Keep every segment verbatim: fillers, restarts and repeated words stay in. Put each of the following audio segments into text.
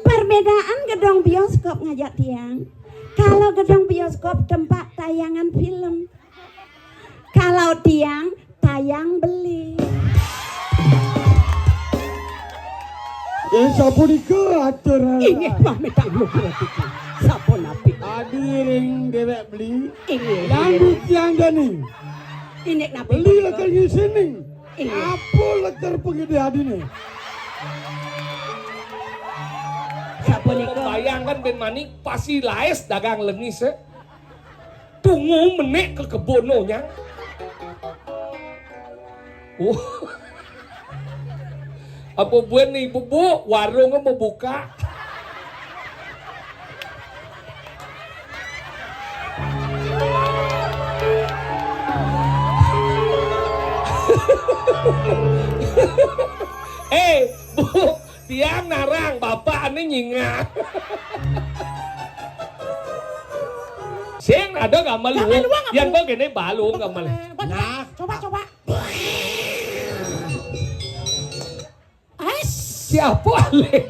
Perbedaan gedong bioskop ngajak tiang. Kalau gedong bioskop tempat tayangan film. Kalau tiang tayang beli. Ya, sapunika atur. Inggih, pamitang nugratika. Sapunapi? Adi ring dewek beli. Inggih. Lanjut tiang jani. Indik napi? Beli punika? Lekar ngisining. Inggih. Apa lekar pagedé adine? Sapunika? Bayangkan Ben Manik pasi laes dagang lengis, eh. Tungu menik ke kebunnya. Oh. Apa buin nih bubuk warung mau buka? Eh, Bu, tiang narang bapak ane nyinga. Sing ada gambar lu. Yang kau gini balung gambar. Nah, coba coba. Siapa ale?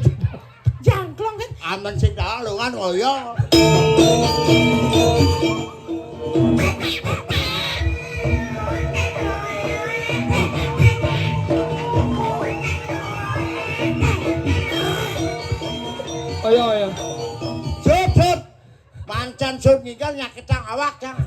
Jangklong kan. Aman sing dalungan kaya. Ayo ayo. Jebot. Pancen sun nginggal nyakitang awak, Jang.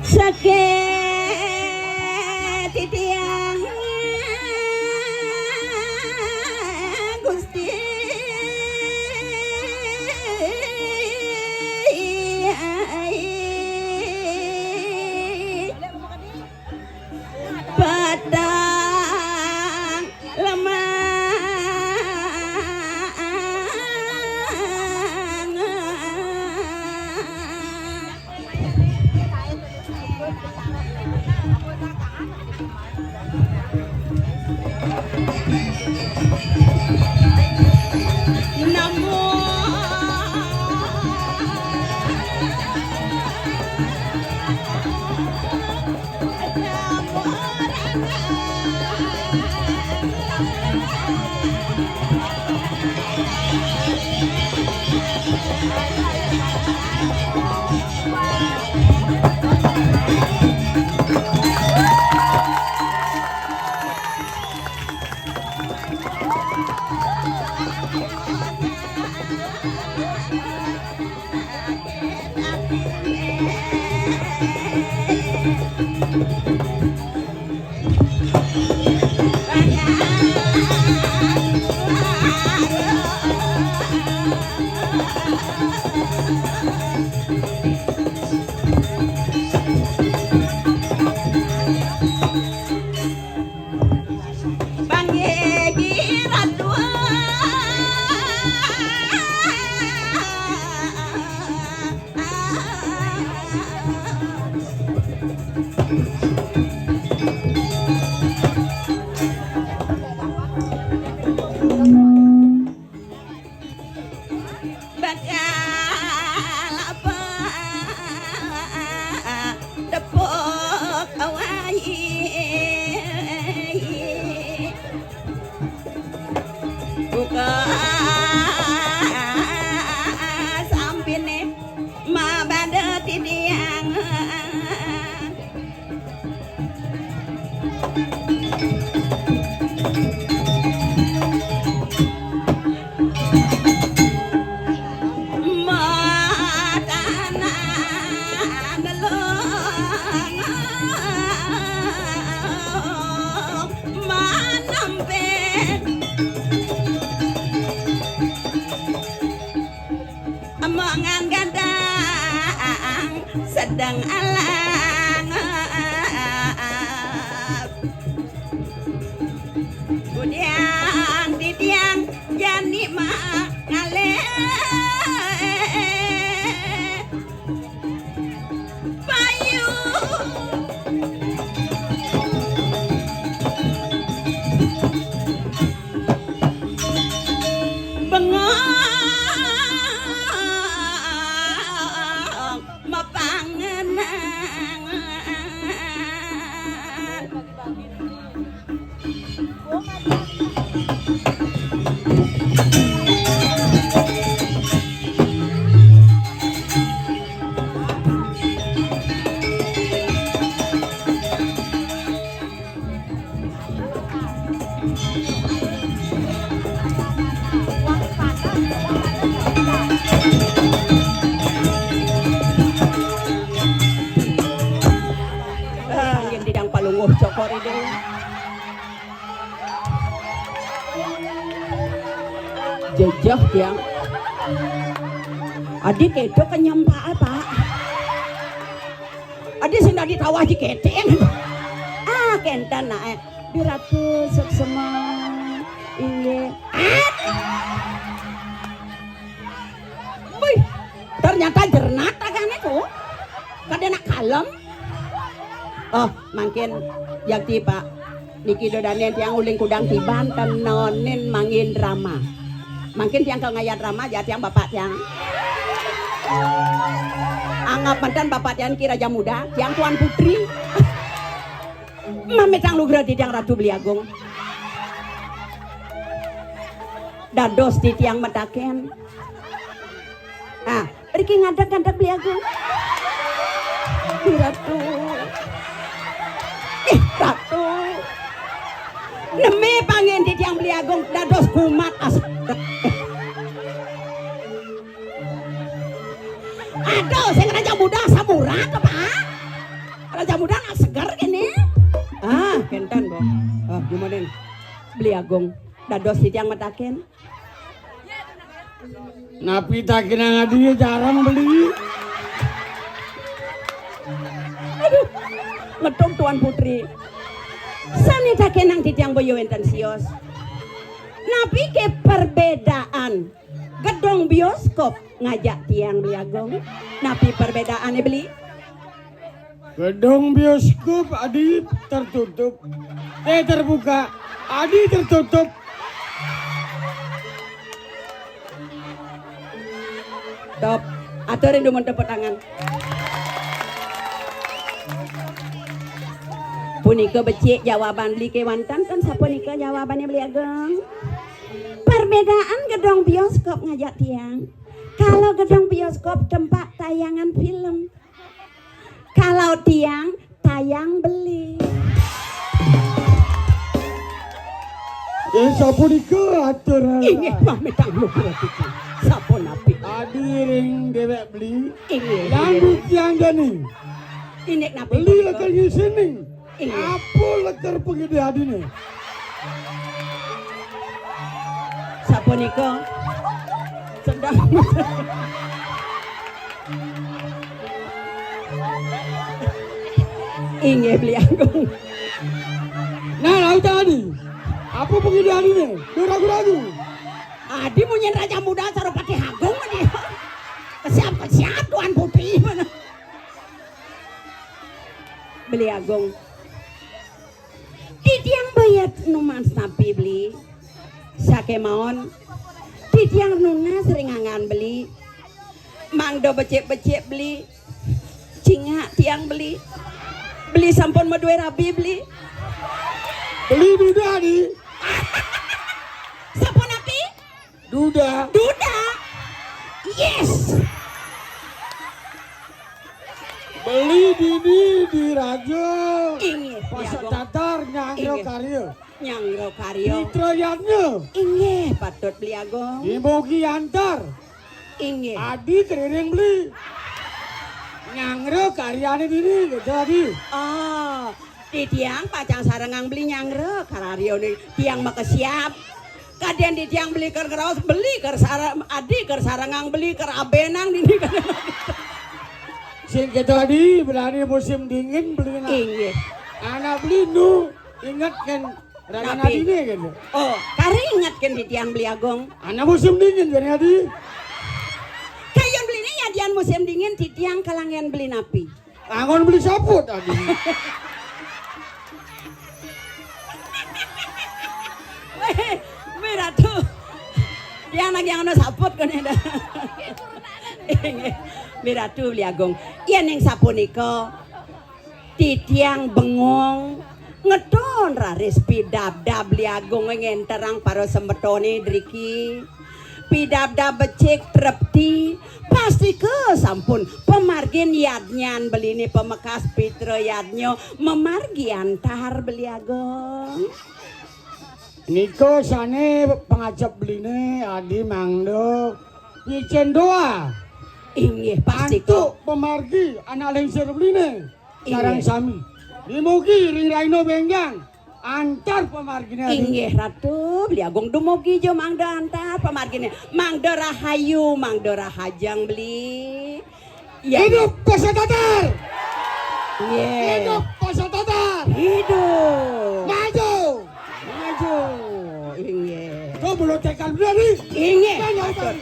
Saget titiang Gusti. Padang lemah. Nelung manampi. Omongan gadang sedeng alang. Kudiang titiang jani mangalih. Payu. Bengong mapangenang. Yen didang palungguh cokor ini. Jejeh, Tiang. Adi keto kenyem, Pak, Pak. Adi sing dadi tawah diketing. Ah, kenten nae. Di Ratu suksema. Inggih. Ah! Wih, ternyata jernat tagane, kok. Kada nak kalem. Oh, mangkin yakti, Pak. Niki dodane tiang uling kudang tiban tenonin mangin drama. Mangkin tiang kal ngayat drama ja tiang bapak tiang. Anggap mantan bapak tiang ki Raja Muda, tiang Tuan Putri. Mamitang lugra titiang Ratu Beli Agung. Dados titiang mataken. Ah, mriki ngadeg-ngadeg Beli Agung. Ih, Ratu. Ih, Ratu. Neme pangin titiang Beli Agung dados kumat as. Aduh, sing Raja Muda samurat apa? Raja Muda nak seger kene. Ah, kenten, Bo. Ah, gumanin. Beli Agung. Dados titiang mataken. Napi takenang adi jarang Beli? Aduh, ngetung Tuan Putri. Sane takenang titiang boya wenten sios. Napi ke perbedaan gedung bioskop ngajak tiang Beli Agung? Napi perbedaane Beli? Gedung bioskop adi tertutup. Eh, terbuka. Adi tertutup. Top. Aturin dumun tepuk tangan. Punika becik jawaban Beli kewanten kan sapunika jawabane Beli Agung. Perbedaan gedung bioskop ngajak tiang. Kalau gedung bioskop tempat tayangan film. Kalau tiang tayang Beli. Eh, sapunika atur. Inggih, pamitang lugra titiang. Sapunapi? Adi ring dewek Beli. Inggih. Lanjut tiang jani. Indik napi Beli punika? Lekeng isining. Inggih. Apa lekeng pangidih adine? Sapunika sedang. Inggih, Beli Agung. Nah, laut adi. Apa pangidih adine? Duh ragu-ragu. Adi munyin Raja Muda Sarupati Agung adi. Kesiap-kesiap Tuan Putri mana? Beli Agung. Titiang bayat nunas napi Beli? Sakemaon titiang nunas ring anggan Beli. Mangda becik-becik Beli. Cingak tiang Beli. Beli sampun madue rabi Beli. Beli duda di. Sapunapi? Duda. Duda. Yes. Beli dini di raja. Inggih, Pasar Beli Agung. Tatar nyanggra karya. Nyanggra karya. Pitra Yadnya. Inggih, patut Beli Agung. Di Mogi Antar. Inggih. Adi keriring Beli. Nyangra karyane dini gitu, Adi. Oh, titiang pacang sarengang beli nyangra karyané tiang makesiab. Kadén titiang beli ker ngeraos, beli ker sare-, adi ker sarengang beli ker abénang dini. Sing gitu, Adi, berani musim dingin beli nak. Inggih. Anak beli nu inget kan Raden Napi? Adine gitu. Oh, karinget kan titiang beli agung. Anak musim dingin jadi, Adi. Kayun beliné yadian musim dingin titiang kalangian beli napi? Angon beli saput, Adi. Wéh, wéh, Ratu. Tiang lagi ana saput koné dah. Inggih. Wéh, Ratu beli agung. Yén ning sapunika titiang bengong ngeton raris pidabdab beli agung ngenterang para semetoné driki. Pidabdab becik trepti, pastika sampun pamargin yadnyan beliné pamekas pitra yadnya mamargi antar beli agung. Nika sané pangajap beliné adi mangda nyicen doa. Inggih, pastika. Antuk pamargi anak lingsir beliné. Inggih. Sareng sami. Dimugi ring raina bénjang antar pamarginé, Adi. Inggih, Ratu, beli agung dumugi ja mangda antar pamarginé. Mangda rahayu, mangda rahajeng beli. Ya. Hidup Pasar Tatar. Inggih. Hidup Pasar Tatar. Hidup. Maju. Maju. Inggih. Kau belum tekan berani. Inggih. Kan ya, Matur.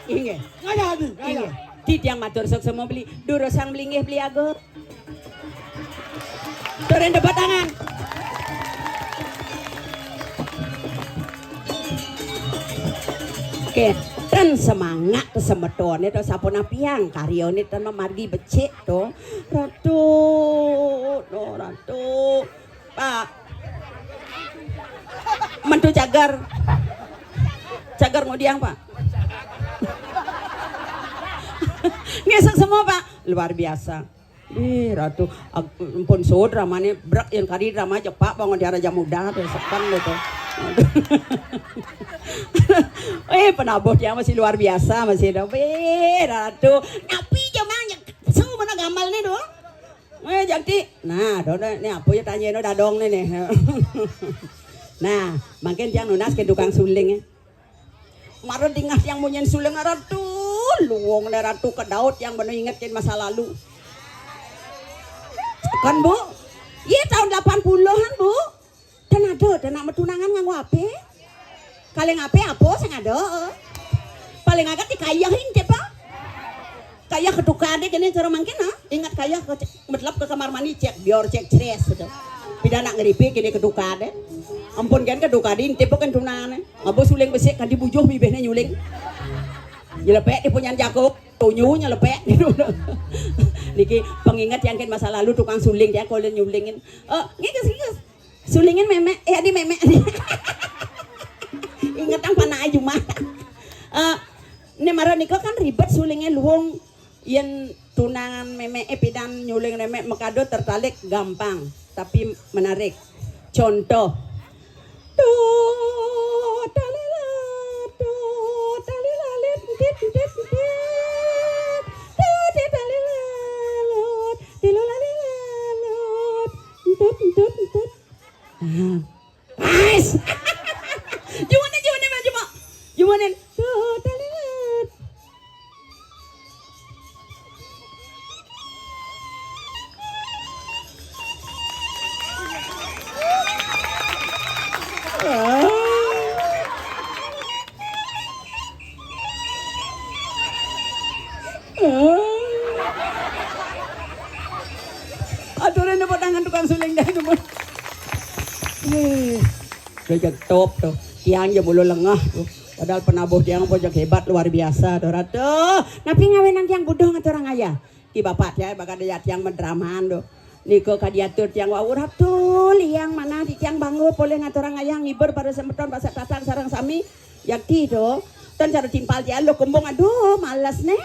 Inggih. Ngaya, Adi, ngaya. Inggih. Titiang matur suksma beli. Durusang beli inggih beli agung. Turin tepuk tangan. Oke, ten semangat to semetoné to sapunapian karyané ten mamargi becik to. Ratu, to Ratu. Pak. Mentu cagar. Cagar ngudiang, Pak. Nggih suksma, Pak. Luar biasa. Ih, Ratu, ag-, ampun suud dramané, brek yén kadi drama Jepang, bangun tiara jam muda, tuh, sepen gitu. Eh, penabuh tiang masih luar biasa, masih ada. Eh, Ratu, napi ja mang, su mana gamal nih, tuh? Eh, Jakti. Nah, dona, nih apa ya tanya no dadong nih, nih. Nah, mangkin tiang nunas ke tukang suling, ya. Mara dingeh tiang munyin suling, Ratu, luung né Ratu kedaut tiang bener inget kén masa lalu. Kan, Bu? Iya, tahun delapan puluhan, Bu. Dan ada, dan nak metunangan nganggo apa? Kaleng apa, apa sing ada? Paling agak dikayahin, coba. Kayeh ketukadé kéné cara mangkin, ha? Inget kayeh ke, metlep ke kamar mandi, cek bior, cek cres, gitu. Pidan nak ngripi kéné ketukadé. Ampun kén ketukadé, intip kén tunangané. Ngaba suling besik kanti bujuh bibihné nyuling. Nyelepek di punyan jago, tunyu nyelepek. Niki penginget yang kén masa lalu tukang suling, dia kalau nyulingin. Oh, ngikus, ngikus. Sulingin mémé, eh, adi mémé. Ingetang panah ayu mah. Eh, né mara nika kan ribet sulingé luung. Yén tunangan mémé, eh, pidan nyuling mémé makada tertarik gampang, tapi menarik. Contoh. Tut, talilat, tut, talilalit, tit, tit, tit. Tut, tit, talilalut, tilulalilalut, tut, tut, tut. Ah. Ais. Jumanin, jumanin, Bang Jumok. Jumanin. Tuh, talilat. Ah. Aturin tepuk tangan tukang suling dah itu, Bang. Eh, udah jeg top tuh. Tiang jam ulu lengah tuh. Padahal penabuh tiang pun jeg hebat luar biasa tuh, Ratu. Napi ngawinang tiang buduh ngaturang ayah? Ki bapak tiang bakal daya tiang medraman tuh. Nika kadi atur tiang wau, Ratu, liang manah di tiang bangga polih ngaturang ayah ngibur para semeton pasak tatang sareng sami. Yakti tuh. Tan cara timpal tiang lo kembung, aduh males nih.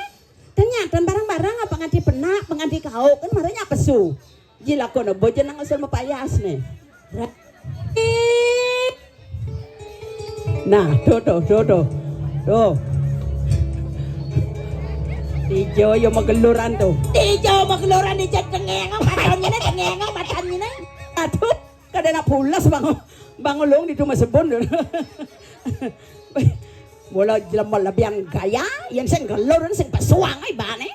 Ternyata barang-barang apa nganti penak, nganti kau kan marahnya pesu. Jilakon bojo nang usul mapayas nih. Nah, tuh, tuh, tuh, tuh. Tuh. Dija ya mageluran to. Dija mageluran, dija dengeng, matan ngene, dengeng, matan ngene. Aduh, kadén nak pules bang, bang ulung ditu masebun. Mula jelema lebihan gaya, yén sing gelur, sing pesuang ibané.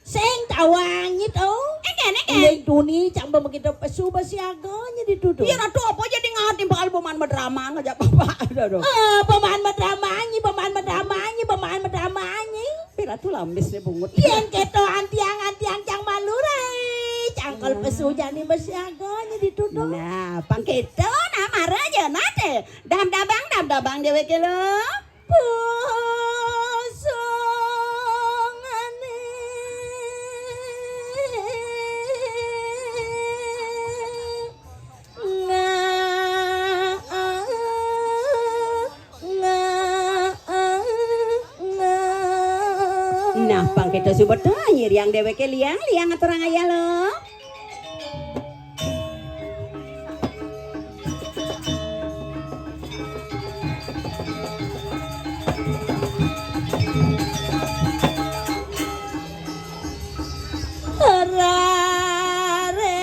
Sing tawangi to. Engkén, engkén. Uling tuni cang pemekita pesu besiaga nya dituduh. Iya, Ratu, apa jadi ngat timpal paman madrama ngajak bapak. Aduh, aduh. Eh, paman madrama nyi, paman madrama nyi, paman madrama nyi. Pi Ratu lamis deh bungut. Yén kéto antiang-antiang cang malu rai. Cangkol pesu jani besiaga nya dituduh. Nah, pang kéto nah mara aja nate. Dam dabang, dam dabang déwéké lo. Pusungane. Nga, nga, nga. Nah, pang kéto suba to, nyiriang déwéké liang, liang aturang ayah lo. Raresona.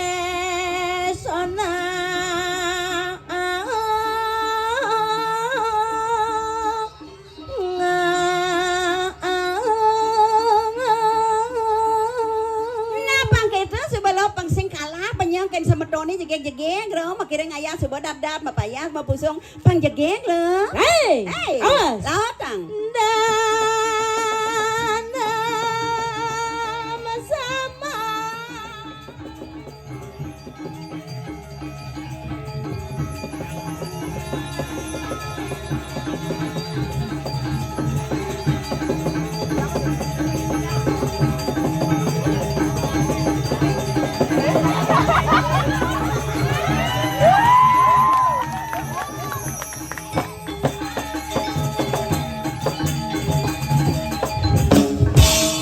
Nah, pang kéto suba lo pang sing kalah, penyang kén semetoné jegég-jegég, ro, makiring ayah suba dap-dap, mapayas, mapusung, pang jegég lo. Hei, hei, awas. Lautang. Dana sama.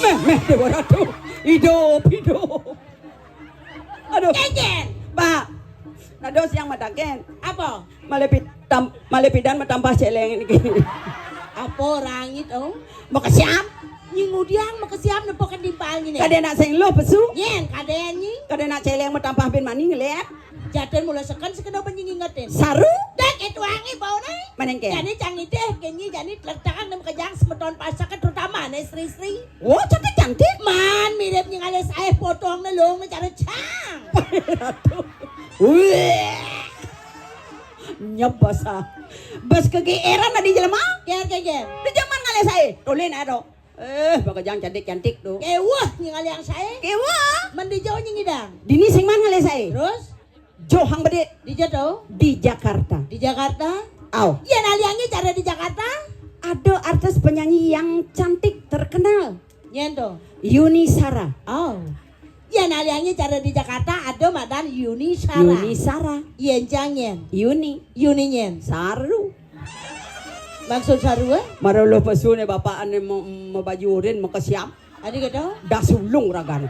Méh, méh, Déwa Ratu. Hidup, hidup. Aduh. Kénkén. Mbak. Nados yang mataken. Apa? Malih pi-, tam-, malih pidan matampah céléng niki. Apa rangit, oh? Makesiab. Nyi ngudiang makesiab nepukin timpal nyi né. Kadén nak sing luh pesu. Nyén, kadén nyi. Kadén nak céléng matampah bin mani ngelét. Jadén mula seken sekena ben nyi ngingetin. Saru. Dék, itu wangi baune. Maning ké. Jani cang nitih, kén nyi jani tletakang nem kejang semeton pasaka terutama né sri-sri. Wah, cantik-cantik. Man, mirip nyi ngalih saé potongné long né cara cang. Wéh. Nyebas ah. Bas kegeeran adi jelema. Ger, ger, ger. Di jaman ngalih saé. Tolin aé to. Eh, bakejang cantik-cantik to. Kéweh nyi ngalih saé. Kéweh. Men dija nyi ngidang. Dini sing man ngalih saé. Terus? Johang Bedé. Dija to? Di Jakarta. Di Jakarta? Au. Yén aliangé cara di Jakarta? Ada artis penyanyi yang cantik terkenal. Nyén to? Yuni Sara. Au. Yén aliangé cara di Jakarta ada madan Yuni Sara. Yuni Sara. Yén cang nyén? Yuni. Yuni nyén? Saru. Maksud saru, eh? Mara luh pesu né bapak ané ma-, mabaju urin makesiab. Adi kéto? Das ulung ragané.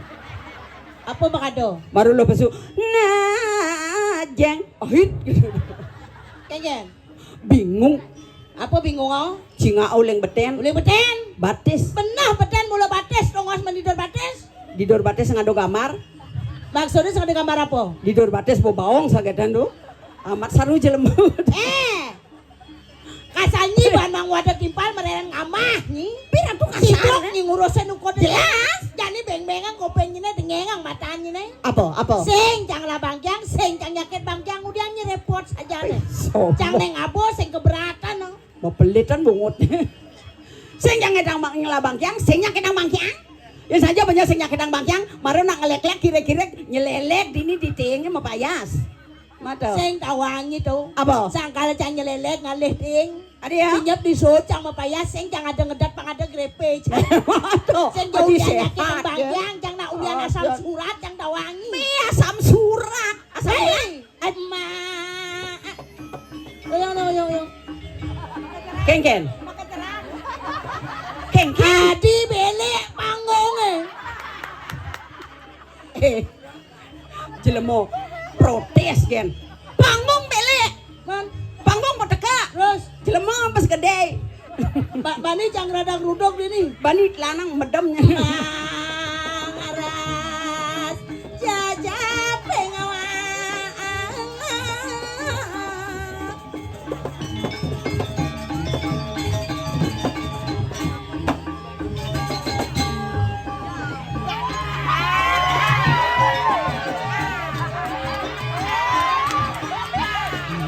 Apa makada? Mara luh pesu. Nah, jeng. Ahit. Kénkén. Bingung. Apa bingung, oh? Cingak uling betén. Uling betén? Batis. Beneh betén mula batis, tongos men di dur batis. Di dur batis sing ada gambar. Maksudnya sing ada gambar apa? Di dur batis bawa baong sagédan to. Amat saru jelema. Eh. Kasar nyi ban mang wadah timpal merereng amah nyi. Pi Ratu kasar. Sidok nyi ngurusin ukur. Jelas. Jani beng-bengang kuping nyi né, dengengang mata nyi né. Apa? Apa? Sing cang ngelah bangkiang, sing cang nyakit bangkiang, udiang nyi repot sajané. Ih, sombong. Cang neng abo sing keberatan, no. Mau pelitan bungut. Sing cang ngedang bang-, ngelah bangkiang, sing nyakitang bangkiang. Ya saja banyak sing nyakitang bangkiang, mara nak ngelek-lek, kirek-kirek, nyelelek, dini di ting, mapayas. Mata. Sing tawangi to. Apa? Sangkal cang nyelelek ngalih ting. Adi ya? Dinyep di socang mapayas, sing cang ada ngedat pang ada grepe. Waduh. Sing jauh adi dia sehat, nyakit ya. Bangkiang, cang nak ulian asam surat, cang tawangi. Mi asam surat. Asam surat. Hei, emak. Oyong, oyong, oyong. Kénkén. Kénkén. Adi belik panggungé. Eh. Jelema protes gén. Panggung belik. Man. Panggung mau tegak. Terus? Jelema pas gedé. Ba-, bani cang rada ruduk dini. Bani lanang medem. Ah.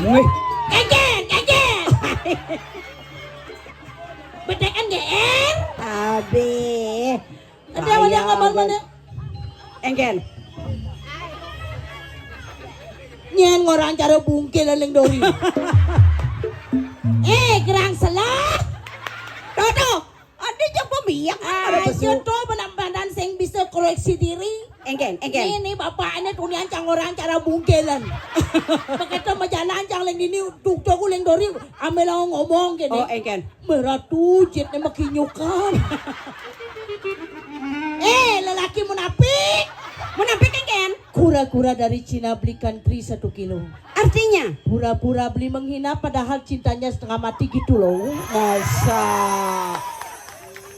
Wih. Kéngkén, kéngkén. Betekan G R. Abe. Ada yang ngomong mana? Engken. Nyén ngorahang cara bungkil ning dori. Eh, gerang selah. Tuh, tuh. Ada jeng pemiak. Ayo, tuh, penambahan sing bisa koreksi diri. Engken, engken. Ini bapakné tunian cang ngorahang cara bungkilan. Begitu majalan cang ling dini, tuk tuk ling dori, ambil ngomong gini. Oh, engken. Merah tujit nih makinyukan. Eh, lelaki munafik. Munafik kan, Ken? Kura-kura dari Cina beli country satu kilo. Artinya? Pura-pura beli menghina padahal cintanya setengah mati gitu loh. Masa?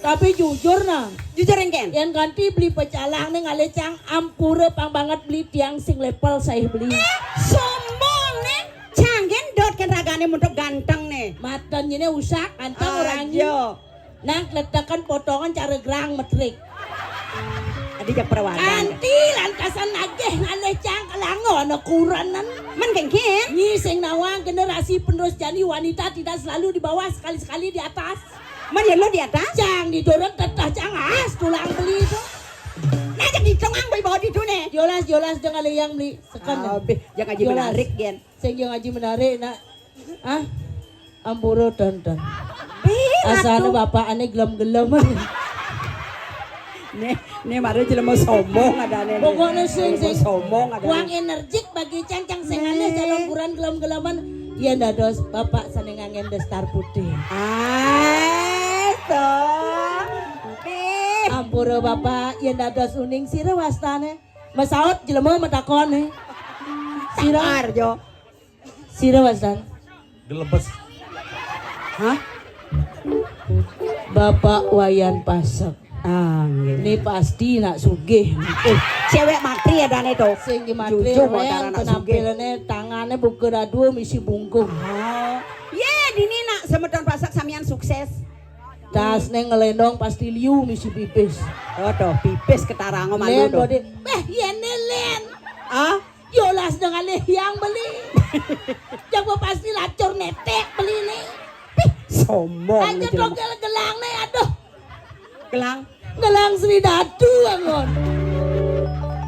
Tapi jujur nah. Jujur, Ken? Yang ganti beli pecalang nih ngalih cang ampura pang banget beli tiang sing level saya beli. Eh, sombong nih. Cang gendot kan ragané muntuk ganteng nih. Matan ini usak ganteng orangnya. Nang letakan potongan cara gerang metrik. Adi jak perawadan. Kanti lantasan nagih ngalih cang kelangon kuranan. Men kengkin. Nyi sing nawang generasi penerus jani wanita tidak selalu di bawah, sekali-sekali di atas. Men ya lo di atas? Cang di dorong tetah cang as tulang beli itu. Nah, jadi tengah bawa di dunia. Jolas, jolas dengan yang beli. Seken. Ah, be, jangan aja menarik, Gen. Sing jangan aja menarik, nak. Ah, ampura tonton. Asane bapakane gelem-gelem. Nih, nih mari jelema sombong adane. Pokoknya sing, sing sombong adane. Wong energik bagi cang, cang sing aneh calon kuran gelem-geleman. Yen dados bapak sane ngangen daster putih. Ah, to. Ampura bapak, yen dados uning sira wastane. Mesaut jelema metakone. Sira. Arjo. Sira wasan. Gelebes. Hah? Bapak Wayan Pasek. Ah, nggih. Ini pasti nak sugih. Eh, cewek matri ya dane to. Sing matri. Jujur, ren, penampilane tangane buka dadu misi bungkung. Oh. Ye, dini nak semeton Pasek samian sukses. Tas neng ngelendong pasti liu misi pipis. Oh, to, pipis ketarango malu to. Len bodi. Eh, yene len. Ah? Yolas dengan yang beli. Jago pasti lacur netek beli nih. Sombong. Aja dogel gelang nih, aduh. Gelang. Gelang Sri Datu angon.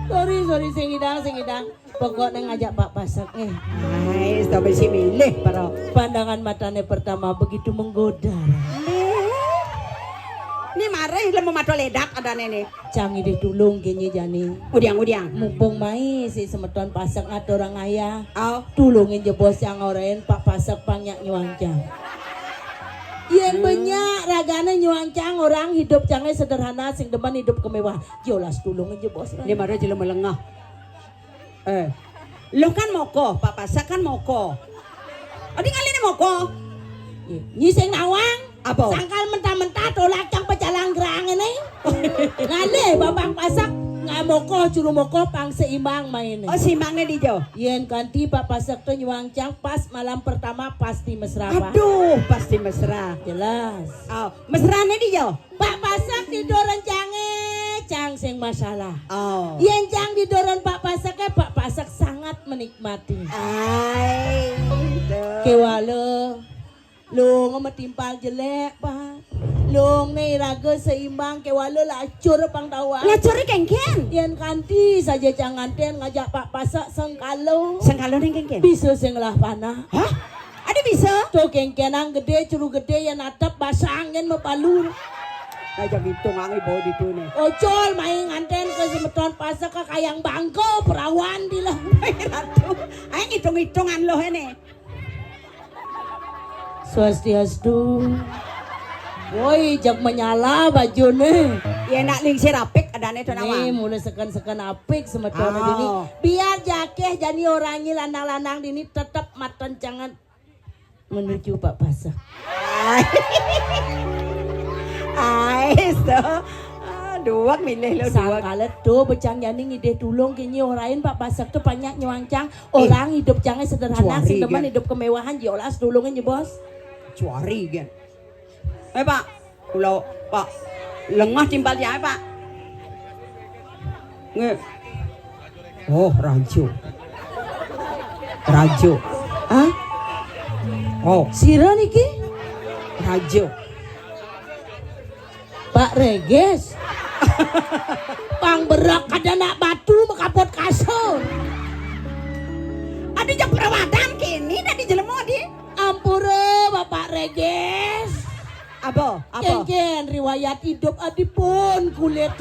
Sorry, sorry, sing idang, sing idang. Pokoknya ngajak Pak Pasek nih. Hai, stop si milih para. Pandangan matanya pertama begitu menggoda. Ini marah lemu mata ledak adane nih. Cang idih tulung kenye jani. Udiang, udiang. Mumpung mai si semeton Pasek ngaturang ayah. Oh. Tulungin jebos cang orain Pak Pasek pang nyak nyuang cang. Yen banyak ragane nyuang cang orang hidup cange sederhana sing demen hidup kemewah. Jolas tulungin jebos. Ini mara jelema lengah. Eh. Lo kan moko, Pak Pasek kan moko. Adi ngalih moko. Nyi sing nawang. Apa? Sangkal mentah-mentah tolak cang pecalang gerang ini. Ngalih babang Pasek ngamoko juru moko pang seimbang main. Oh, seimbangnya di jo. Yen kanti Pak Pasek tuh nyuang cang pas malam pertama pasti mesra, Pak. Aduh, pasti mesra. Jelas. Oh, mesrane di jo. Pak Pasek tidur rencange cang sing masalah. Oh. Yen cang tiduran Pak Pasek, Pak Pasek sangat menikmati. Ai. Kewala Lung metimpal jelek, Pak. Lung ne iraga seimbang kewala lacur pang tawang. Lacur kengken. Yen kanti saja cang nganten ngajak Pak Pasek sengkalo. Sengkalo neng kengken. Bisa sing lah panah. Hah? Ada bisa? Tuh kengkenang gede, curu gede yen atep basah angin mapalu. Aja ngitung angi bawa di tune. Ocol main nganten ke semeton Pasek ke kayang bangko perawan di lah. Ratu, ayo ngitung-hitungan loh ini. Swastiastu. Woi, jak menyala bajune. Ya nak lingsir apik adane to nawang. Nih, mulai seken-seken apik semetone dini. Biar jakeh jani orangi lanang-lanang dini tetep matencangan menuju Pak Pasek. Ais to. Ah, duwek milih lo duwek. Sangkala to becang jani ngidih tulung kenye orain Pak Pasek to panyak nyuang cang. Orang hidup jangan sederhana, sing demen hidup kemewahan, ya Allah, tulungin ya, Bos. Cuari kan. Eh, Pak. Kula, Pak. Lengah timpal ya, Pak. Nggih. Oh, rajo. Rajo. Hah? Oh. Sira niki? Raja. Pak Reges. Pang berek kada nak batu makapot kasur. Adi jak perawadan kini dadi jelema di. Ampura, Bapak Reges. Apa? Apa? Kengken riwayat hidup adipun kulit.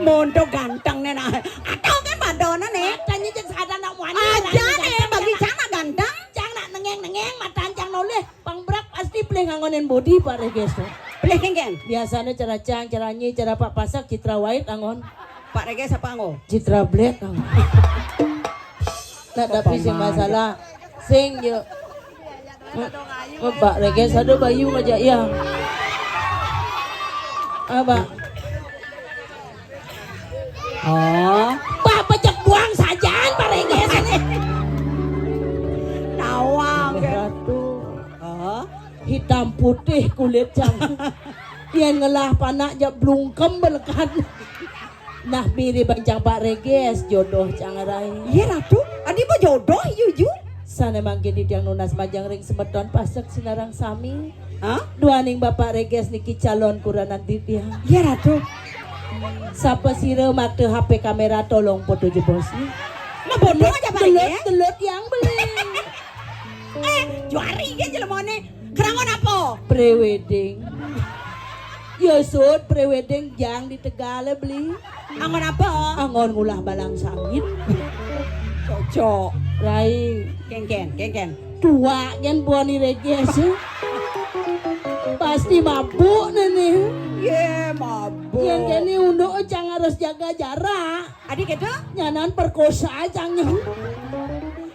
Monto ganteng nih nah. Atau kan madona nih. Matanya cek sadar nak muani. Aja nih, bagi cang nak ganteng. Cang nak nengeng-nengeng, matan cang noleh. Pang brak pasti pelih ngangonin body Pak Reges tu. Pelih kengken. Biasanya cara cang, cara nyi, cara Pak Pasak, Citra Wait angon. Pak Reges apa angon? Citra Black angon. Nah, tapi sing masalah, sing yo. Pak Reges ada bayu ngajak ya. Apa? Oh. Pak pecek buang sajaan Pak Reges ini. Nawang. Ratu. Oh. Hitam putih kulit cang. Yang ngelah panak jak blungkem belekan. Nah, mirip bancang Pak Reges, jodoh cang rai. Iya, Ratu. Adi apa jodoh, yuju? Sana mangkin di tiang nunas majang ring semeton pasek sinarang sami. Hah? Duaning Bapak Reges niki calon kuranan titiang. Iya, Ratu. Sapa sira makta H P kamera tolong foto jebos. Nah, bodoh aja Pak Reges. Telut, telut yang beli. Eh, juari ke jelemone. Kerangon apa? Pre-wedding. Ya sud pre-wedding jang di Tegal beli. Angon apa? Angon ngulah balang sangit. Cocok. Rai. Kengken, kengken. Tua kan buani Reges. Pasti mabuk nene. Ye, mabuk. Yang kene unduk cang harus jaga jarak. Adik itu? Nyanan perkosa cangnya.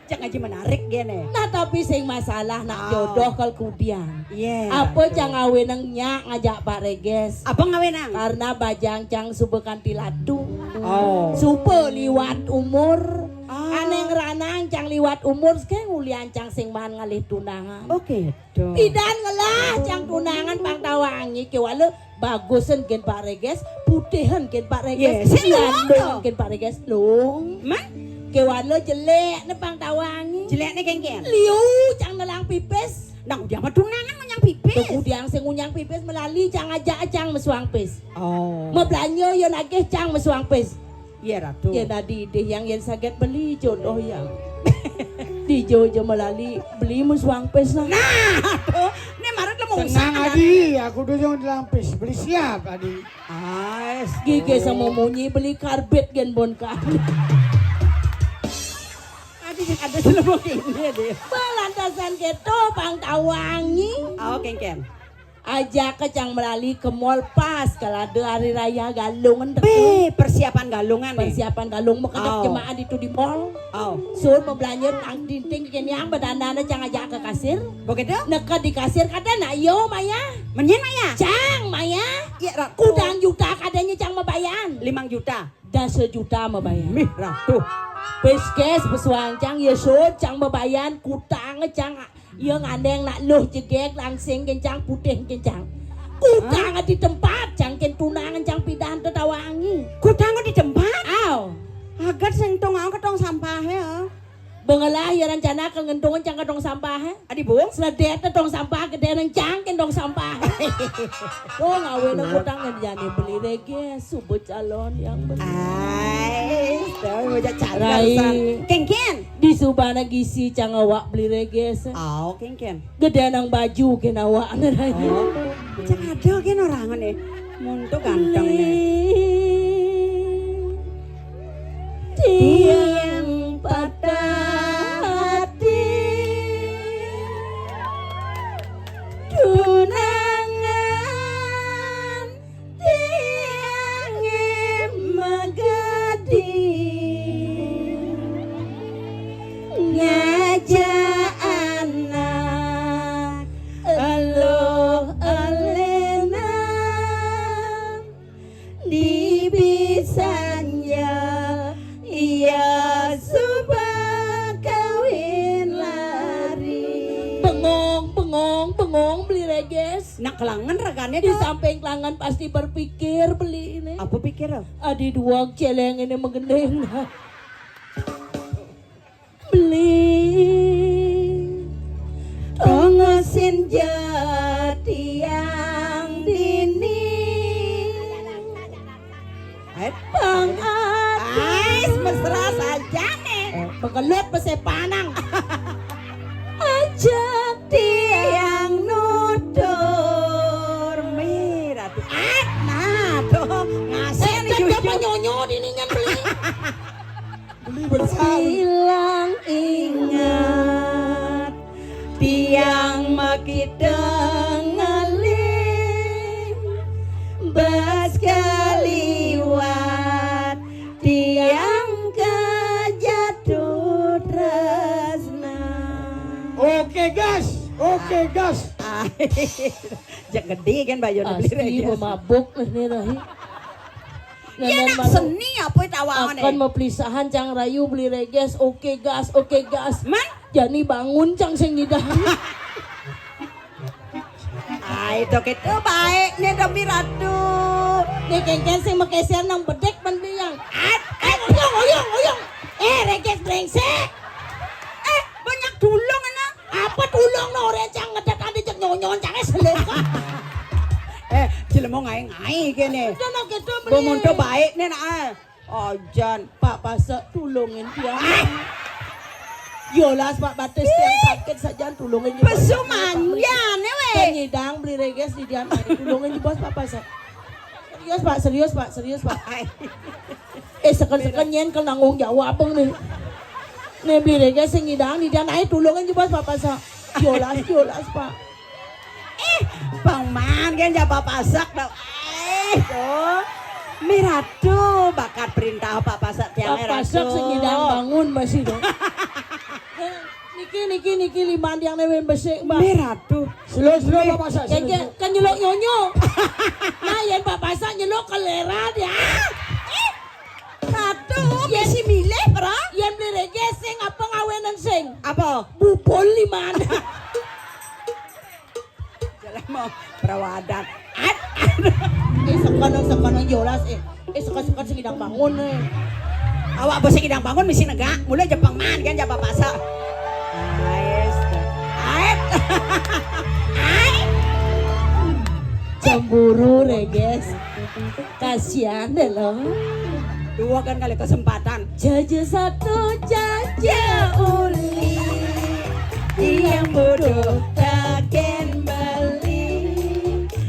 Cak ngaji menarik gini. Nah, tapi sing masalah nak jodoh kal kudian. Iya. Apa cang ngawinang nyak ngajak Pak Reges? Apa ngawinang? Karena bajang cang suba kanti latu. Oh. Suba liwat umur. Ah. Aneng ranang cang liwat umur, sekeng ulian cang sing man ngalih tunangan. Oke. Pidan ngelah cang tunangan pang tawangi kewala bagusan gen Pak Reges, putihan gen Pak Reges, landuan gen Pak Reges, lung. Man? Kewala jelek ne pang tawangi. Jelek ne kengken. Liu cang nelang pipis. Nang udah mah tunangan ngunyang pipis. Tuh udah sing ngunyang pipis melali cang ajak cang mesuang pis. Oh. Mebelanja yo nagih cang mesuang pis. Iya, Ratu. Yen adi idih yang yen saget beli jodoh yang. Di Jojo melali beli musuang pes lah. Nah, tuh. Ini marut lemu. Tenang, Adi, aku dulu yang dilampis. Beli siap, Adi. Ais. Gigi sama munyi beli karbit gen bon karbit. Adi yang ada selama ini deh. Balantasan keto pang tawangi. Oh, kengken. Ajak ke cang melali ke mall pas kalau ada hari raya galungan. Be, persiapan galungan nih. Persiapan galung mau kedok jemaah itu di mall. Oh. Sur mau belanja tang tinting ke yang bedana cang ajak ke kasir. Begitu? Neka di kasir kata nak yo maya. Menyen maya. Cang maya. Iya, Ratu. Kudang juta katanya cang mabayan. Limang juta. Dasa juta mabayan. Mih, Ratu. Peskes pesuang cang ya sur cang mabayan kutang cang. Iya ngandeng nak luh jegeg langsing kencang putih kencang. Kutang di tempat cang ken tunangan cang pidan tetawangi. Kutang di tempat? Aw. Agat sing tong aw ketong sampah ya. Bengelah ya rencana ke ngentungan cang ketong sampah ya. Adi bung? Seledet ketong sampah gede nang cang ken tong sampah. Oh ngawe nang kutang ngan jani beli rege subuh calon yang beli. Ai, tahu baca calon. Rai. Kengken. Di subana gisi cang awak beli reges. Aw, kengken. Gede nang baju ken awak ne rai. Oh. Cak ada ken orang ne. Muntu ganteng ne. Tiang patah hati. Tunangan tiangé magadi ngajak anak eluh elena di bisanya ia suba kawin lari. Bengong, bengong, bengong, beli reges. Nak kelangan ragane di samping kelangan pasti berpikir beli ini. Apa pikir? Adi dua celeng ini menggending. Beli. Jatiang dini. Ae, Bang Adi. Ais, mesra sajane. Eh, begelut bese panang. Ajak tiang nutur. Miratu. Ah, nah, tuh, ngasih. Eh, nih, coba jujur. Nyonyo dini nyen beli. Beli bersang. Bilang ingat, tiang makita ngalih, bas kaliwat, tiang kajatuh tresna. Oke, gas. Oke, gas. Ah, jak gede kan bayarnya beli. Asli, reggae. Mabuk nih, Rahi. Iya, nak seni apa itu awalnya? Akan mau pelisahan cang rayu beli reggae, oke gas, oke gas. Man? Jani bangun cang sing ngidang. Ah, itu gitu baik nih demi ratu. Nih kengken sing mekeser nang bedek mending yang. At, at, oyong, oyong, oyong. Eh, reggae brengsek. Eh, banyak dulung ana. Apa tulung no ora cang ngedet ati cek nyonyon cange selek. Eh, jelema ngae-ngae kene. Udah no gitu beli. Bomonto baik nih nak. Ah. Ojan, Pak Pasek tulungin dia. Ah. Yolas Pak Batis yang sakit saja tulungin dia. Pesu manjan ya weh. Penyidang beli reges di dia tulungin di bos Pak Pasek. Serius Pak, serius Pak, serius Pak. Ai. Eh, seken-seken nyen ke nanggung jawab abang nih. Nih beli reges sing ngidang di dia naik tulungin di bos Pak Pasek. Yolas, yolas Pak. Eh, Bang Man kan jaba pasak dong. Eh, tuh. Miratu bakat perintah Pak Pasak tiang Pak Pasak sing ngidang bangun masih dong. Eh, niki, niki, niki liman tiang newen besik, Mbak. Miratu. Slow, slow, Pak Pasak. Kan nyeluk nyonyo. Nah, yen Pak Pasak nyeluk keleran ya. Eh, Ratu, bisi milih, Bro. Yen beli reges sing apa ngawenen sing? Apa? Bubul liman. Jalan mau perawadan. At, at. Eh, sekono, sekono yolas, eh. Eh, sekono, sekono sing idang bangun, eh. Awak bos sing idang bangun mesti negak. Mulai Jepang man kan jaba pasak. Ais. Ait. Ai. Cemburu reges. Kasihan deh lo. Dua kan kali kesempatan. Jaja satu, jaja uli. Tiang butuh taken beli.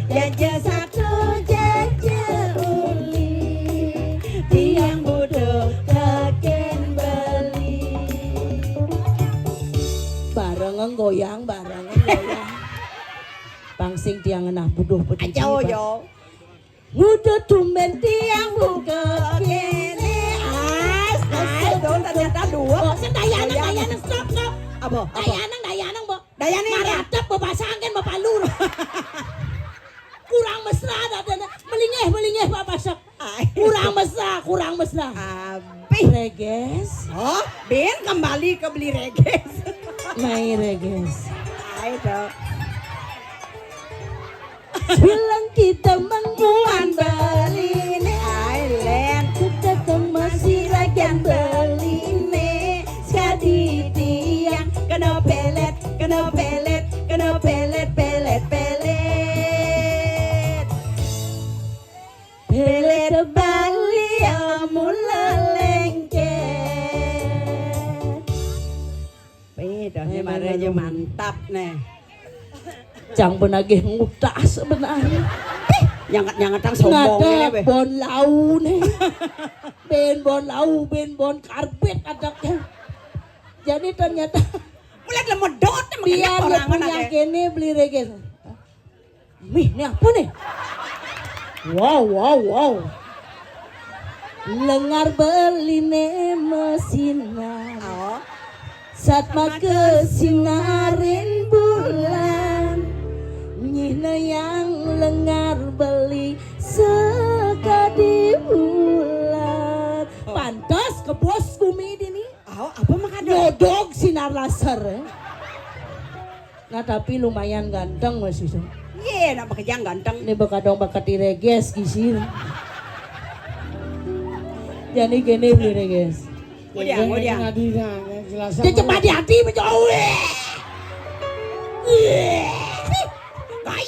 Jaja satu, jaja uli. Tiang butuh taken beli. Bareng goyang, bareng goyang. Pangsing tiang ngenah butuh pedih. Aja yo. Nguda tumben tiang buka kene. Ais, ais, dong, ternyata dua. Oh, sing dayanang, dayanang, stop, stop. Apa? Apa? Dayanang, dayanang, Mbok. Dayanang, ya? Maratep, Mbok, pasangin, Mbok, palur. Kurang mesra, dadane. Melingih, melingih, Pak Pasek. Ai. Kurang mesra, kurang mesra. Abih. Reges. Oh, bin kembali ke beli reges. Mai reges. Ai, dong. Bilang kita mengkuan beline. Ai, Len. Kita temasi ragan beline. Sekadi tiang kena pelet, kena pelet, kena pelet, pelet, pelet. Pelet Bali mula lengket. Eh, dah ni mara je mantap nih. Cang penagih ngutah sebenarnya. Nyangat-nyangat tang sombong ini, be. Bon lau nih. Ben bon lau, ben bon karpet adaknya. Jadi ternyata mulai lemedot biar orang punya kene beli reges. Mih, ini apa nih? Wow, wow, wow. Lengar beline mesinar. Oh. Sat make sinarin bulan. Nyihna yang lengar beli sekadi bulan. Oh. Pantes ke bos bumi dini. Oh, apa makanya? Nyodog sinar laser. Nah, tapi lumayan ganteng masih so. Iya, nak bakejang ganteng. Ini bakadong bakat ireges gisin. Jadi gini beli reges. Udah, udah. Dia cepat di hati menjauh. Iya.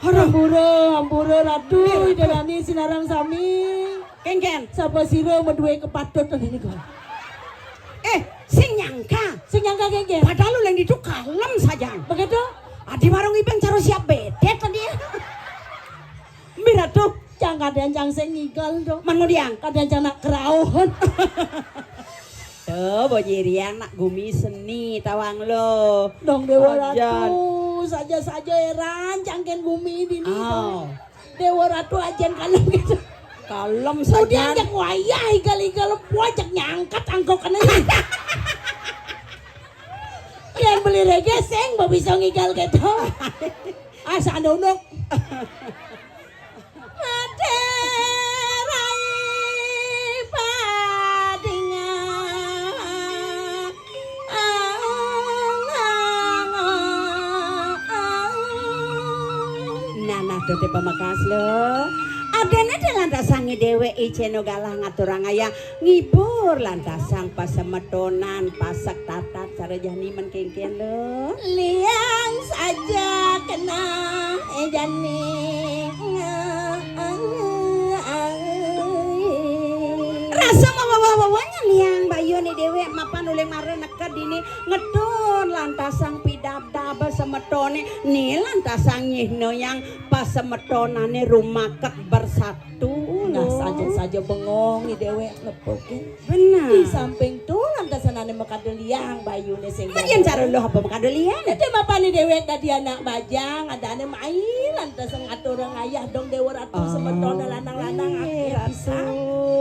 Aduh. Ampura, ampura, Ratu, Ida Dané sinareng sami. Kéngkén. Sapa sira madué kepatut ngene iki? Eh, sing nyangka. Sing nyangka kéngkén. Padahal uleng ditu kalem sajan. Begitu? Adi warung iping cara siap bedet tadi. Mbi Ratu, cang kadén cang sing ngigal to. Man ngudiang. Kadén cang nak kerauhan. Tuh, bojirian nak gumi seni tawang lo. Dong Déwa Ratu, saja-saja éran cangkén gumi dini. Oh. Déwa Ratu ajén kalem gitu. Kalem sajan. Udah ajak wayah igal-igal puajak nyangkat angkok kena. Yén beli regé sing mbok bisa ngigal gitu. Ah, sandunuk. Madé rai padinga. Nah, nah, tuti pamekas lo. Adéné dé lantas sangi déwék icéno galah ngaturang ayah ngibur lantas sang pasemetonan pasek tatat cara jani men kéngkén lo. Liang saja kena, eh, jani. Rasa mawa-wawanya Liang Bayu né déwék mapan ulih mara neked dini ngetun lantasang pidabdab semetoné ni lantasang nyihna yang pasemetonané rumaket bersatu. Nah, saja-saja bengong i déwék ngepukin. Bener. Di samping tu lantasan ané makada Liang Bayuné sing. Yen cara lu apa makada Liang? Dadi mapané déwék dadi anak bajang, adané mai lantasan ngaturang ayah dong Déwa Ratu. Oh, semeton lanang-lanang, eh, akéh Ratu, pisan.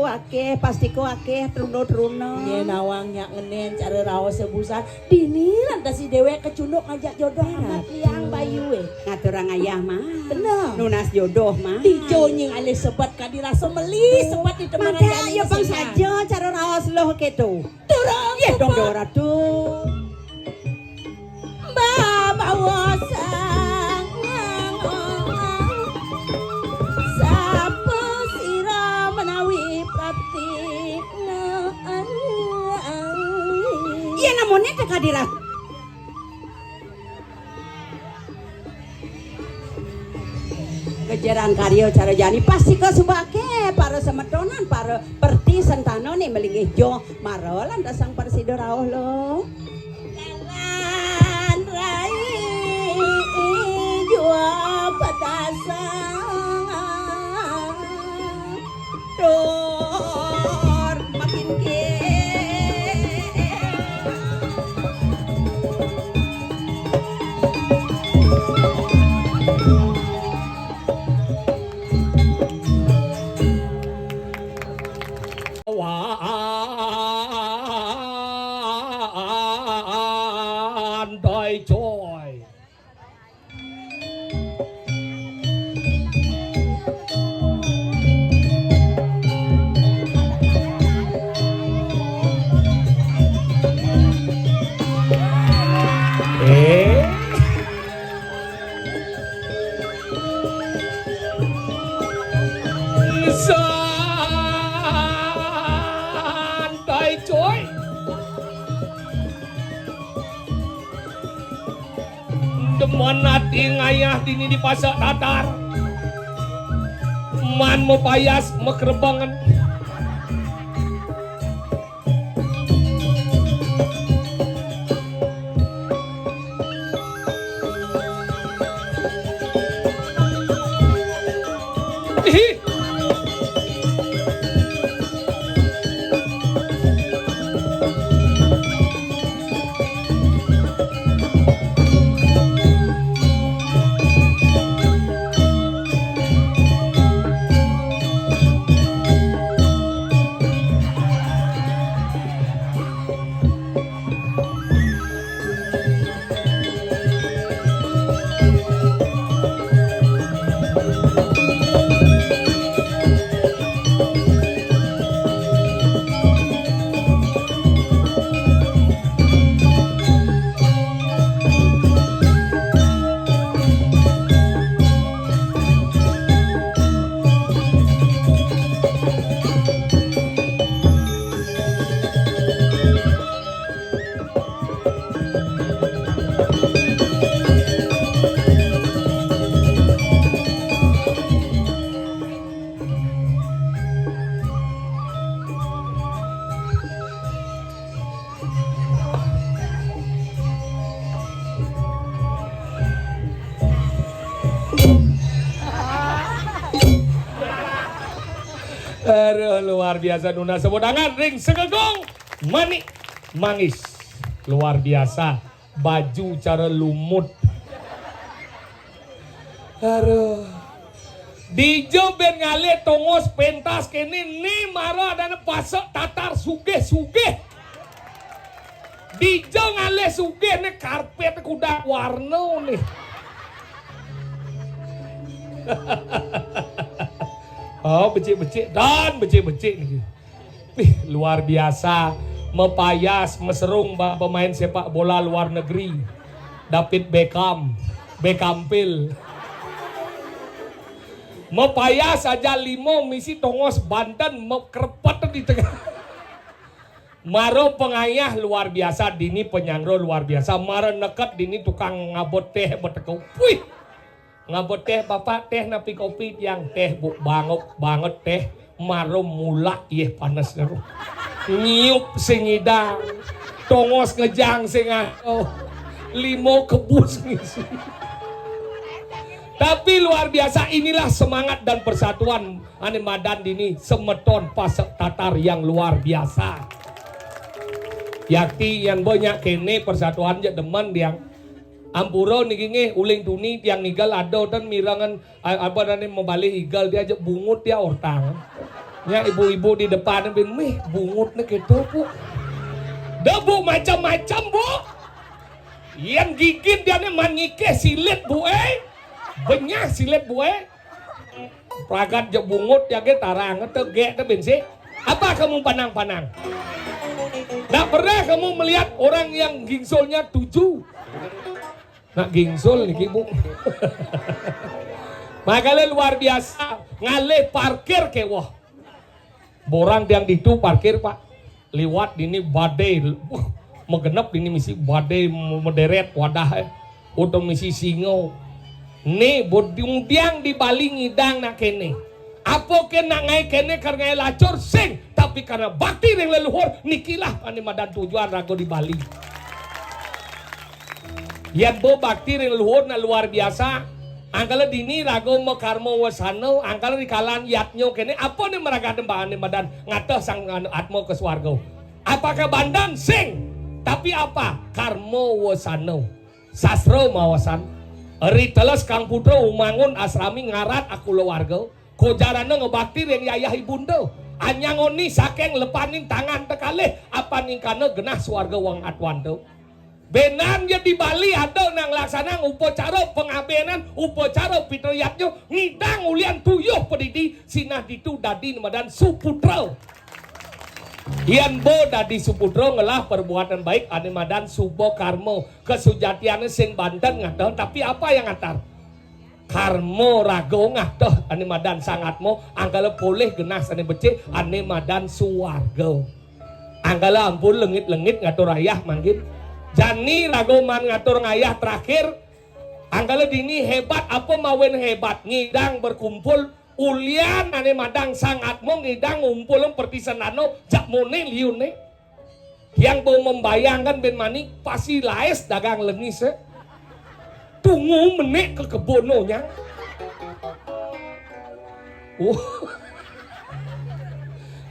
Akéh, pasti ko akéh truna-truna. Nggih, nawang nyak ngenén cara raos sebusan. Dini lantas si déwék kecunduk ngajak jodoh. Ratu. Amat Liang Bayué. Ngaturang ayah mah. Bener. Nunas jodoh mah. Dijo nying alih sebet kadi rasa meli sebet di temenan. Mantap, jani ya, Bang, sing saja cara raos loh kéto. Turang. Yé, dong, Déwa Ratu. Babawa sang sapa sira menawi prapti. Yé, namuné teka dirah. Kejaran karya cara jani pasti kasubake para semetonan, para perti sentana né melinggih joh mara lantas sang prasida rauh lo. Jalan rai jua petasang. Dor makin ke. Andai coy. Eh? Santai, coy. Demen ati ngayah dini di pasar tatar. Man mapayas makrebengan. Aduh, luar biasa, nunas tepuk tangan ring Segegung Manik Manggis. Luar biasa. Baju cara lumut. Aduh. Dija bén ngalih tongos pentas kéné, né mara adané pasek tatar sugih-sugih. Dija ngalih sugih né, karpét kuda warna né. Oh, becik-becik, dan becik-becik niki. Wih, luar biasa. Mapayas, maserung ba-, pemain sepak bola luar negeri. David Beckham, Beckham Pil. Mapayas ajal lima misi tongos banten, makrepet di tengah. Mara pangayah luar biasa, dini panyanggra luar biasa. Mara neked dini tukang ngaba téh ba teka. Wih, ngaba téh, Bapak, téh napi kopi? Tiang, téh, Bu, banget, banget téh. Mara mulak yéh panes terus. Nyiup sing ngidang. Tongos ngejang sing ngadoh. Lima kebus ngisi. Tapi luar biasa, inilah semangat dan persatuan ané madan dini semeton pasek tatar yang luar biasa. Yakti yan banyak kéné persatuan ja demen tiang. Ampura niki nggih, uling tuni tiang ngigal ada ten mirengan, a-, apa nane, mabalih igal, dia aja bungut dia ortang. Ya, ibu-ibu di depan bin, "Mih, bungut ne gitu, Bu." Dah, Bu, macam-macam, Bu. Yan gigit dia ne man ngikeh silit, Bu, eh. Benyah silit, Bu, eh. Pragat je bungut ya ge tarang, tegek te bensi. Apa kamu panang-panang? Ndak pernah kamu melihat orang yang gingsulnya tujuh? Nak gingsul niki, Bu. Makanya luar biasa, ngalih parkir keweh. Borang tiang ditu parkir, Pak. Liwat dini badai, uh, magenep dini misi badai, m-, maderet wadah, eh. Udah misi singa. Ni budung tiang di Bali ngidang nak kene. Apa ke nak ngai kene kar ngai lacur sing, tapi karena bakti ring leluhur, nikilah ane madan tujuan raga di Bali. Yan bo bakti ring leluhur nak luar biasa. Angkala dini raga makarma wasana, angkala di kalan yatnya kene, apa ne maraga tembangane madan ngateh sang anu atma ke swarga. Apakah bandan sing? Tapi apa? Karma wasana. Sastra mawasan. Ri teles Kang Putra umangun asrami ngarat akula warga. Kojarana ngebakti ring yayah ibunda. Anyangoni saking lepaning tangan tekalih, apaningkana genah swarga wang atwanta. Benan ya di Bali ada nang laksanang upacara pangabenan, upacara pitrayatnya, ngidang ulian tuyuh padidi, sinah ditu dadi nemadan suputra. Yan bo dadi suputra ngelah perbuatan baik ane madan suba karma, kesujatiane sing banten ngateh, tapi apa yang ngatar? Karma raga ngateh ane madan sangatma, angkala polih genah sane becik ane madan suwarga. Angkala ampun lengit-lengit ngatur ayah mangkin. Jani raga man ngatur ngayah terakhir, angkala dini hebat apa mawin hebat, ngidang berkumpul, ulian ane madang sang atma ngidang ngumpul pertisenano jak mone liune. Yang bau membayangkan ben mani pasti laes dagang lengis, eh. Tunggu menek ke kebono nyang. Oh.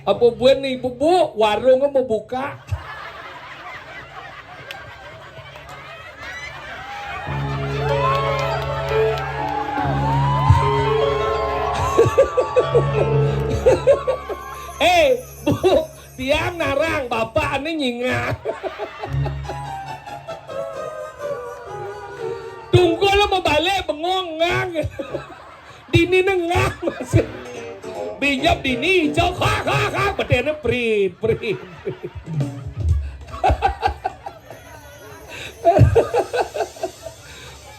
Apa buin ni, Bu, Bu? Warung mau buka. Eh, Bu, tiang narang, bapak ni nyingak. Tungkul mau balik bengong ngang. Dini nengah masih. Binyap dini hijau, ha, ha, ha, bedene prit, prit, prit.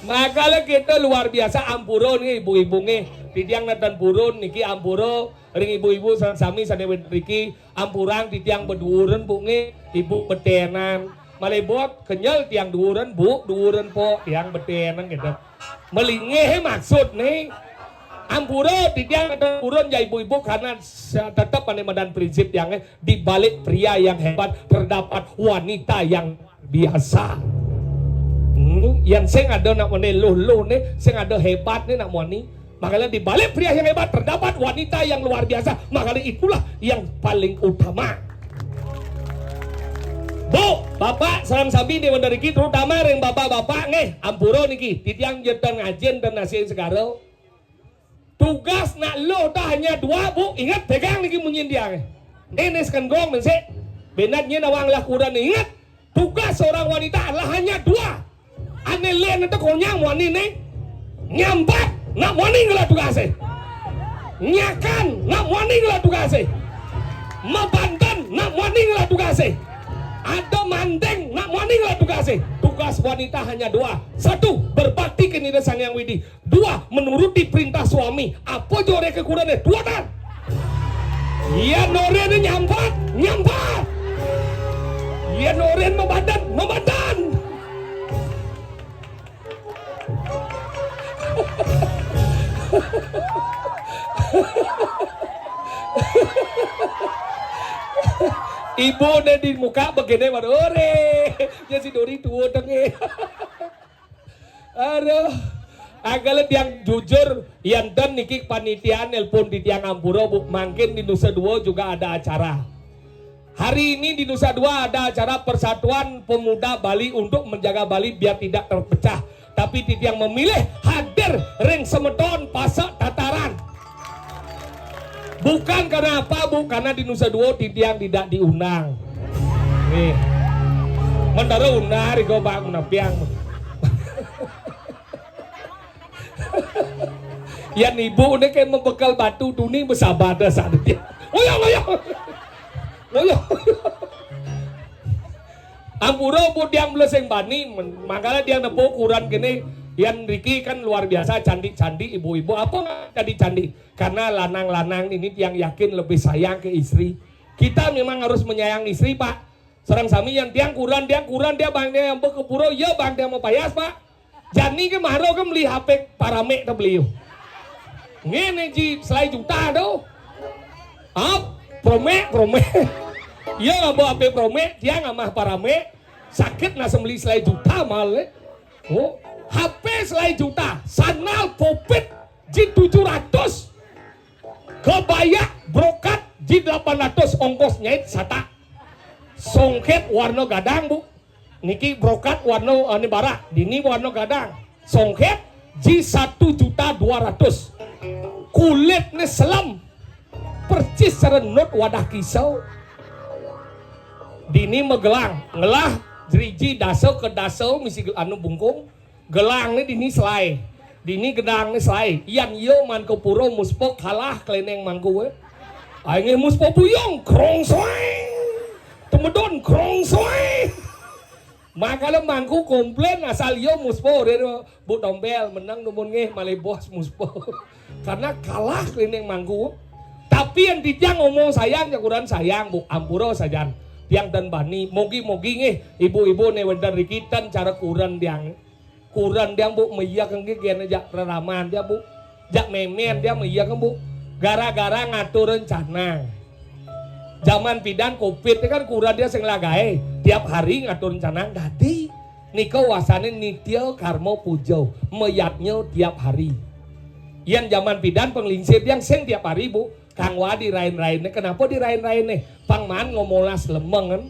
Makanya kita luar biasa ampura nih ibu-ibu nih. Titiang nenten purun niki ampura ring ibu-ibu sa-, sami sane wit riki, ampurang titiang beduren, Bu, nggih, ibu betenan. Malebot kenyel tiang duren, Bu, duren, Pok, tiang betenan gitu. Melingih maksud nih. Ampura titiang nenten purun ya ibu-ibu karena se-, tetep ane madan prinsip tiang, eh, di balik pria yang hebat terdapat wanita yang biasa. Hmm, yan sing ada nak mone luh-luh ne, sing ada hebat ne nak mone. Makanya di balik pria yang hebat terdapat wanita yang luar biasa. Makanya itulah yang paling utama. Bu, bapak, sareng sami dewan dari kita, terutama ring bapak-bapak nggih, ampura niki, titiang yén ten ngajin ten nasi segara. Tugas nak lo tak hanya dua, Bu. Ingat, pegang niki munyin tiang. Ini sekenggong mensik. Benat nyen awang lah kurang ingat. Tugas seorang wanita adalah hanya dua. Ane lén itu konyang wani ne. Nyambat, nak wani ngelah tugasé. Nyakan, nak wani ngelah tugasé. Mabanten, nak wani ngelah tugasé. Ada manting, nak wani ngelah tugasé. Tugas wanita hanya dua. Satu, berbakti ke Ida Sang Hyang Widi. Dua, menuruti perintah suami. Apa jore kekurangan? Dua tan. Iya noren nyambat, nyambat. Iya noren mabanten, mabanten. Ibu ne di muka begini, waduh, ore. Ya si Dori tua denge. Aduh. Anggale tiang jujur, yén ten niki panitia nelpon titiang ampura, Bu, mangkin di Nusa Dua juga ada acara. Hari ini di Nusa Dua ada acara Persatuan Pemuda Bali untuk menjaga Bali biar tidak terpecah. Tapi titiang memilih hadir ring semeton Pasek Tataran. Bukan karena apa, Bu, karena di Nusa Dua titiang tidak diundang. Nih. Mentara undang riko, Pak, menapiang. Yan ibu ne kayak membekel batu tuni bersabar dah saat dia. Oyong, oyong. Oyong. Ampura, Bu, tiang beleseng bani, men-, mangkala tiang nepuk kuran kene, yan riki kan luar biasa, cantik-cantik ibu-ibu. Apa nggak cantik-cantik? Karena lanang-lanang ini tiang yakin lebih sayang ke istri. Kita memang harus menyayang istri, Pak. Sareng sami yan tiang kuran, tiang kuran, tiang bang, tiang yang ke pura, ya bang, tiang mau payas, Pak. Jani ke maro ke meli H P parame te beli. Ngene ji selai juta tu. Ap, promek, promek. Ya ngaba H P promek, tiang amah parame. Sakit nasa meli selai juta mal, eh. Oh, H P selai juta, sandal popit ji tujuh ratus. Kebaya brokat ji delapan ratus, ongkos nyait sata. Songket warna gadang, Bu. Niki brokat warna, eh, ni barak, dini warna gadang. Songket ji satu juta dua ratus. Kulit ni selem. Percis serenut wadah kisau. Dini magelang, ngelah jeriji dasa ke dasa misi gel-, anu bungkung. Gelang ni dini selai. Dini gedang ni selai. Yan iya man ke pura muspa kalah keleneng mangku, eh. Ai nggih muspa buyung, krong soeng. Temedon, krong soeng. Makala mangku komplain asal iya muspa, udah, Bu Tompel, menang dumun nggih, malih bos muspa. Karena kalah keleneng mangku. Tapi yang titiang ngomong sayang, ya kurang sayang, Bu, ampura sajan. Tiang ten bani, mogi-mogi nggih, ibu-ibu ne wenten riki ten cara kuran tiang. Kuran tiang, Bu, meyek nggih gen jak reraman tiang, Bu. Jak memen tiang meyek, Bu. Gara-gara ngatur rencana. Zaman pidan covid ni kan kuran tiang sing lagae. Tiap hari ngatur rencana dadi. Nika wasane nitya karma puja, meyatnya tiap hari. Yan zaman pidan penglingsir tiang sing tiap hari, Bu. Kang wa dirain-raine. Kenapa dirain-raine? Pang maan ngomolas lemengen.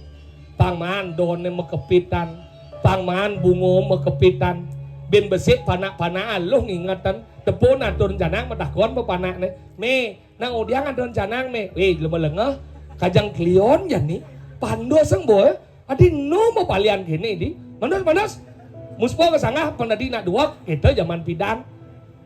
Pang maan done makepitan. Pang maan bunga makepitan. Bin besik panak-panak aluh ngingetan. Tepun atur canang matakon pepanakne. Me, nang udiang atur canang, me. Weh, lemah lengah. Kajang klion jani. Pando seng boy. Adi nu mapalian kene di. Manus, manus. Muspa kasanggah pang dadi nak duweg, kita zaman pidan.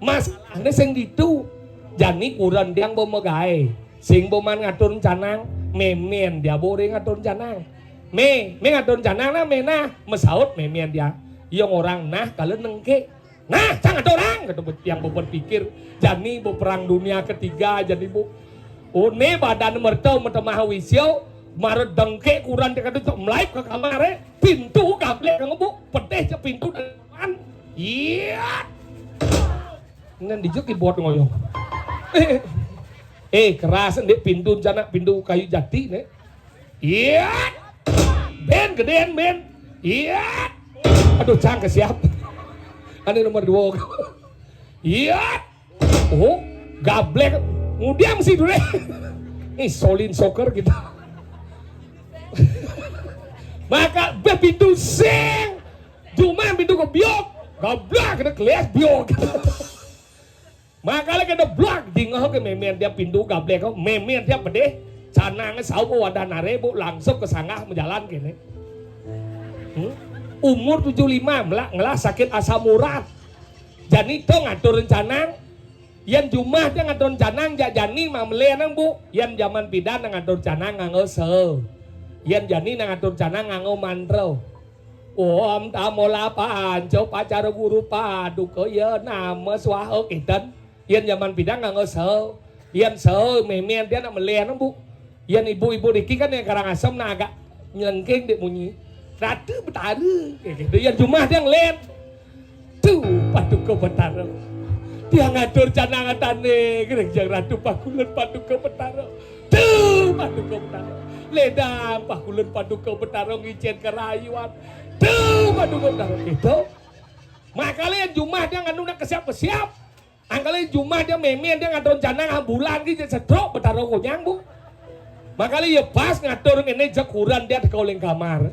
Masalahne sing ditu. Jani kuran tiang ba magae. Sing ba maan ngatur canang, memen dia ba ore ngatur canang. Me, me ngatur canang nah, me nah. Masaut memen dia. Yang orang nah kala nengke. Nah, cang ada orang, kata tiang beban pikir. Jani ba perang dunia ketiga, jani, Bu. One badan merta mata maha wisya, mara dengke kuran dia kata cok melaip ke kamar, eh. Pintu gablek ke ngebuk, pedih cek pintu dari depan. Iya. Nan dijek keyboard ngoyong. Eh, eh, keras, ndek pintu, jana pintu kayu jati, ne. Iya. Ben, gedean, Ben. Iya. Aduh, cang ke siap. Ane nomor dua. Iya. Oh, gablek. Ngudiang sih dulu. Nih, solin soccer gitu. Maka bé pintu sing. Jumah pintu kebiok. Gablek, kena keles biok. Maka lagi ada blak, dingeh ke mémén dia pintu gablek, mémén dia pedih. Canang saup wadah nare, Bu, langsung ke sanggah menjalan kéné. Hmm? Umur tujuh lima, melak ngelah sakit asam urat. Jani to ngatur rencana. Yén jumah dia ngatur rencana, jak jani mamelé nang, Bu. Yén jaman pidan nang ngatur rencana nganggo se. Yén jani nang ngatur rencana nganggo mantra. Om tamo la panca pacara guru paduka ya nama swaha kénten. Yén jaman pidan nganggo se. Yén se mémén dia nak melé nang, Bu. Yén ibu-ibu niki kan yang Karangasem nah agak nyelengking dek munyi. Ratu Betara. Kayak gitu. Yén jumah dia ngelén. Tuh, Paduka Betara. Dia ngatur canang atane, Jeng Ratu Pakulun Paduka Betara. Tuh, Paduka Betara. Ledang Pakulun Paduka Betara ngicén kerayuan. Tuh, Paduka Betara. Gitu. Makanya jumah dia nganu nak kesiap-kesiap. Angkale jumah dia mémén dia ngatur rencana ambulan ki sedrok Betara konyang, Bu. Makanya ya pas ngatur ngene jekuran dia teko ling kamar.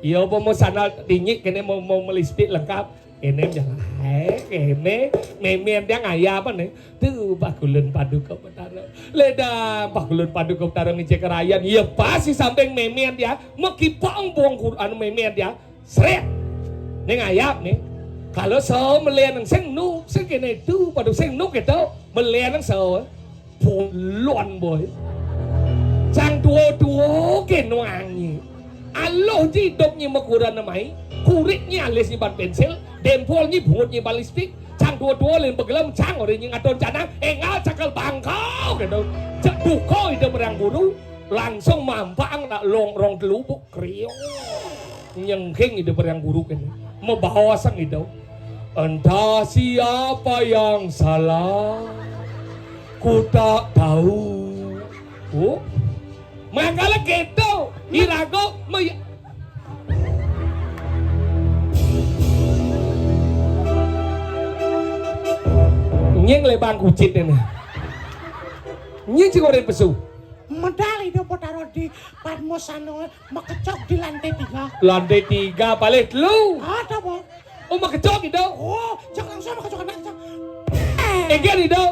Ya apa mau sandal tinggi kene mau, mau melistik lengkap. Kene jangan hai kene mémén dia ngayap nih. Tuh Pakulun Paduka Betara. Ledang Pakulun Paduka Betara ngecek rayan. Ya pas di samping mémén dia mekipang buang Quran mémén dia. Sret. Ning ayap nih. Kalau so melian sing nu sing kene itu padu sing nu gitu melian so pulon boy. Cang dua-dua ke nuangi. Aloh ji hidup nyi mekuran namai. Kurit nyi alis nyi ban pensil, dempol nyi bungut nyi ban lipstik. Cang dua-dua len pegelem cang ore nyi ngaton canang engal cakal bangkau gitu. Cek duko hidup orang guru langsung mampang nak long rong telubuk kriung. Nyengking ide yang buruk ini. Membawa sang ide. Entah siapa yang salah. Ku tak tahu. Oh. Mangkala gitu. Irago me Nying lebang kucit ini. Nying sing ora pesu. Medal hidup Potaro di Padmosano. Makecok di lantai tiga. Lantai tiga, paling telu. Ada apa? Oh, makecok gitu. Oh, cok langsung makecok anak cok. Egan itu.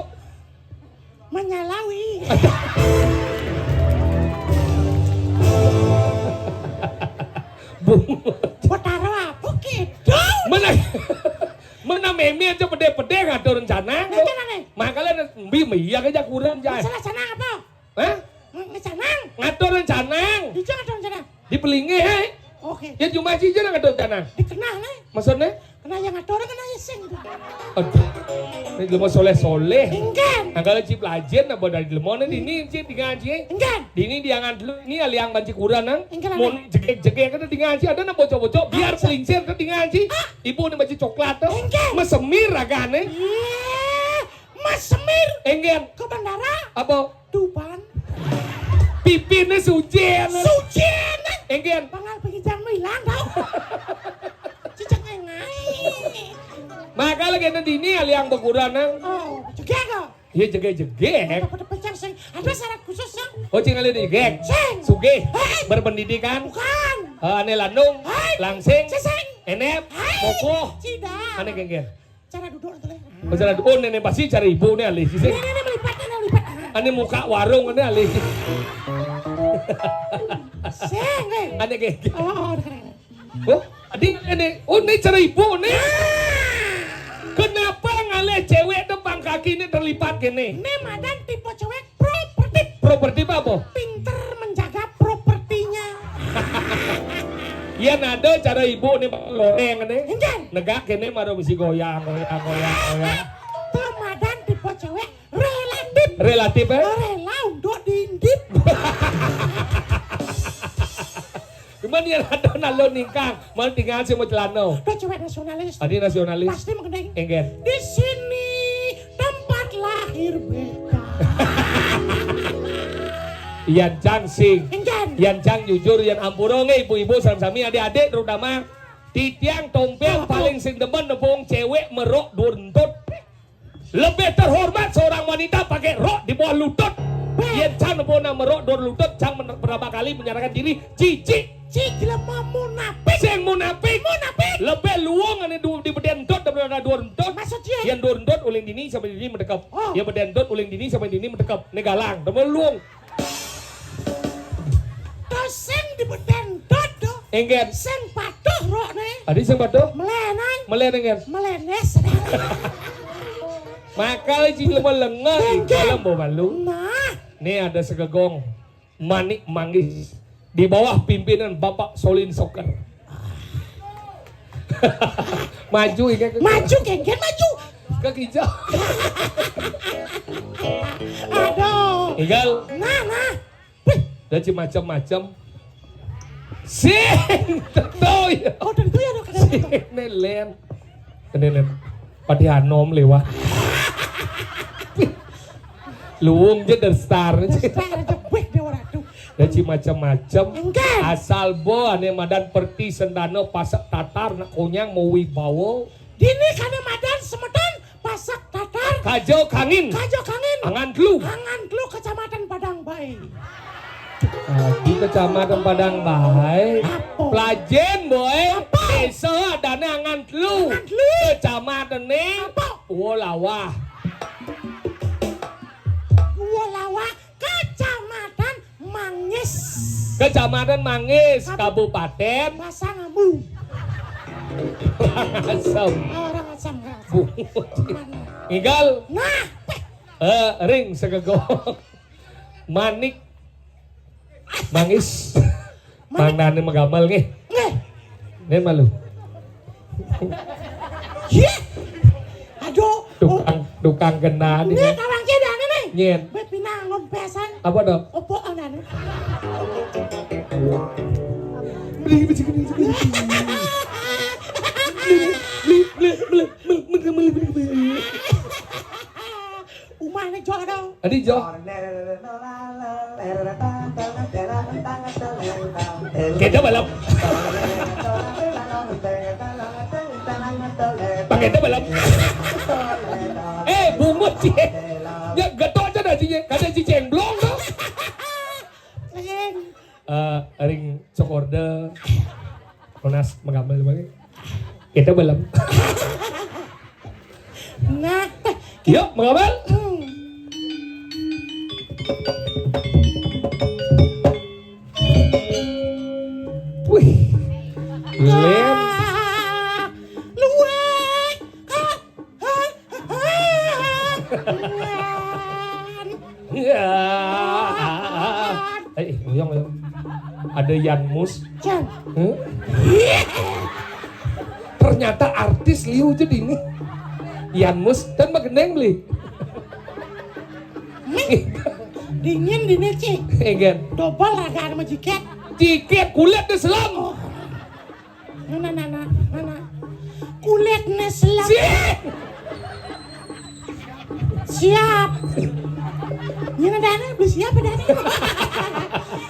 Menyalawi. Bung. Potaro apa gitu? Mana? Mana mémén aja pede-pede ngatur rencana. Rencana nih. Makanya mbi iya aja kurang jai. Salah sana apa? Hah? Ngecanang. Ngatur rencana. Ijo ngatur rencana. Di pelinge, eh. Oke. Ya cuma sih aja ngatur rencana. Dikenal nih. Maksudnya? Kena yang ngatur kena iseng gitu. Aduh. Ini lemo soleh-soleh. Enggak. Angkal cip lajen apa dari lemone di ini cip di ngaji. Enggak. Di ini dia ngan dulu ini aliang banci kurang nang. Enggak. Mon jegek-jegek ada di ngaji ada nang bocok-bocok biar pelincir ada di ngaji. Ibu ini baju coklat tuh. Enggak. Mesemir agane. Iya. Mas Semir. Enggak. Ke bandara. Apa? Tuban. Pipine sujen. Sujen. Enggak. Pangal pengijang hilang tau. Cicak ngai. Maka lagi ada dini aliang beguran nang. Oh, juga kok. Iya jege-jege. Pada pecah sing. Ada syarat khusus sing. Oh, cing ali digek. Sing. Sugih. Hei. Berpendidikan. Bukan. Eh, ane landung. Hei. Langsing. Seseng. Enep. Hei. Mokoh. Cida. Ane gengger. Cara duduk tuh. Oh, cara duduk. Oh, nenek pasti cara ibu nih alih sih. Ini ini melipat ini melipat. Ane muka warung ini alih. Sing. Eh. Ane gengger. Oh, oh, oh, oh. Oh, adi ini. Oh, ini cara ibu nih. Kenapa ngalih cewek tuh pang kaki ini terlipat gini? Ini madan tipe cewek properti. Properti apa? Pinter menjaga propertinya. Iya nado cara ibu nih loreng nih. Enggak. Negak gini maro mesti goyang goyang goyang goyang. Itu madan tipe cewek relatif. Relatif ya? Rela untuk diintip. Cuman ya ada nalo ningkang, mau tinggal sih mau celano. Udah cewek nasionalis. Adi nasionalis. Pasti mengenai. Enggak. Di sini tempat lahir beta. Yan cang sing. Enggak. Yan cang jujur, yan ampura nggih ibu-ibu sami-sami adik-adik terutama titiang tompel paling sing demen nebung cewek merok durentut. Lebih terhormat seorang Menyatakan diri jijik. Cik jelema munafik. Sing munafik. Munafik. Lebih luwung ane du-, di beden dot daripada duur dot. Maksud ye? Yen duur dot uling dini sampai dini mentekep. Oh. Yen beden dot uling dini sampai dini mentekep. Ne galang, temu luwung. To sing di beden dot to. Enggen. Sing patuh rokne. Adi sing patuh? Melenan. Melen enggen. Melenes. Makale ci jelema lengah, enggen. Jelema balu. Nah. Nih ada segegong. Manik Manggis di bawah pimpinan Bapak Solin Soker. Maju, Igal. Maju, Genggen, maju. Ke hijau. Aduh. Igal. Nah, nah. Wih. Dah ci macam-macam. Sing, tentu ya. Oh, tentu ya, dok. Sing, nelen. Nelen. Pati anom lewat. Luwung je der star. Der star aja, wih, dia orang tuh. Dah ci macam-macam. Enggan. Asal bo ane madan Perti Sendana Pasek Tatar nak konyang mau wibawa. Dini kane madan semeton Pasek Tatar. Kajo Kangin. Kajo Kangin. Angan Telu. Angan Telu, Kecamatan Padang Bai. Aduh, Kecamatan Padang Bai. Apa? Plajen, boy. Apa? Desa adane Angan Telu. Angan Telu. Kecamatan ne. Apa? Gua Lawah. Gua Lawah, Kecamatan Manggis. Kecamatan Manggis, Kabu- Kabupaten Pasang Ambu. Asam. Oh, orang asam, orang asam. Bu. Mana? Igal. Nah, eh. Eh, ring segegong. Manik. Manggis. Manik. Mangdane megamel nggih. Nggih. Nggih malu. Yeh. Aduh. Tukang, tukang kena nih. Nggih, kawang ki dane nih. Nyen. Be pinang ngompesan. Apa to? Opo anane? Beli, beli, beli, beli, beli. Beli, beli, beli, beli, beli, beli, beli, beli. Umahne Joro. Adi Jo. Keda balem. Pakai keda balem. Eh, bungut sih. Ya getok aja dah sih. Kada cicing blong tuh. Ceng. Eh, ring cokorde. Monas menggambar bagi. Kita belum. Nah, yuk, menggambar. Hmm. Wih. Lem. Ah, luwek. Ah, ah, ah, ah. Ya. Eh, eh, uyang, uyang. Ada Yan Mus. Yan. Huh? Ternyata artis liu jadi ini. Yan Mus dan magendeng beli. Nih, dingin dini, Ci. Enggak. Dobel raga sama jiket. Jiket kulit di selam. Oh. Mana, mana, mana? Kulitnya selap. Siap. Siap. Ini dana, beli siapa dana?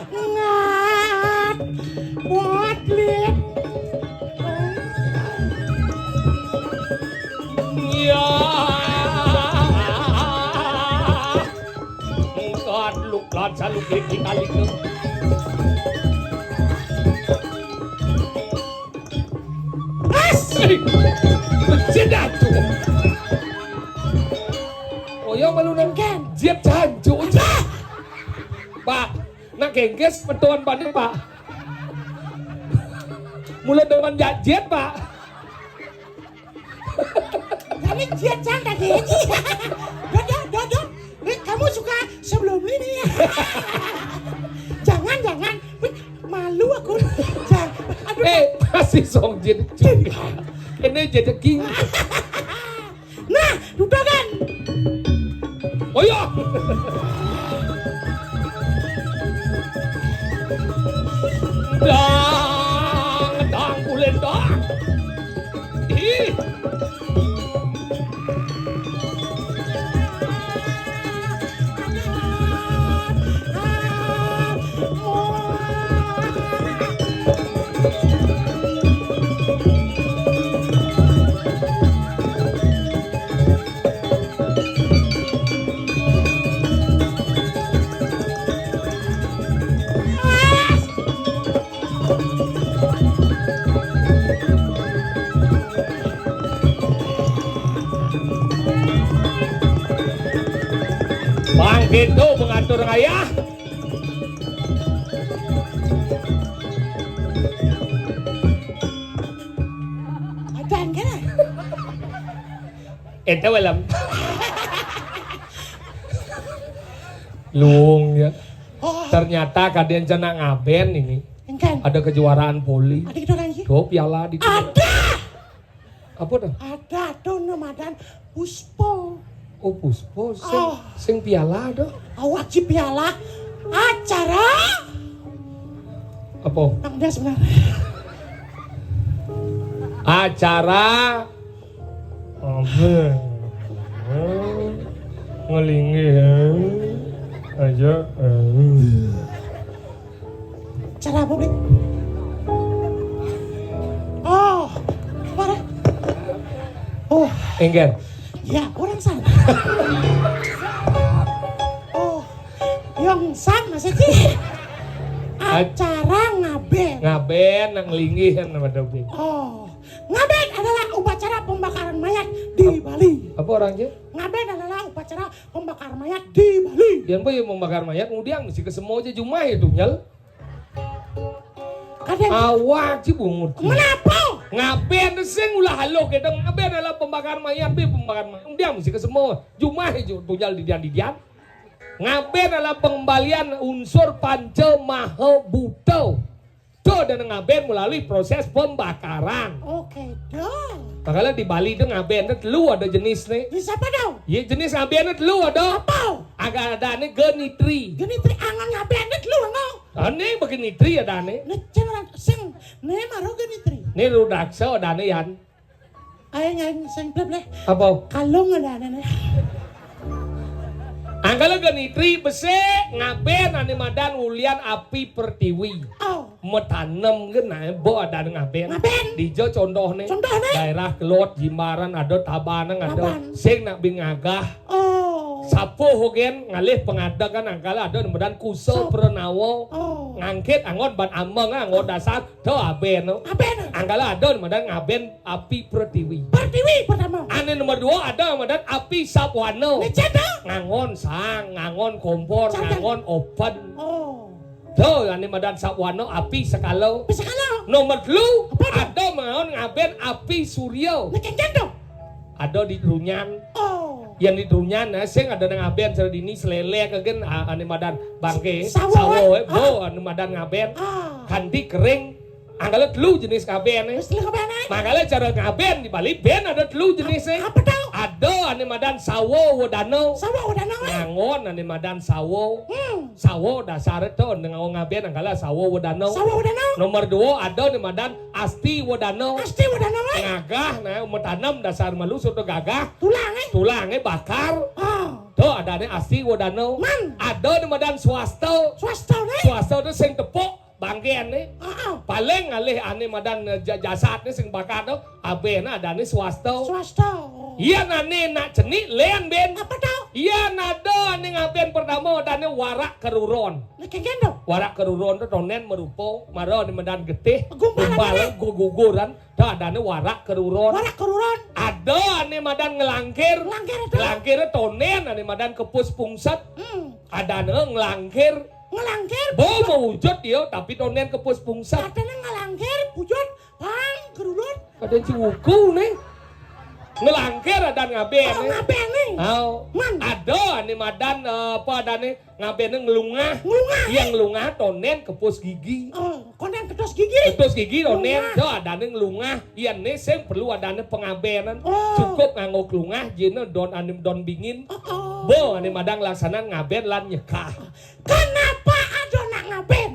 Ngat. Buat, Lip. Ya. Mungkat luklan salukit di kali ke. Asik. Bejin dah tu. Oh ya, malu nang kan. Jiat jancu. Pak, nak gengges petuan panik, Pak. Mulai depan jajit, Pak. Kami jiat jangan kaget. Dodo, Dodo. Eh, kamu suka sebelum ini ya? Jangan, jangan. Wih, malu aku. Jangan. Aduh. Eh, masih song jin. Ini jadi king. Nah, dudokan. Oh iya. Dang, dang, kulen, dang. Ih. Kéto mengatur ngayah. Adan kéné. Énté welem. Luung ya. Oh. Ternyata kadén cenah ngabén ini. Engkén. Ada kejuaraan voli. Ada gitu kan sih? Tuh piala di Ada. Apa dah? Ada tuh nu madan Puspa. Oh, Puspa. Sing, Oh. sing piala dah. Awak si piala. Acara. Apa? Nang dia sebenarnya. Acara. Apa? Ngelinggih. Aja. Cara publik. Oh, mana? Oh, Engger. Ya, orang sana. Oh, yang sana sih. Acara ngabén. Ngabén nang linggih kan nama dong. Oh, ngabén adalah upacara pembakaran mayat di Bali. Apa orangnya? Ngabén adalah upacara pembakaran mayat di Bali. Yang apa yang membakar mayat, ngudiang mesti ke semua aja jumah itu, nyel. Kadén. Awak si bungut. Kenapa? Ngabén sing ulah halus kita, ngabén adalah pembakar mayat, bi pembakar mayat. Ngudiang mesti ke semua. Jumah itu tunjal didian-didian. Ngabén adalah pengembalian unsur panca maha buta. Tuh dan ngabén melalui proses pembakaran. Oke, dah. Makanya di Bali itu ngabén itu telu ada jenis nih. Di siapa dong? Iya jenis ngabén itu telu ada. Apa? Agak ada nih genitri. Genitri angan ngabén itu telu angan. Ane bagi nitri ada nih. Nih cen orang sing nih maru genitri. Nih rudaksa ada nih Yan. Ayo nyanyi sing bleh bleh. Apa? Kalung ada nih. Angkala genitri besik ngabén ane madan ulian api pertiwi. Oh. Metanem ke nae bo ada ngabén. Ngabén. Dija contohne. Contohne? Daerah Kelot, Jimbaran ada, Tabanan ada. Taban. Sing nak bingagah. Oh. Sapuh hogen ngalih pengadegan angkala ada madan kusa Sap- pranawa. Oh. Ngangkit anggon ban ameng anggon dasar to aben. Aben. Angkala ada madan ngabén api pertiwi. Pertiwi pertama. Ane nomor dua ada madan api sapwana. Lecet dah. Ngangon sang, ngangon kompor, Sang. Ngangon oven. Oh. Tuh, ane madan sapwana api sekala. Api sekala. Nomor telu, Apa tuh? Ada ngangon ngabén api surya. Nek kenceng dong. Ada di Drunyan. Oh. Yang di Drunyan, nah, sing ada nang ngabén sira dini selelek agen, a-, ane madan bangke. Sawo, Sawo, eh. Eh, bo, Ah. Ane madan ngabén. Ah. Kanti kering. Angkala telu jenis ngabén, eh. Terus telu ngabén, eh? Makanya cara ngabén di Bali ben ada telu jenis, eh. Apa tau? Ada ane madan sawo wedana. Sawo wedana, eh? Ngangon ane madan sawo. Hmm. Sawo dasar to ngangon ngabén angkala sawo wedana. Sawo wedana. Nomor dua ada ane madan asti wedana. Asti wedana, eh? Ngagah nah metanem dasar malu soto gagah. Tulang, eh? Tulang, eh, bakar. Ah. To ada ane asti wedana. Man. Ada ane madan swasta. Swasta, eh? Swasta to sing tepuk. Bangkean nih. Heeh. Paling ngalih ane madan, eh, ja-, jasad nih sing bakar tuh, abéh nah adane swasta. Swasta. Iya nane nak cenik len ben. Apa tau? Iya nada ane ngabén pertama adane warak keruron. Nek kengken dong. Warak keruron tuh tonen merupa, mara ane madan getih, Gumpalan gumpal, ane. gu-, guguran, tuh adane warak keruron. Warak keruron. Ada ane madan ngelangkir. Ngelangkir itu. Ngelangkir tonen ane madan kepus pungset. Hmm. Adane ngelangkir. Ngelangkir. Bo mewujud dia, tapi tonen kepus pungset. Katanya ngelangkir, wujud, pang, gerudut. Ada ciwuku nih. Ngelangkir ada ngabén Oh, nih. Ngabén nih. Oh. Man. Ada nih madan, eh, apa ada nih ngabén nih ngelungah. Ngelungah, Iya eh? Ngelungah tonen kepus gigi. Oh, konen ketus gigi. Ketus gigi tonen Ngelungah. Ada ada nih ngelungah. Iya nih sing perlu ada nih pengabénan. Oh. Cukup nganggo kelungah, jene don anim don bingin. Oh, oh. Bo ane madan laksana ngabén lan nyekah. Kenapa ada nak ngabén?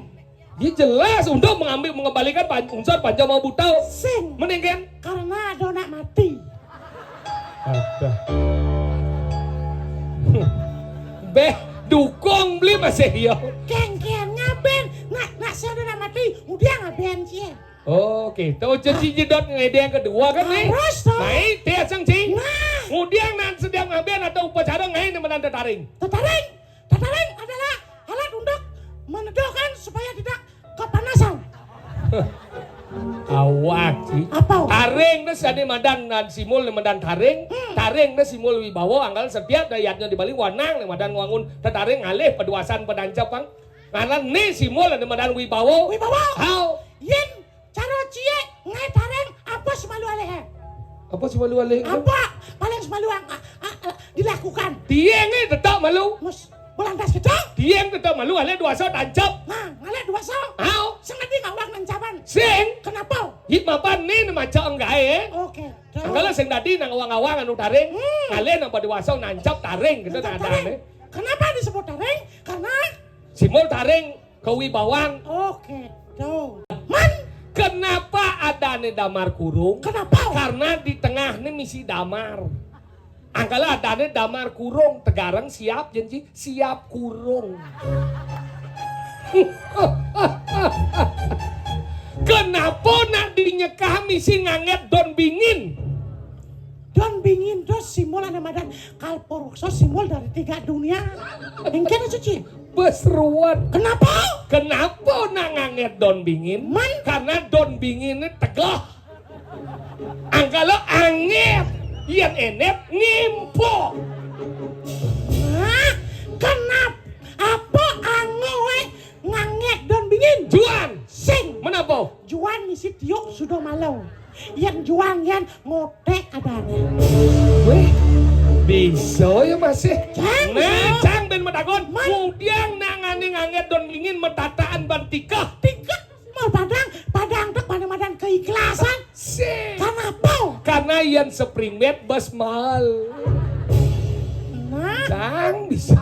Ya jelas untuk mengambil mengembalikan pan-, unsur panca maha buta. Sing. Mending kan? Karena ada nak mati. Ada. Beh, dukung beli masih ya. Kengken ngabén. Nak, nak saya ada nak mati. Udah ngabén sih. Oh, gitu. Jadi jedot ngedeng kedua kan nih? Harus dong. Naik, teh sang cing. Nah. Kemudian nan sedang ngabén atau upacara ngai nih menan tetaring. Tetaring. Tetaring adalah alat untuk meneduhkan supaya tidak kepanasan. Awak, Ci. Apa? Taring né sané madan, nan Simul né madan taring. Hmm. Taring né Simul Wibawa, anggal setiap dayatnya di Bali wanang né madan ngwangun tetaring ngalih paduasan padancep pang. Ngaran né Simul né madan Wibawa. Wibawa. Hao. Yén cara cié ngaé taring, apa semalu alih? Apa semalu alih? Apa? Paling semalu ang-, a-, a-, a-, dilakukan. Tiang é tetep malu. Mus, bulan das kita. Tiang tetep malu alih duasa tancep. Nah, ngalih duasa. Hao. Sing dadi ngawang nancapan. Sing. Kenapa? Yit mapan né maca enggaé. Oké. Angkala sing dadi nang awang-awang anu taring. Hmm. Ngalih nang paduasa nancep taring gitu. Nancep taring. Kenapa disebut taring? Karena Simul taring kawibawan. Oké, tuh. Man. Kenapa adané damar kurung? Kenapa? Karena di tengah né misi damar. Angkala adané damar kurung, tegareng siap janji, siap kurung. Kenapa nak dinyekah misi nganget don bingin? Don bingin to Simul ané madan kalpuruksa, Simul dari tiga dunia. Engkén suci. Besruwet. Kenapa? Kenapa nak nganget don bingin? Man. Karena don binginné tegeh. Angkala anget, yén enét ngimpo. Nah, kenapa apa angoé nganget don bingin? Juan. Sing. Menapa? Juan misi tiuk sudah malu. Yén juang yén ngoték adané. Wéh, bisa ya masih. Cang, nah, bisa. Cang bén matakon. Man. Kudiang nangani nganget don bingin matataan ban tikeh. Tikeh. Mau padang, padang tek pada madan keikhlasan. Sih. Kenapa? Karena yén spring bed bas mahal. Nah. Cang bisa.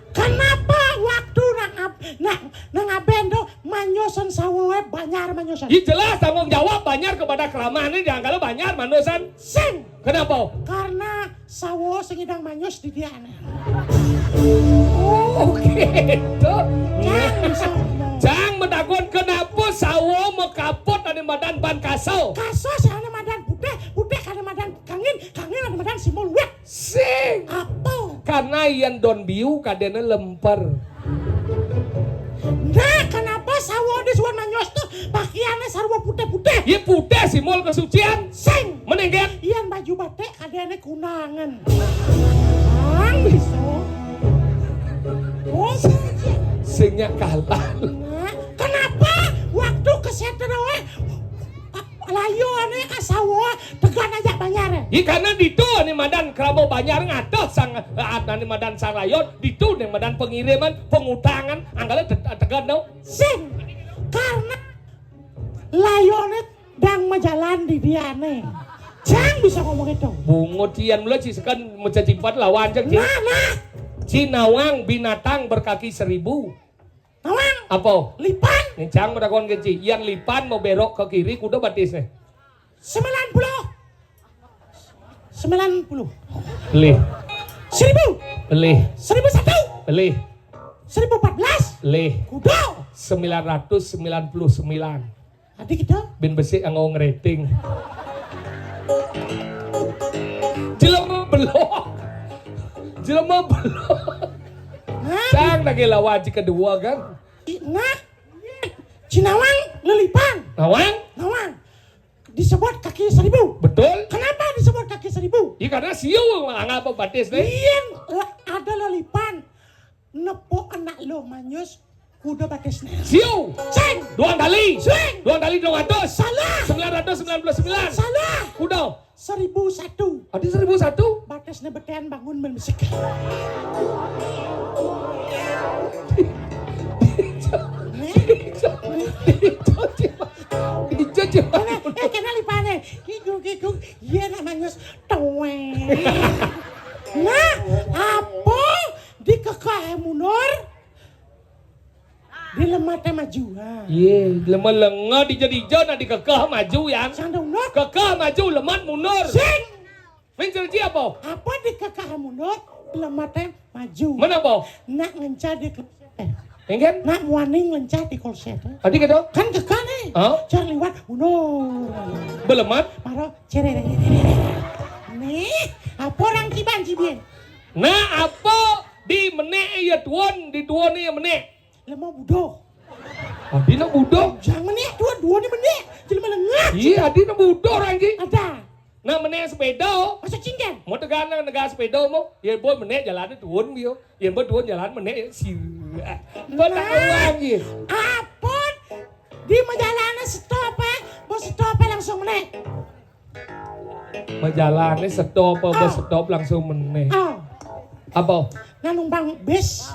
Kenapa waktu nang ab-, nang, nang abén to manyusun sawoé banjar manyusun? Ih, jelas tanggung jawab banjar kepada kramané, jangan kalau banjar manyusun. Sing. Kenapa? Karena sawo sing idang manyus di diané. Oh, gitu. Cang, bisa ngomong. Cang matakon kenapa sawo makaput ané madan ban kaso? Kaso sing ané madan putih, putih ané madan kangin, kangin ané madan Simul Wét. Sing. Apa? Karena yén don biu kadéna lemper. Nah, kenapa sawo di Suwon Manyos tuh pakaiannya sarwa putih-putih? Iya putih, simbol kesucian. Sing. Menengget. Yén baju batik kadéna kunangan. Ang bisa. Oh, sing nya kalah. Nah, kenapa waktu ke Seteroe Layoné ka sawo, tegan aja banjar. Ih, karena ditu ané madan krama banjar ngateh sang, ané madan sang layon, ditu ané madan pengiriman, pengutangan, anggalé te-, tegan no. Sing, karena layoné dang majalan di diané. Cang bisa ngomong itu. Bungut cian mula ci sekan mecacipat lawan cang ci. Nah, nah. Ci nawang binatang berkaki seribu. Nawang. Apa? Lipan. Nih, cang matakon ke ci. Yén lipan mau berok ke kiri, kuda batisné. Sembilan puluh. Sembilan puluh. Pelih. Seribu. Pelih. Seribu satu. Pelih. Seribu empat belas. Pelih. Kuda. Sembilan ratus sembilan puluh sembilan. Adi kita. Bin besik anggo ngeriting. Jelema belok. Jelema belok. Hah? Cang lagi lawan ci kedua kan. Nah, ci nawang lelipan. Nawang? Nawang. Disebut kaki seribu. Betul. Kenapa disebut kaki seribu? Ya karena siu anggap batis deh. Iya, ada lelipan. Nepuk anak lo manyus, kuda batisné. Siu. Sing. Dua kali. Sing. Dua kali dua ratus. Salah. Sembilan ratus sembilan puluh sembilan. Salah. Kuda. Seribu satu. Ada seribu satu? Batisné betéan bangun mén besik. Dijo, dijo, dijo, dijo. Kéné, eh, kéné lipané. Kiku, kiku. Iya nak manyus. Tuwék. Nah, apa dikekeh mundur? Dilematé maju. Ha. Iya, dilema lenga dija-dija nak dikekeh maju, yan. Sandung nok. Kekeh maju, lemat mundur. Sing. Min cerji apa? Apa dikekeh mundur? Dilematé maju. Mana apa? Nak ngenca di kolsét. Engken? Nak muani ngenca di kolsét. Adi gitu? Kan kekeh nih. Hah? Jar liwat mundur. Belemat? Maro cerere. Nih, apa orang kiban cibin? Nah, apa di menék ya tuan, di tuan ya menék? Lemo budoh. Adi nak budo. Jangan ni, dua-dua ni benih. Jadi malah ngah. Iya, adi nak budo orang ji. Ada. Nak menek sepeda. Masa cingkan? Mau tekan nak negak sepeda mau. Ya, buat menek jalan tu turun bio. Ya, buat turun jalan menek ya. Sira. Buat tak orang ji. Apun? Di majalan stop eh. Bos stop eh langsung menek. Majalan ni stop apa, bos stop langsung menek. Oh. Apa? Nak numpang bis.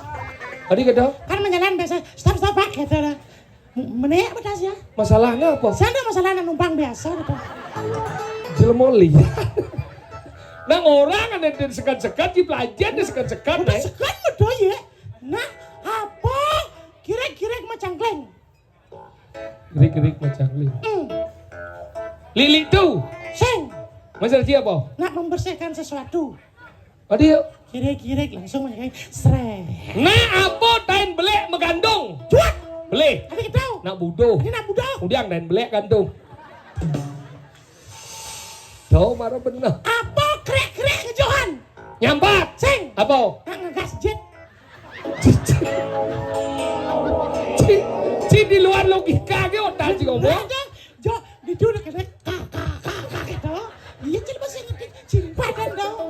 Tadi kata? Kan majalan biasa stop stop pak gitu dah. Menek apa dah sih ya? Masalahnya apa? Saya ada masalah nak numpang biasa gitu. Jelema liar. Nang orang ada di sekat-sekat, di pelajar di sekat-sekat. Udah eh. Sekat betul ya. Nah, apa? Kira-kira macam kleng. Gerik-gerik macam lili. Hmm. Lili tu. Sing. Masa dia apa? Nak membersihkan sesuatu. Tadi yuk. Kira-kira langsung macam srek. Nah, apa tain belek megandung? Cuak. Belek. Ada kita. Nak budo. Ini nak budo. Udah tain belek gantung. Tahu marah benar. Apa krek-krek ngejohan? Nyambat. Sing. Apa? Nak ngegas jet. Cik, cik, cik di luar logika ke otak cik ngomong. Nah, jo, jo, di tu nak kena ka ka ka ka gitu. Iya cik masih ngerti. Cik padan dong.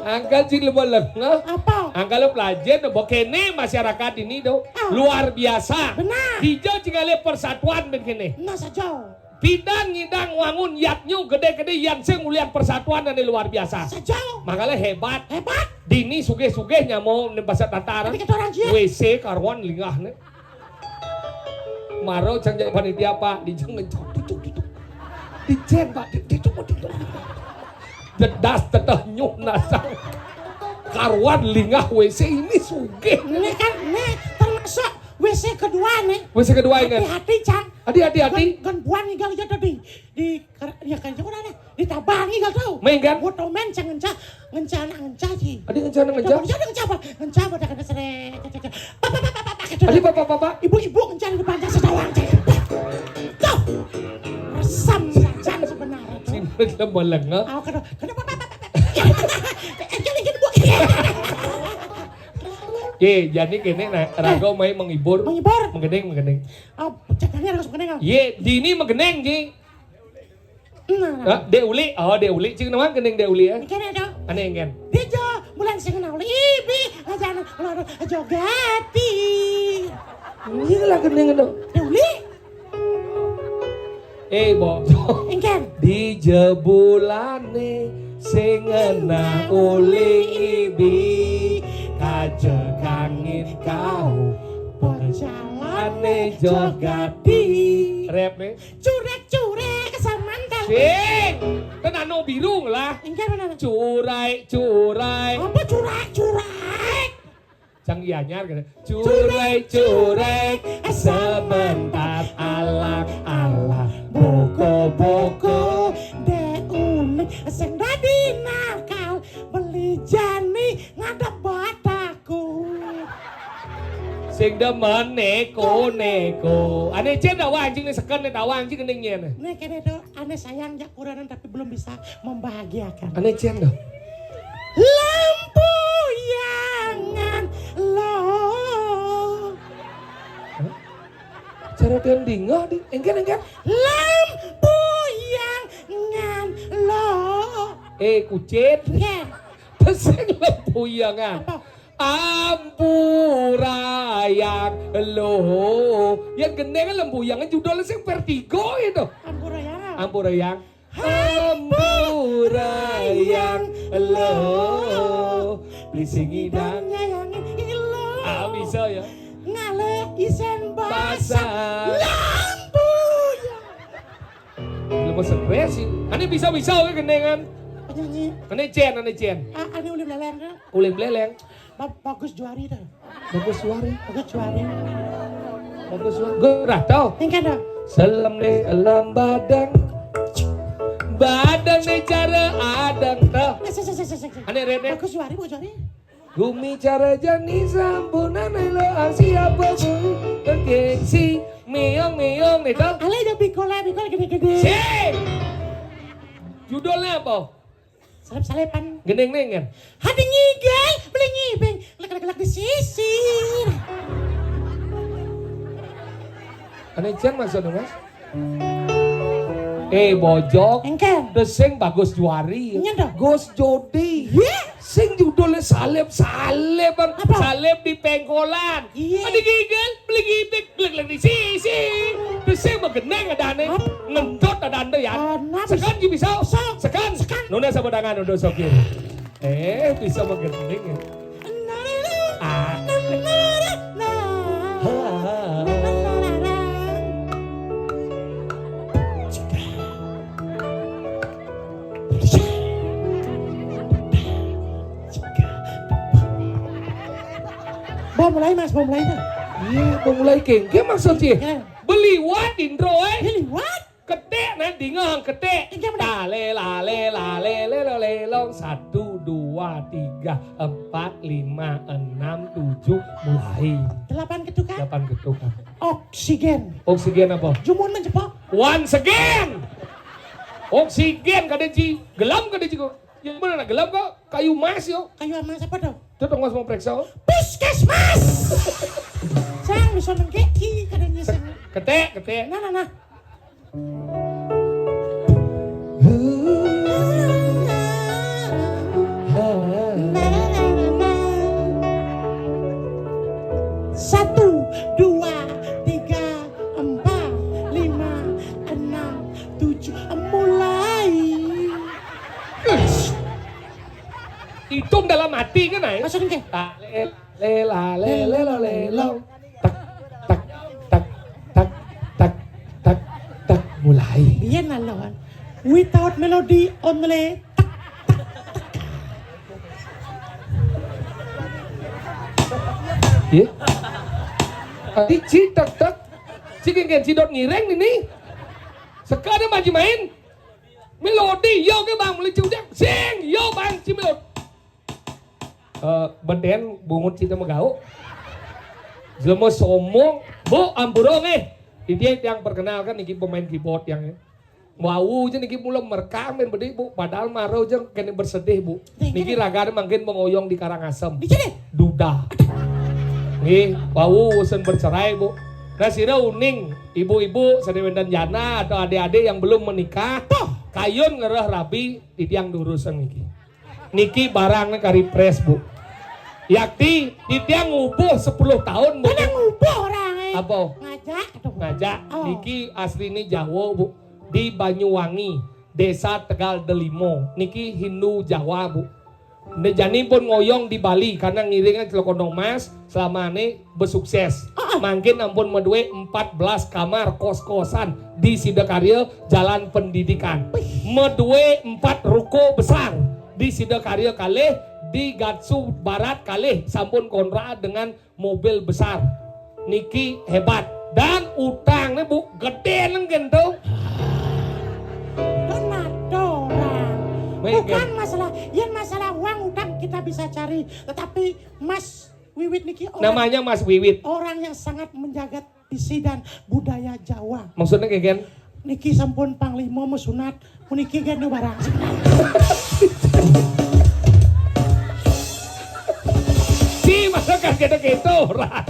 Angkal cik lu boleh, nah? Apa? Angkal lu pelajar, no, kene masyarakat ini do. Ah. Luar biasa. Benar. Hijau cik ale persatuan ben kene. Nah, saja. Pidan ngidang wangun yatnyu gede-gede yan sing ulian persatuan dan luar biasa. Saja. Makanya hebat. Hebat. Dini sugih-sugih nyamo nem pasar Tatar. Tapi kata orang Cina. W C karuan lingah ne. Maro cang jadi panitia pak di jeng ngejok tutuk tutuk. Di jen pak di tutuk tutuk. Jedas teteh nyuh nasang. Karuan lingah W C ini sugih. Ini kan ini termasuk W C kedua nih. W C kedua ingat. Hati-hati cang. Adi adi adi. Gen buan ngigal aja tadi. Di ya kan jauh dah. Di tabang ngigal tahu. Main kan? Foto main cang ngencah ngencah anak ngencah ji. Adi ngencah anak ngencah. Ngencah ngencah apa? Ngencah pada kena seret. Papa papa papa. Adi papa papa. Ibu-ibu ngencah di panjang sedawang cang. Tuh. Resam saja sebenarnya. Sing belum boleh ngah. Aku kena kena papa papa papa. Enggak lagi bu. Ye, jadi kene nah, rago mai menghibur. Menghibur. Menggening menggening. Oh, cakapnya harus mengenai kau. Ye, dini menggening ji. Nah. Ah, Dek Uli, oh Dek Uli, cing nawang gening Dek Uli ya. Ini kan ada. Aneh kan. Dia jo bulan sing kenal Uli. Ibi ngajana kalau ada jogati. Ini lah gening tu. Dek Uli. Eh, Bo. Engken. Di jebulane sing ngenah uli ibi kaje kangin kau perjalane jogati. Rap nih. Curek-curek samantan. Sing. Tenano birung lah. Engken mana? Curai-curai. Apa curai-curai? Cang Gianyar kata, curai-curai sebentar alang-alang boko-boko de unik sing dadi nakal beli jani ngadep bataku. Sing demen neko-neko. Ane cen dawa anjing ni seken ni dawa anjing kening nyen. Nek kene do ane sayang jak kuranan tapi belum bisa membahagiakan. Ane cen do. Lempuyangan lo. Hah? Cara tendingah di engken engken. Lempuyangan lo. Eh kucit. Ken. Pesing lempuyangan. Apa? Ampurayang lo. Ya gendeng lempuyangan judulnya sing vertigo itu. Ampurayang. Ampurayang. Ampurayang lo. Blising idang nyayangin ilo. Ah bisa ya. Ngale isen basa. Basa. Lampu. Lu mau stres sih. Ane bisa-bisa oke gendengan. Penyanyi. Ane Jen, ane Jen. Ah, ane ulim leleng kan? Ulim leleng. Bagus juari dah. Bagus suari. Bagus juari. Bagus suari. Gerah tau. Engken dah. Selem deh elem badang. Badang deh cara adang tau. Ane rene. Bagus juari, bagus juari. Gumi cara jani sampunan elo asi apa bu. Gengsi miong miong nih tau. Ale aja bikol aja bikol gede-gede. Sing. Judulnya apa? Salep-salepan. Gendeng nengen. Hati ngigal, beli ngibeng, lek-lek di sisir. Ane jan maksudnya, Mas? Eh, bojok. Engken. The sing bagus juari. Iya, dah. Gus Jodi. Iya. Sing judulnya salib-salib, Bang. Apa? Salib di pengkolan. Iya. Ada gigil, beli gibik, beli di sisi. The sing begeneng ada ane. Apa? Ngentot ada ande ya. Oh, nah, sekan bisa. Bisa. Sekan. Sekan. Nona sama tangan udah sokir. Eh, bisa begeneng ya. Ah. Mau mulai, Mas, mau mulai, Mas. Iya, mau mulai kengke maksudnya. Iya. Beliwat intro, eh. Beliwat. Ketik, nah, dingeng ketik. Iya, bener. Lale, lale, lale, lelo, lelong. Satu, dua, tiga, empat, lima, enam, tujuh, mulai. Delapan ketukan. Delapan ketukan. Oksigen. Oksigen apa? Jumun menjepok. Once again. Oksigen kada ji. Gelam kada ji kok. Yang mana nak gelam kok? Kayu mas yo. Kayu mas apa tuh? Itu dong mas mau periksa. Puskesmas. Sang bisa mengkeki kadanya sang. Ketek, ketek. Nah, nah, nah. Satu, dua, tiga, empat, lima, enam, tujuh, mulai. Hitung dalam hati kan, ay? Maksudnya? Lale, lale, lelo, lelong. Tak, tak, tak, tak, tak, tak, mulai. Biyen lah lawan. Without melody only. Iya. Tadi ci tak tak, ci genggen ci dot ngireng ini. Sekadar maji main. Melodi, yo ke bang, melodi udah. Sing, yo bang, ci melodi. Eh, beden bungut kita megau. Jelema sombong, Bu, ampura nggih. Dia yang perkenalkan niki pemain keyboard yang, eh. Wau aja niki mula merekam ben bedhe, Bu, padahal maro aja kene bersedih, Bu. Niki ragane mangkin mengoyong di Karangasem. Di sini. Duda. Nggih, wau usen bercerai, Bu. Nah, sira uning, ibu-ibu, sane wenten jana atau adik-adik yang belum menikah, kayun ngereh rabi titiang duruseng niki. Niki barang kari pres, Bu. Yakti, titiang ngubuh sepuluh tahun, Bu. Ada ngubuh orang, eh. Apa? Ngajak, tuh. Ngajak. Oh. Niki asline Jawa, Bu. Di Banyuwangi, Desa Tegal Delimo. Niki Hindu Jawa, Bu. Ne jani pun ngoyong di Bali karena ngiringan celokondong mas selamane besukses. Mangkin ampun medue empat belas kamar kos-kosan di Sidakarya Jalan Pendidikan. Medue empat ruko besar di Sidakarya kalih, di Gatsu Barat kalih, sampun kontra dengan mobil besar. Niki hebat. Dan utangnya, Bu, gede nengken tuh. Donatur. Bukan masalah, yang masalah uang utang kita bisa cari, tetapi Mas Wiwit niki orang, namanya Mas Wiwit, orang yang sangat menjaga tradisi dan budaya Jawa. Maksudnya kayak gini? Niki sampun panglima mesunat, puniki gini barang. Si masa kan kita gitu, ora.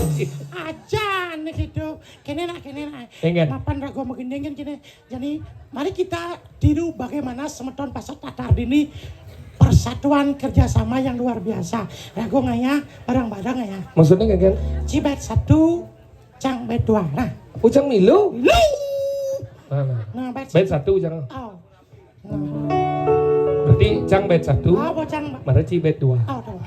Aja niki tuh. Kene nak, kene nak. Enggak. Mapan raga magending kan kene. Jadi, mari kita tiru bagaimana semeton pasat Tatar dini persatuan kerjasama yang luar biasa. Raga ngaya, barang-barang ya. Maksudnya kayak gini? Cibet satu, cang bait dua. Nah. Ujang milu. Lu. Nah, nah. Nah, bait satu, cang. Oh. Nah. Berarti cang bait satu. Oh, bocang. Mara ci bait dua. Oh, tuh.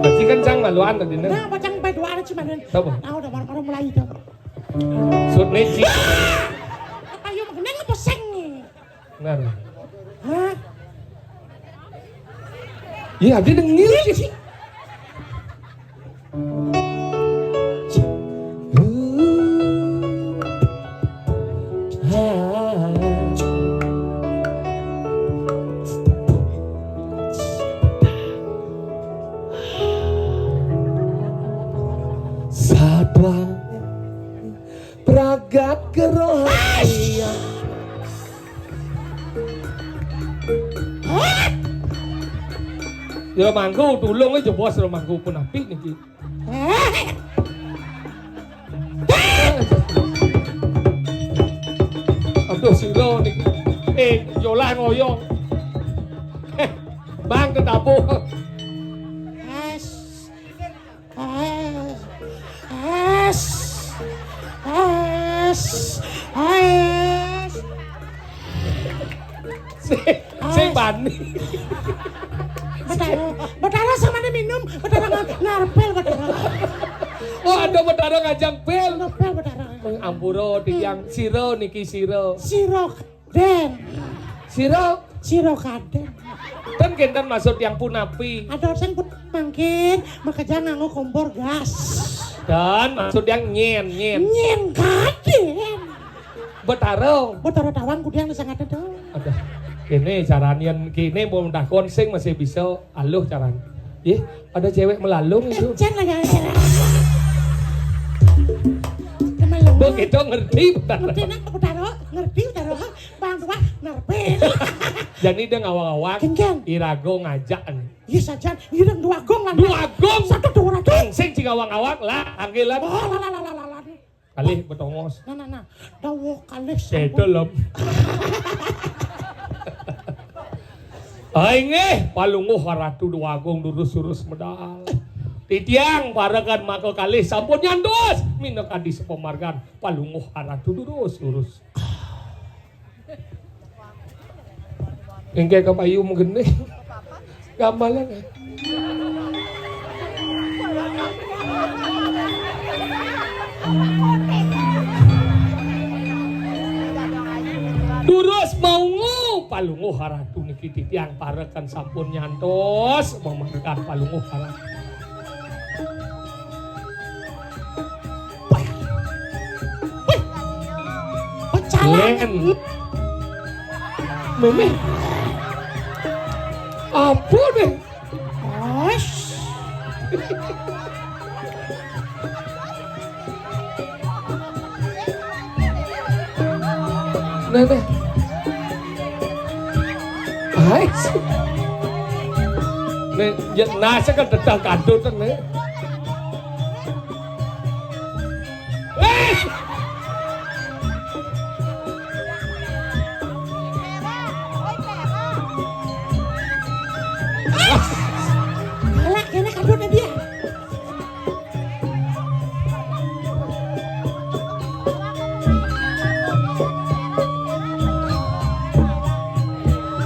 Berarti kan cang maluan tadi, nah. Nah, bocang bait dua ada ci maluan. Tahu, Bang? Tahu, udah baru-baru mulai itu. Sut neci. Apa yuk, mending apa seng nih? Nah, nah. Hah? Iya, dia dengil sih. Satwa pragat kerohanian. Ya mangku tulung aja bos, ya mangku pun apik niki. Duh, sira niki. Eh, yolah ngoyong. Eh, Bang, tetapu. Es. Es. Es. Es. Es. Sing, sing bani. Betara, Betara samane minum, Betara nga-, ngarpel, Betara. Oh, ada Betara ngajang pil. Ngarpel, Betara. Ampura, tiyang. Sira niki sira. Sira kaden. Sira? Sira kaden. Ten kenten maksud tiyang punapi? Ada sing pun mangkin, makejang nganggo kompor gas. Dan maksud tiyang nyen, nyen. Nyen kaden. Betara. Betara tawang kudiang sing ada to. Aduh. Kene carane yen kene mau takon sing masih bisa aluh carane. Nggih, ada cewek melalung itu. Jan lah, ya, ya. Melalung. Mbok kita ngerti, Betara. Ngerti nang Betara, ngerti Betara. Bang Tuah, ngerti. Jani dia ngawang-awang. Kencang. Irago ngajak nih. Iya saja, iya dong dua gong lah. Dua gong. Satu dua ratus. Sing sing ngawang-awang lah, anggelan. Oh, lah, lah, lah, lah, lah, lah. Kalih betongos. Nah, nah, nah. Dawuh kalih sampun. Sedelem. Hai nggih, Palungguh Ratu Dewagung durus-durus medal. Titiang parekan maka kalih sampun nyantos minakadi sepamargan Palungguh Ratu durus-durus. Engke kepayu mengene. Gambalan. Durus maungu Palungguh Ratu niki titiang parekan sampun nyantos memarekan Palungguh Ratu. Wih. Wih. Pecalang. Len. Meme. Apa deh? Os. Nah, nah. Hai. Nih, ya, nah, saya kan tetap kadut, nih. Eh! Galak, galak, aduh, Nadia.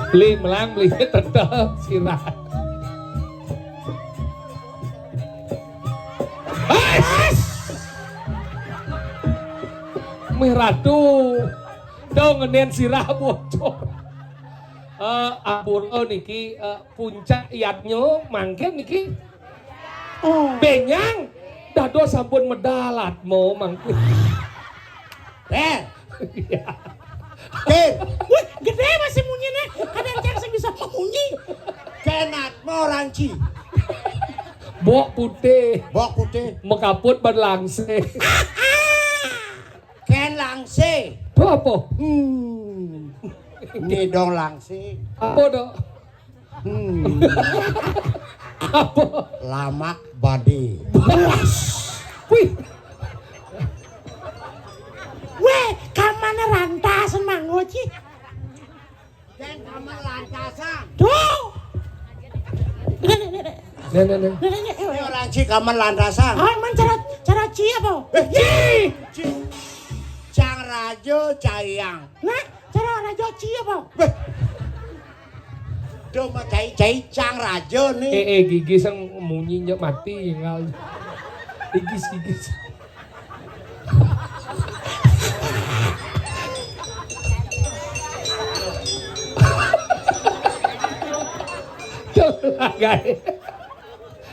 Beli melang, beli tetep sirah. Ais! Meh Ratu, dong ngenen sirah bocor. Eh, ampura niki, eh, puncak yadnya mangkin niki. Oh. Benyang, dados sampun medal atma mangkin. Eh. Kin. Wih, gede masih munyine. Kadang cek sing bisa munyi. Ken atma ranci. Bok putih. Bok putih. Mekaput ban langse. Ken langse. Itu apa? Hmm. Ini dong langse. Apa dong? Hmm. Apa? Lamak badi. Wih. Weh, kamane rantasan manggo ci? Dan kamar lantasan. Duh. Nek, nek, nek, nek. Nek, nek, nek. Nek, nek, nek, eh, Ini orang ci kamar lantasan. Ah, man cara, cara ci apa? Eh, ci. Ci. Cang Raja Cayang. Nah, cara Raja ci apa? Beh. Duh, mah cai-cai Cang Raja nih. Eh, eh, gigi sing munyi nyek mati ngal. Gigis, gigis. Coba, guys.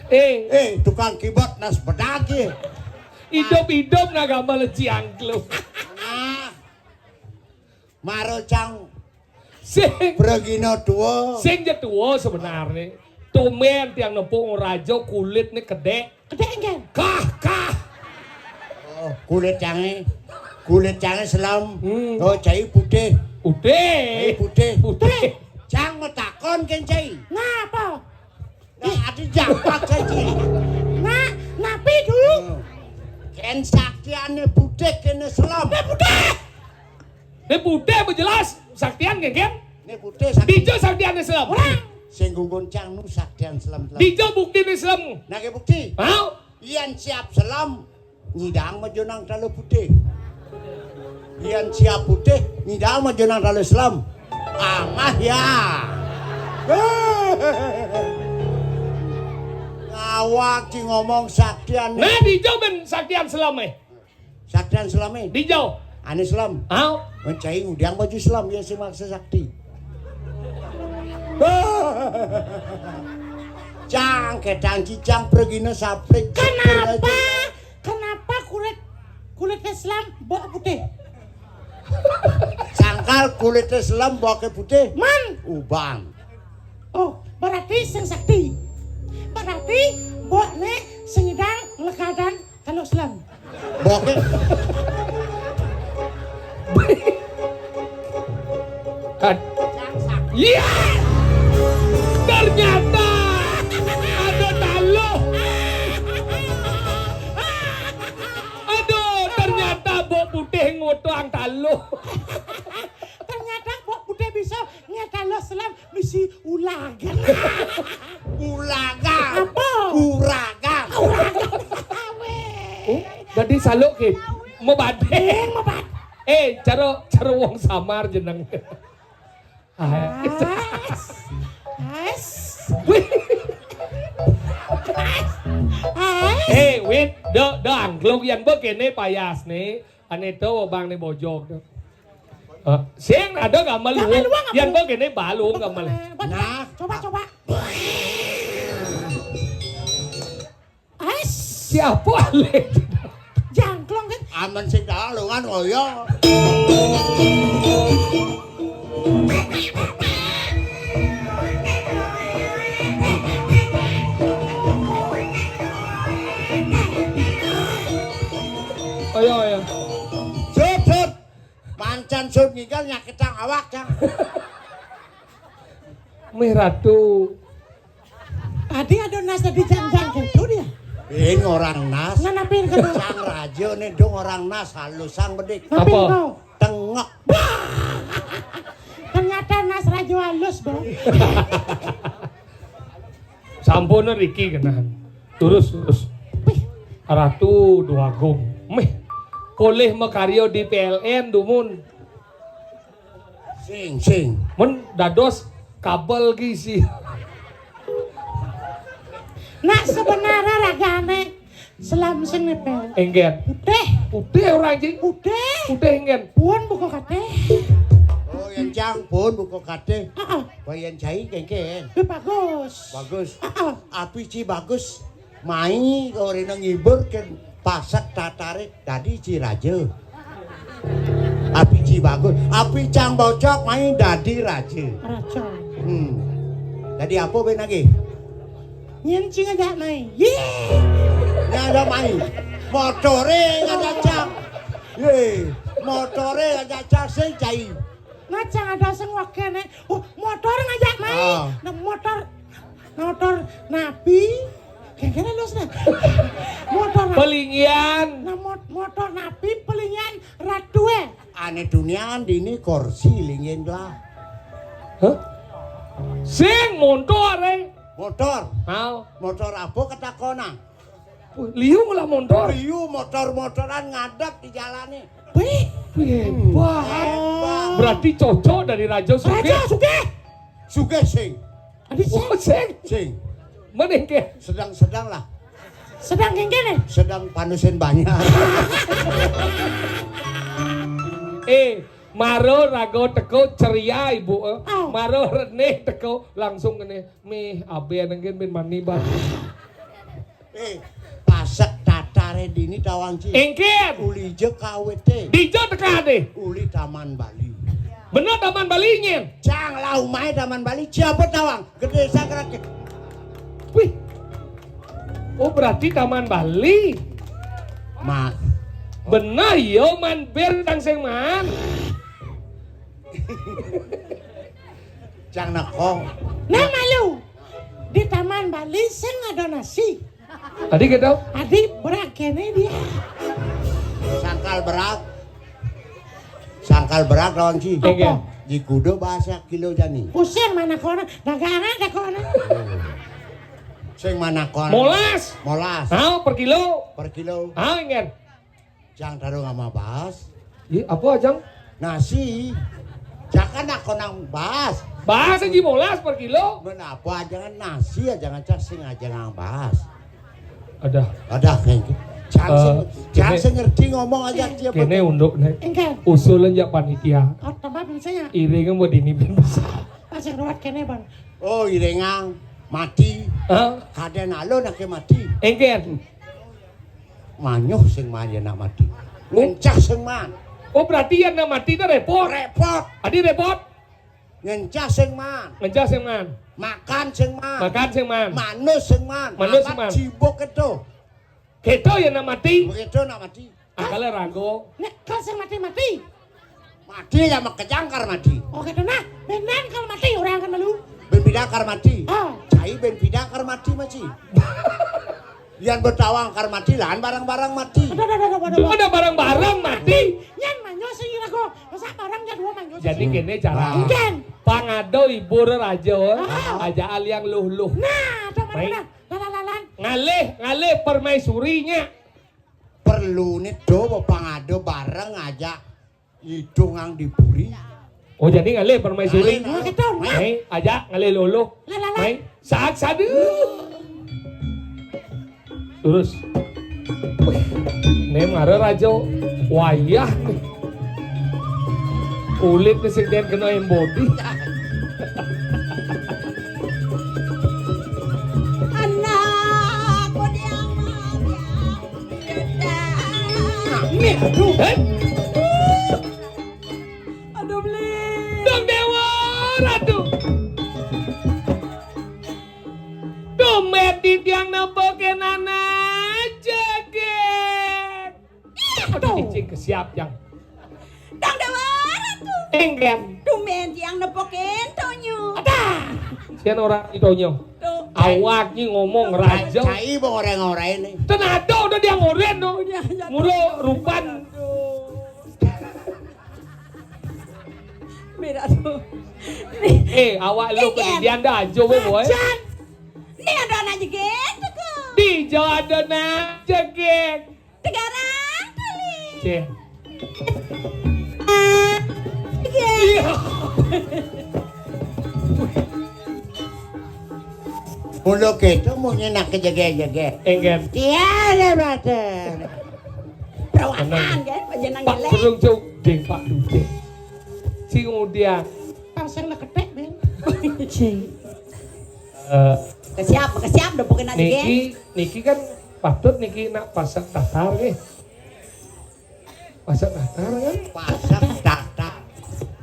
Eh, Eh, tukang kibot nas bedag ya. Hidup-hidup nah gambar ciangkluk. Ah. Maro cang Sing, pragina tua. Sing ja tua sebenarnya. Tumben tiang nepuk raja kulitnya kedek. Kedek, engken? Kah, kah. Oh, kulit cange. Kulit cange selam. Hmm. Oh, cai putih. Putih. Cai putih. Putih. Cang metakon ken cai. Ngapa? Nah, ati jangkak cai. Nah, napi dulu? Oh. Ken saktiane putih kene selam. Putih. Né putih apa jelas? Saktian, kéngkén? Né putih sakti. Dija saktiané selem? Orang. Sing gugun cang nu saktian selem-selem. Dija buktiné selem? Nagih bukti? Hah? Yén siap selem, nyidang majonang taluh putih. Yén siap putih, nyidang majonang taluh selem. Amah ya. Ngawag ci ngomong saktian. Nah, dija bén saktian selemé? Saktian selemé? Dija. Ané selem? Au. Mencai ngudang baju selem ya sing maksa sakti. Cang, ketang cicang, pergina saprik. Kenapa? Kenapa kulit, kulitnya selem, bok putih? Sangkal kulitnya selem, boknya putih. Man. Ubang. Oh, berarti sing sakti. Berarti boknya sing idang legadan kalau selem. Boknya. Kan. Iya. Ternyata ada taluh. Aduh, ternyata bok putih ngutang taluh. Ternyata bok putih bisa ngéta lo selem misi ulagan. Ulagan. Apa? Uragan. Uragan. Wéh. Oh, dadi saluk ké. Mabading. Mabading. Eh, cara, cara wong samar jeneng. Ah. As. As. Wih. As. As. Eh, wit, do, do angklung yang begini payas nih. Ané to bang né bojog to. Eh, sing ada gambar lu. Gambar lu apa? Yang begini balu gambar. Nah, coba, coba. Ais. Siapa le? Jangklong kan? Aman sing dalungan, oh ya. Ayo, ayo. Sut, sut. Mancan sut nginggal nyakitang awak, Cang. Mih Ratu. Tadi ada nas tadi jang-jang gitu dia. Ini orang nas. Nganapin ke Cang Raja nih dong orang nas halus sang bedik. Apa? Apa? Tengok. Ternyata nas Raja halus, Bang. Sampun riki kenahan. Terus, terus. Wih. Ratu Dwagung. Mih. Polih makarya di P L N dumun. Sing, sing. Mun dados kabel ki isi. Nak sebenarnya ragane selam sing nepel. Enggen. Putih. Putih orang, Cing. Putih. Putih enggen. Pun buku kate. Oh, yang cang pun buku kate. Heeh. Bayan cai kengken. Bagus. Bagus. Heeh. Api ci bagus. Mai orina ngibur ken pasak tatare dadi ci raja. Api ci bagus, api cang bocok mai dadi raja. Raja. Hmm. Dadi apa ben lagi? Nyen ci ngajak mai. Ye. Ngajak mai. Motore ngajak cang. Ye. Motore ngajak cang sing cai. Nah, cang ada sing wakene. Oh, motor ngajak mai. Ah. Nah, motor Motor napi? Kira-kira lu sudah. Motor napi? Pelingian. Nah, mot- motor napi pelingian ratue. Ane dunian dini korsi lingin lah. Hah? Sing motor, eh. Motor. Hal. Motor apa ketakonan? Liu lah motor. Liu motor-motoran ngadep di jalannya. Wih, hebat. Hebat. Berarti cocok dari Raja Sugih. Raja Sugih. Sugih sing. Adi sing. Oh, sing. Sing. Mana yang ke? Sedang-sedang lah. Sedang yang kene? Sedang panusin banyak. Eh, maro rago teko ceria ibu. Eh. Oh. Maro reneh teko langsung kene. Mih, abe nengin bin mani bang. Eh, pasek tatare dini tawang ci. Engkin. Uli je kawete. Dija tekane. Uli Taman Bali. Bener Taman Bali nyen. Cang lah umai Taman Bali. Siapa tawang? Gede sakrat. Wih. Oh, berarti Taman Bali. Mak. Bener yo man bir tang sing man. Cang nekong. Nah, malu. Di Taman Bali sing ada nasi. Tadi kita. Tadi berak kene dia. Sangkal berak. Sangkal Al berat lawan ki. Nggih. Apa? Dikuda bahasa kilo jani. Pusing mana kono? Dagangan ada kono. Sing mana kono? Molas. Molas. Ha, per kilo. Per kilo. Ha, nggih. Jang taruh ngama bahas. Ih, apa, Jang? Nasi. Jangan aku nang bahas. Bahas aja molas per kilo. Men apa aja kan nasi aja ngacak sing aja ngang bahas. Ada. Ada kayak gitu. Jangan Eh, sing, jangan kene sing ngerti ngomong aja dia kene betul. Unduk nih. Enggak. Usulan ya panitia. Oh, tambah biasanya. Iringan buat ini ben besar. Pas yang ruwet kene, Bang. Oh, iringan mati. Hah? Kadang alun ake mati. Engken. Manyuh sing maan ya nak mati. Oh. Ngencah sing maan. Oh, berarti yang nak mati itu repot. Repot. Adi repot. Ngencah sing maan. Ngencah sing maan. Makan sing maan. Makan sing maan. Manus sing maan. Manus sing maan. Cibuk itu. Gitu ya nak mati. Begitu nak mati. Akale rago. Nek kal sing mati-mati. Mati ya makejang kar mati. Oh gitu nah. Benan kal mati orang kan malu. Ben pidang kar mati. Ah. Cai ben pidang kar mati maci. Yan betawang kar mati lan barang-barang mati. Aduh, aduh, aduh, aduh, aduh. Cuma ada barang-barang mati. Yan manyo sing irago. Masa barang ya dua manyo. Jadi kene cara. Ah. Engken. Pangado ibu raja, ah. Aja aliang luh-luh. Nah, coba mana? Lalan-lalan. Ngalih, ngalih permaisurinya. Perlu nih do pangado bareng aja. Idung ang dipuri. Oh, jadi ngalih permaisuri. Ngalih, ngalih. Mai, aja ngalih lolo. Lah, lah, lah. Mai, saat sadu. Terus. Wih, ne mara raja wayah nih. Kulit nih sing den kena embodi. Anak, kok dia amat ya? Nih, aduh. Eh? Aduh, beli. Dong Dewa Ratu. Tumben di tiang nempo kenana jeget. Ih, aduh, cicing kesiap yang. Dong Dewa Ratu. Engken. Tumben tiang nempo kentonyo. Ada. Sian orang itonyo. Tuh. Awak ni ngomong raja. Cai bang orang-orang ini. Tenado udah dia ngoren no. Iya, iya. Muro rupan. Aduh. Mira tuh. Eh, awak lu ke Indian dah aja we boy. Jan. Ni ada anak jeget tu ke? Di Jawa ada anak jeget. Tegarang kali. Cih. Iya. Mula kita maunya nak ke jeget-jeget. Engken. Tiada batin. Perawatan kan, pajenang Pak jelek. Durung cuk, ding Pak Duding. Si ngudian. Pasang nak ketek, Ben. Cih. Eh, kesiap, kesiap, udah pokoknya niki, niki kan patut niki nak pasak tatar nggih. Pasak tatar kan? Pasak tatar.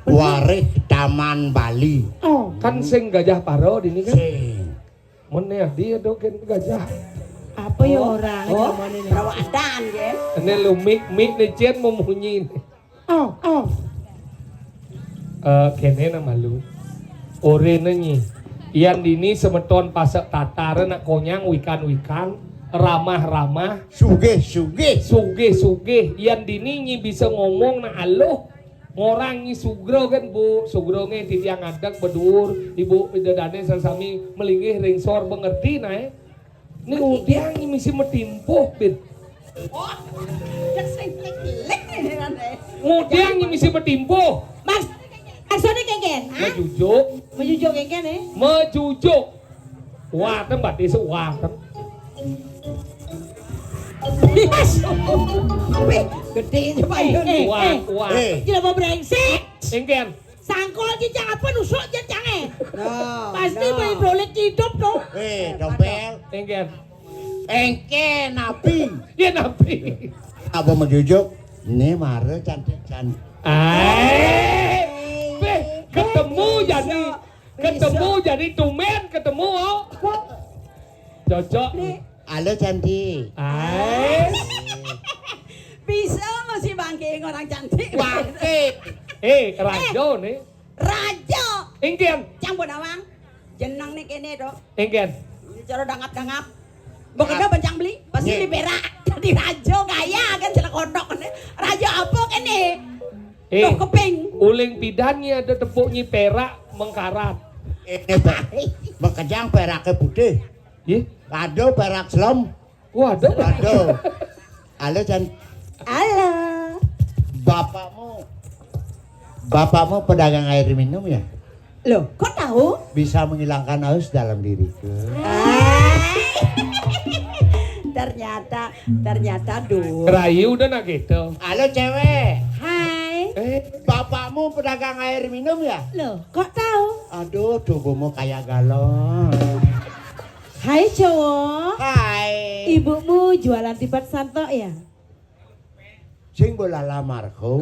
Warih Taman Bali. Oh, kan sing gajah paro dini kan? Sing. Mun ne adi ado ken gajah. Apa ya orang oh, zaman ini? Perawatan kan? Ini lu mik, mik ni cien memunyi ni. Oh, oh. Eh, kene nama lu. Ore nenyi. Yan dini semeton pasak tatar nak konyang wikan-wikan, ramah-ramah. Sugih, sugih. Sugih, sugih. Yan dini nyi bisa ngomong nak aluh. Ngorang nyi sugro kan, Bu. Sugro nge titiang ngadeg bedur, Ibu Bidadane sami melinggih ring sor bengerti nae. Ni ngudiang nyi misi metimpuh, Bit. Oh, dak sing klik-klik ini kan, eh. Ngudiang nyi misi metimpuh. Mas, maksudnya kengken, ha? Mejujuk. Mejujuk kengken, eh? Mejujuk. Wah, tem batis wah, tem. Mas. Wih, gede aja payun. Eh, eh, wah, eh. Wah. Eh. Gila mau brengsek. Engken. Sangkol cicang apa nusuk cicangnya? No, pasti no. Beli prolik hidup tuh. Eh, dompel. Engken. Engken, napi? Ya, napi? Apa menjujuk? Ini mara cantik-cantik. Eh, beh, ketemu jadi, ketemu jadi tumen, ketemu, oh. Cocok. Halo, cantik. Ais. Bisa mesti bangke orang cantik. Bangke. Eh, raja nih. Raja. Engken. Cang Bonawang. Jeneng nih kene to. Engken. Cara dangap-dangap. Mbok kena bencang beli, pasti beli berak. Tadi raja kaya kan celek kodok nih. Raja apa kene? Eh, Loh, keping. Uling pidan nyi ada tepuk nyi perak mengkarat. Ini pe-, makejang peraké putih. Yé? Ada perak selem. Waduh. Ada. Halo, Can. Halo. Bapakmu, bapakmu pedagang air minum ya? Loh, kok tahu? Bisa menghilangkan haus dalam diriku. Hai. Ternyata, ternyata dulu. Rayu udah nak gitu. Halo, cewek. Hai. Eh, bapakmu pedagang air minum ya? Loh, kok tahu? Aduh, tubuhmu kayak galon. Hai, cowok. Hai. Ibumu jualan tipat santok ya? Sing bola almarhum.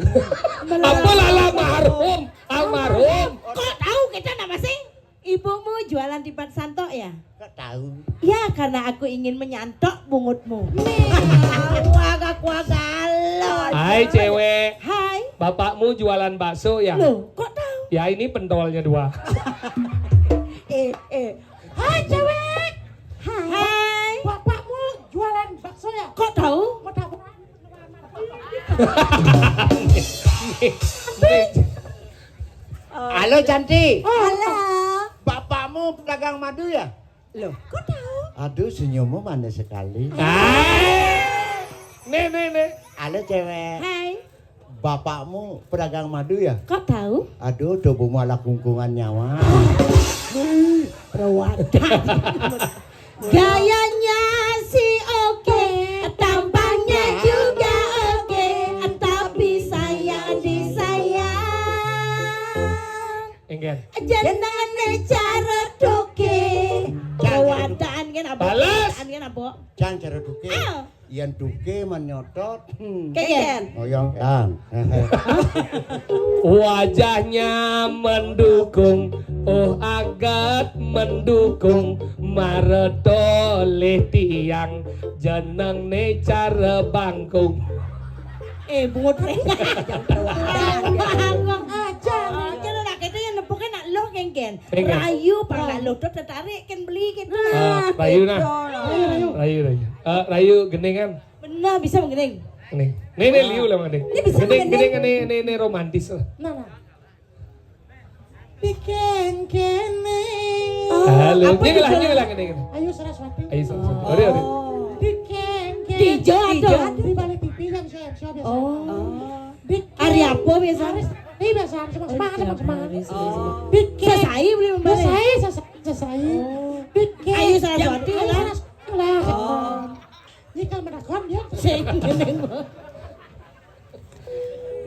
Apa lala almarhum? Almarhum. Kok tahu kita nama sih? Ibumu jualan tipat santok ya? Kok tahu? Ya, karena aku ingin menyantok bungutmu. Nih, wagak-wagak lo. Hai, cewek. Hai. Bapakmu jualan bakso ya? Loh, kok tahu? Ya, ini pentolnya dua. Eh, eh. Hai, cewek. Hai. Hai. Bapakmu jualan bakso ya? Kok tahu? Mau tahu? Halo, cantik. Halo. Bapakmu pedagang madu ya? Loh, kok tahu? Aduh, senyummu manis sekali. Ah. Nih, nih, nih. Halo, cewek. Hai. Bapakmu pedagang madu ya? Kok tahu? Aduh, tubuhmu ala kungkungan nyawa. Perawatan. Gayanya sih oke, tampangnya juga oke, tapi saya disayang. Enggak. Jenengane cara doke. Perawatan kan apa? Balas. Kan apa? Jangan cara doke. Ah. Yen duké menyotot, hmm. Keken. Ngoyong kan. Wajahnya mendukung, oh agat mendukung, maret oleh tiang, jenengne cara bangkung. Eh, bungut. Bangkung. Aja. Aja, nak kene yang nepuke nak lo kengken. Kengken. Rayu, pang nak lo tertarik kan beli gitu. Ah, rayu nah. Gitu. Rayu, rayu. Eh, rayu gending kan? Benar, bisa menggending. Gending. Nih, nih, liu lah, Gending. Ini bisa gending, menggending. Gending, nih, nih, nih, romantis lah. Nah, nah. Dikengkene. Oh, halo. Apa nih, lah, itu? Nih, lah, gending. Ayu Saraswati. Ayu Saraswati. Oh. Ode, ode. Dikengkene. Di Jawa tuh. Di balik T V yang show, yang show biasa. Oh. Dikeng-, hari apa biasa? Hari, ini biasa, semangat, semangat, semangat, semangat. Hari, hari, hari. Oh. Dikeng-, sesai beli membeli. Sesai, sesai, sesai. Oh. Dikeng-, ayu Saraswati lah. Ayu Saraswati lah. Oh. Iki kan menakon ya. Sing ngene.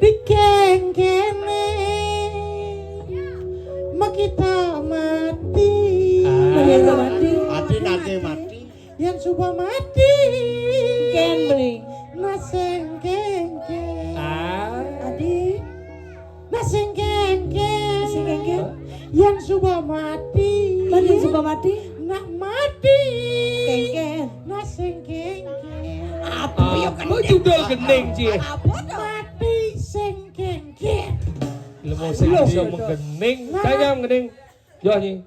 Dikengkene. Makita mati. Ah. Makita mati. Ati nate mati. Yang suba mati. Ken beli. Naseng kengkeng. Ah. Adi. Nasing kengkeng. Nasing kengkeng. Yang suba mati. Mana yang suba mati? Nak mati. Kengkeng. Nasing kengkeng. Apa ya, apa gending? Judul gending, Ci? Apa tuh? Mati sing kengkeng. Ilmu sing bisa menggending. Nah. Saya menggending. Yo, Nyi.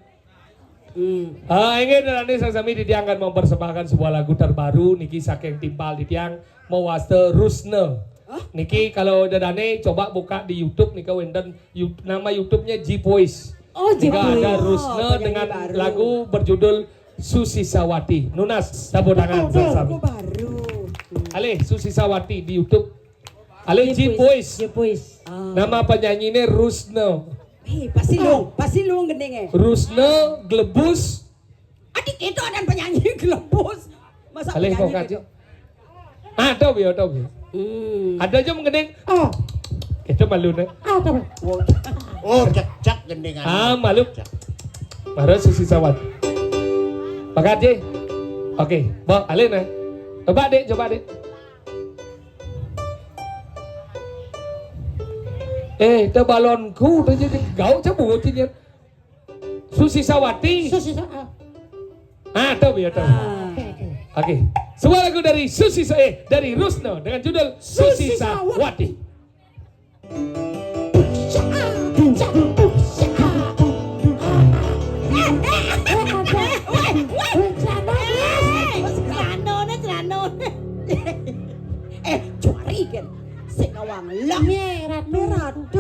Hmm. Ah, inggih, dané sami-sami titiang akan mempersembahkan sebuah lagu terbaru niki saking timpal titiang mawasta Rusna. Hah? Niki kalau dadané coba buka di YouTube nika wénten You-, nama YouTube-nya G Boys. Oh, G Boys. Nika ada Rusna dengan lagu berjudul Susisawati. Nunas, tepuk tangan sami-sami. Oh, baru. Alih Susisawati di YouTube. Alih G Boys. G Boys. Ah. Nama penyanyiné Rusna. Eh, pasti lu, pasti lu gendengnya. Rusna, Glebus. Adik itu ada penyanyi Glebus. Masa penyanyi gitu? Ada, Bi, ada, Bi. Hmm. Ada aja menggending. Oh. Kita malu, nih. Ada, Bi. Oh, cek, cek gendingan. Ah, malu. Cek. Baru Susisawati. Pakat, Ji. Oke, Mbok, alih, nih. Coba, Dik, coba, Dik. Eh, tebalonku, udah jadi gaul, coba bucin ya. Susisawati. Susisa-, ah. Ah, tahu ya, tahu. Ah. Oke, oke. Oke. Sebuah lagu dari Susisa-, eh, dari Rusna dengan judul Susisawati. Susisawati. Weh, weh. Weh, celana, Mas. Eh, celanane, celanane. Eh, cari kan. Sing ngawang lah. Iya, Ratu. Ratu.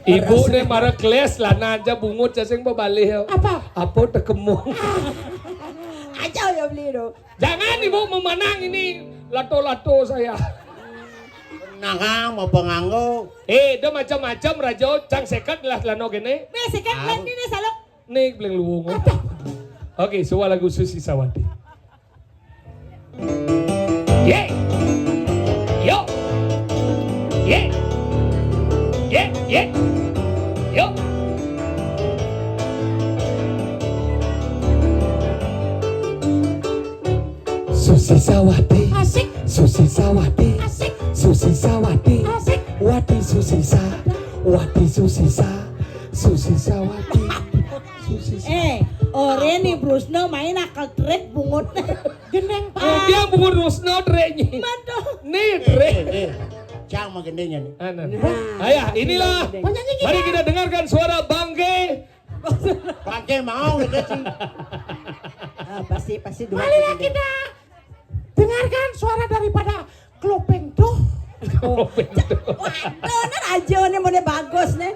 Ibu nih marah kelas lah, nah aja bungut, saya sing bebalih ya. Apa? Apa tekemung? Aja ya beli dong. Jangan ibu memanang ini lato-lato saya. Nah, mau penganggo. Eh, udah macam-macam raja, cang seket lah lano gini. Nih seket lah ini nih salok. Nih beling luwung. Oke, suara lagu Susi Sawati. Ye. Yo. Ye. Ye, ye. Yo. Susi Sawati. Asik. Susi Sawati. Asik. Susi Sawati. Asik. Wati Susi Sa. Wati Susi Sa. Susi Sawati. Susi Sa. Eh, ore nih Brusno main akal trek bungut. Geneng, Pak. Oh, dia bungut Rusno treknya. Mantu. Nih, trek. Eh, eh, eh. Cang mah gendengnya nih. Anan. Nah. Ayah, inilah. Penyanyi kita. Mari kita dengarkan suara Bangke. Bangke mau gitu sih. Ah, pasti pasti dua. Marilah kita dengarkan suara daripada Klopeng tuh. Waduh, nih raja nih mau bagus nih.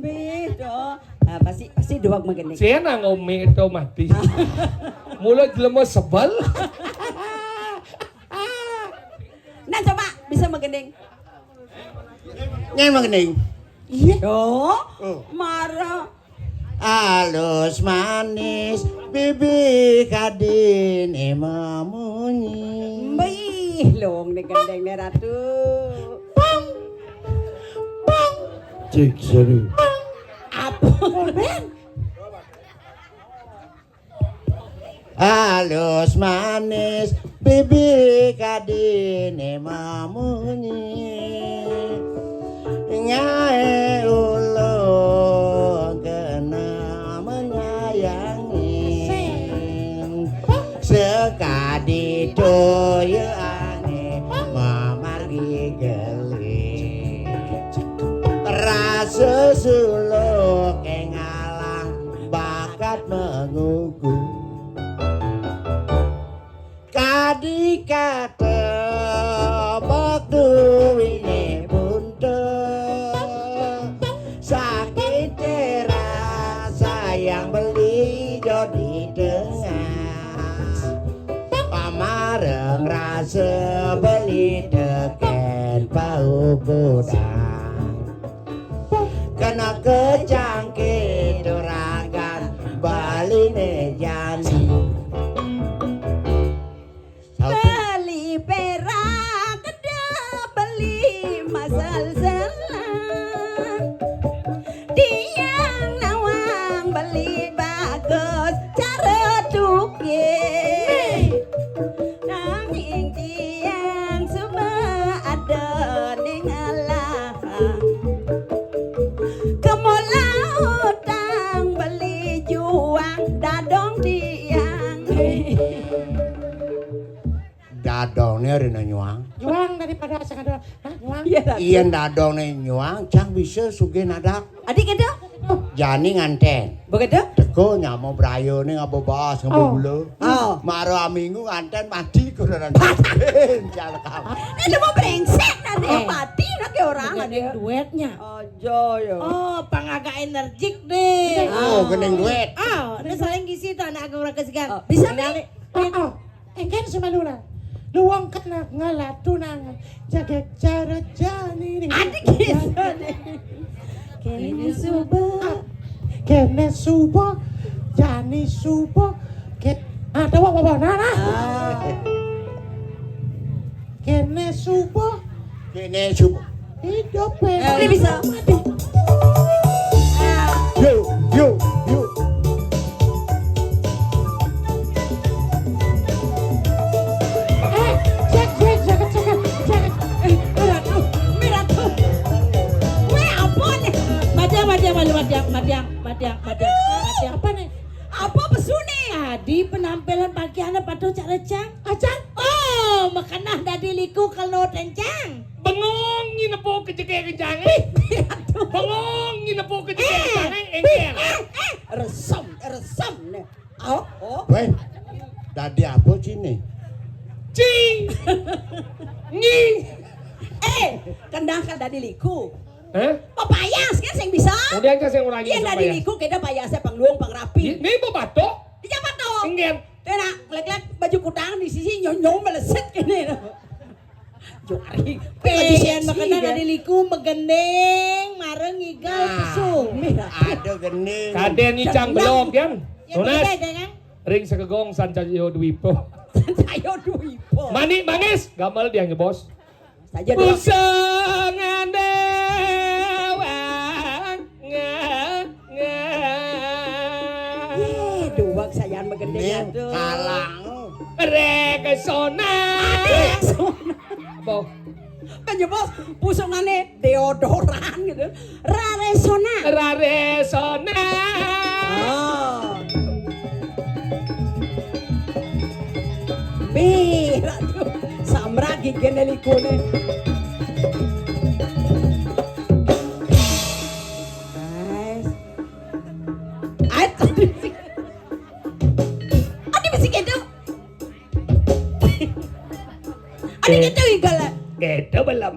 Bih, doh. Nah, pasti pasti dua begini. Cina ngomi itu mati. Mula jelema sebel. Nah, coba bisa begending. Nyen begending. Iya. Doh. Oh. Marah. Alus manis bibih kadine mamunyi. Mbih, lung nih gendeng nih Ratu. Pong. Pong. Cik seru. Apa? Komen. Alus manis bibih kadine mamunyi. Nyae ulung kena menyayangi. Sekadi toyane mamargi geli. Rasa suluk ngalah bakat menguku. Kadi kata bak duwine buntung. Sakit rasa yang beli jodi tengah. Pamareng rasa beli teken bau gudang. Kena kejangkit juragan baline jani. Beli perak gede, beli masal selang. Tiang nawang beli bagus cara tukik. Nanging tiang suba ada ning alah. Kemula utang beli juang dadong tiang. Dadongne rina nyuang. Nyuang daripada sing ada. Hah, nyuang? Iya, Ratu. Yen dadongne nyuang, cang bisa sugih nadak. Adik ada? Jani nganten. Begitu? Teko nyama brayone ngabebas, oh, ngabebula. Oh. Mara minggu nganten mati kurenan. Jalekam. Ini mau brengsek nanti. Eh. Mati nanti orang ada. Gendeng duetnya. Aja ya. Oh, pang agak energik deh. Oh, gendeng duet. Oh, ini saling gisi tuh anak agak orang kesegan. Oh, bisa nih. Oh, oh. Engken semalura. Luwung kena ngelatunang jagat cara jani ning. Adik bisa deh. Kene suba. Kene suba. Jani suba. Ke, ah, tawa, tawa, nah, nah. Ah. Kene suba. Kene suba. Hidup, eh. Ini bisa. Mati. Yo, yo, yo. Eh, cek, cek, cek, cek, cek. Eh, Ratu, Mi Ratu. Weh, apa nih? Madiang, madiang, malu, madiang, madiang, madiang, madiang. Madiang. Apa nih? Apa pesu nih? Tadi penampilan pakaiannya patuh cak recang. Acan? Oh, makanah dadi liku kalau tencang. Bengong nginepo kejeke kencange. Bengong nginepo kejeke kencange, engker. Eh, eh, resem, resem nih. Oh, oh. Weh, dadi apa cine? Ci. Nyi. Eh, kendang kan dadi liku. Hah? Papai Udah aja saya ngurangi. Iya, tadi niku kita payasa pangluung pangrapi. Ini bapak tuh? Iya, Pak tuh. Enggak. Tena, lek-lek baju kutang di sisi nyonyong meleset kene. Juari. Pilihan makena tadi liku megendeng mareng ngigal pesu. Aduh gending. Kadén nyicang belum, Yan? Tunas. Ring sekegong Sancayo Dwipo. Sancayo Dwipo. Mani mangis, gamal dia nyebos. Saja doang. Pusang andewang, nga, nga. Yé, duwag sayan magending. Atuh. Kalang. Rexona. Rexona. Boh. Kan ya, Bos, pusungane deodoran gitu. Raresona. Raresona. Oh. Bih, aduh, samra gigene likune. Ais. Ais, aduh, bisi. Aduh, bisi gitu. Aduh, gitu, Igal. Gitu belum.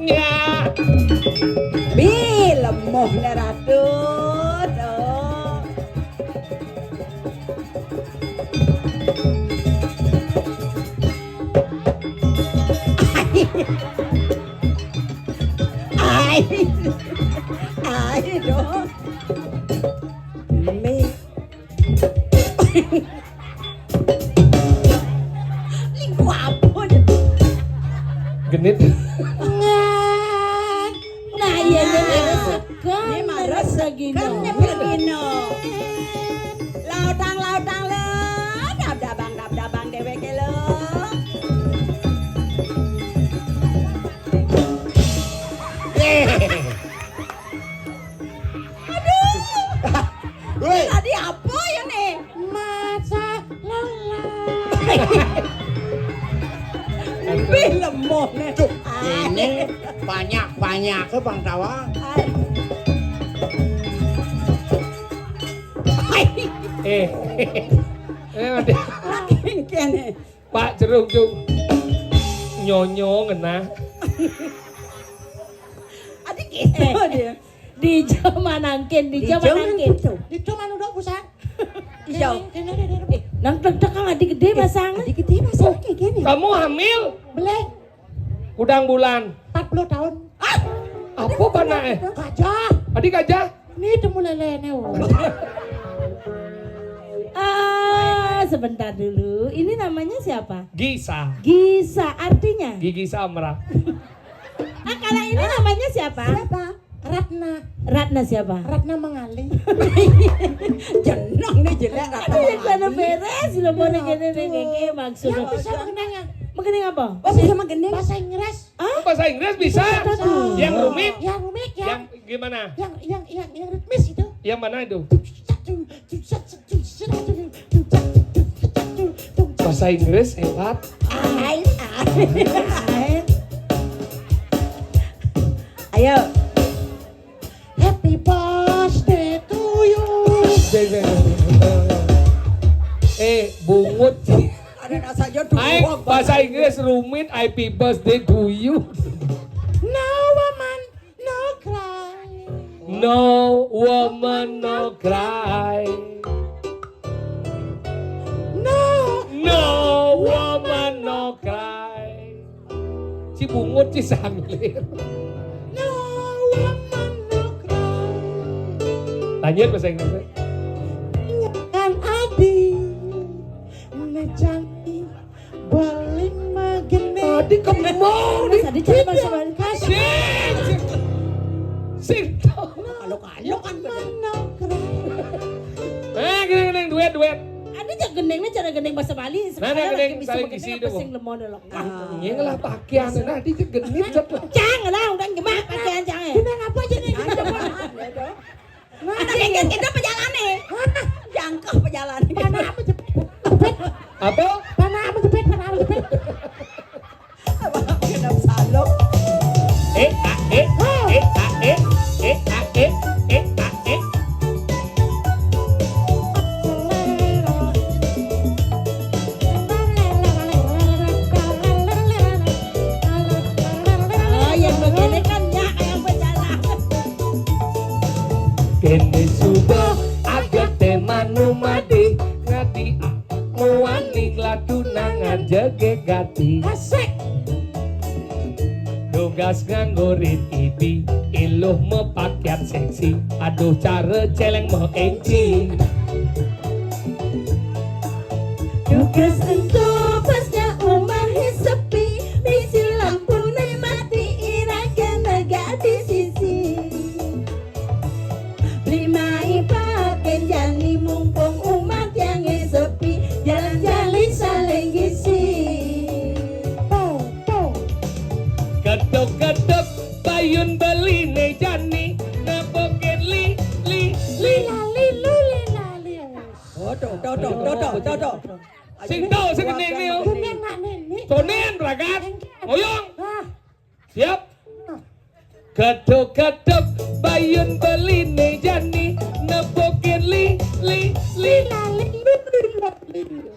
Ya. Bi, lemoh ne Ratu. Tuh. Ai. Ai, dong. Mi. Lingku apa? Genit. Nah, iya, iya, iya. Ini mah resek, resek gino. Kan resek gino. Lautang, lautang, lo. Dab-dabang, dab-dabang, dewek, lo. Aduh. Woi. Tadi apa ya nih? Masa lelah. Lebih lemah nih. Cuk, ini banyak-banyak ke Bang Tawang. Eh. Eh, ada. Lagi kene. Pak Jeruk tuh nyonyo ngenah. Adik gitu dia. Di jaman angkin, di jaman angkin. Di jaman udah pusat. Iya. Nang tek-tek kan adik gede pasang. Adik gede pasang kayak gini. Kamu hamil? Belum. Udang bulan. Empat puluh tahun. Ah, apa panah eh? Gajah. Adik gajah. Ini temu lelene. Ah, sebentar dulu. Ini namanya siapa? Gisa. Gisa, artinya? Gigi Samra. Ah, kalau ini namanya siapa? Siapa? Ratna. Ratna siapa? Ratna Mengali. Jeneng nih jelek Ratna Mengali. Aduh, yang beres, lo mau gini nih, maksudnya. Yang bisa mengenai. Mengenai apa? Oh, bisa mengenai. Bahasa Inggris. Ah? Oh, bahasa Inggris bisa? Bisa, bisa. Yang rumit? Yang rumit, ya. Yang gimana? Yang, yang, yang, yang ritmis itu. Yang mana itu? Bahasa Inggris hebat. Ai, ai. Ayo. Happy birthday to you. Eh, bungut. Ada rasanya dua. Bahasa Inggris rumit, happy birthday to you. No woman, no cry. No woman, no cry. No. No woman, no cry. Cibungut, Cisanglir. No woman, no cry. Lanjut bahasa Inggrisnya. Nyakan adi, nejangi, beli magene. Adi kemau. Mas Adi cara bahasa Bali. Sing. Sing. Kalau-kalau kan. No woman, no cry. Eh, gini, gini, duet, duet. Ada aja gendengnya cara gendeng bahasa Bali. Nah, nah, sekarang gendeng lagi bisa saling begendeng isi apa dong. Sing lemon dulu. Ah. Iya lah pakaian. Nah, dia genit cat lah. Cang lah, udah gimana pakaian cang ya? Gendeng apa aja nih? Nah, ada yang kita pejalan nih. Hah? Jangkau pejalan. Panah apa jepit? Apa? Panah apa jepit? Panah apa jepit? Abang genap salok. Eh, ah, eh, eh, ah, eh, eh, ah, eh, eh, ah, eh. Oh, yang Ini suba agate manu madi ngadi muani ngladunangan jege gati. Asik. Dugas nganggo rit ibi, iluh mapakyat seksi. Aduh, cara celeng maenci. Dugas ento pasnya umahe sepi, misi lampune mati, iraga negak di sisi. Beli mai paken jani, mumpung umah tiange sepi, jalan jali saling gisi. Po, po. Geduk-geduk bayun beline jani, nepukin li, li, li. Lila, lilu, lila, liu. Waduh, dodok, dodok, dodok. Sing tau sing ngening niku. Kuning nak nini. Kuning, Bragat. Oyong. Ah. Siap. Geduk-geduk bayun beline jani, nepukin li, li, li. Lila, lilu, lila, liu.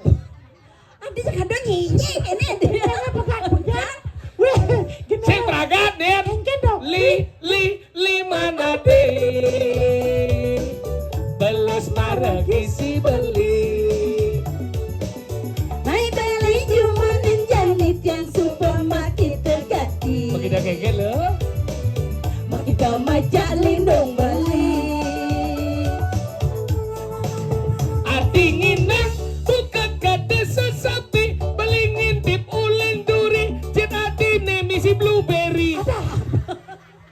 Adi sekadang nyanyi, ini adi. Jangan pegat-pegat. Weh, gini. Sing Bragat, Nin. Engke dong. Li, li, li manade. Belas maragi si beli. Mai beli jumunin jani tiang supermarket tergati. Begitu kayak gitu. Makita majak lindung beli. Adi nginang buka kada sesapi, beli ngintip uling duri, cit adine misi blueberry.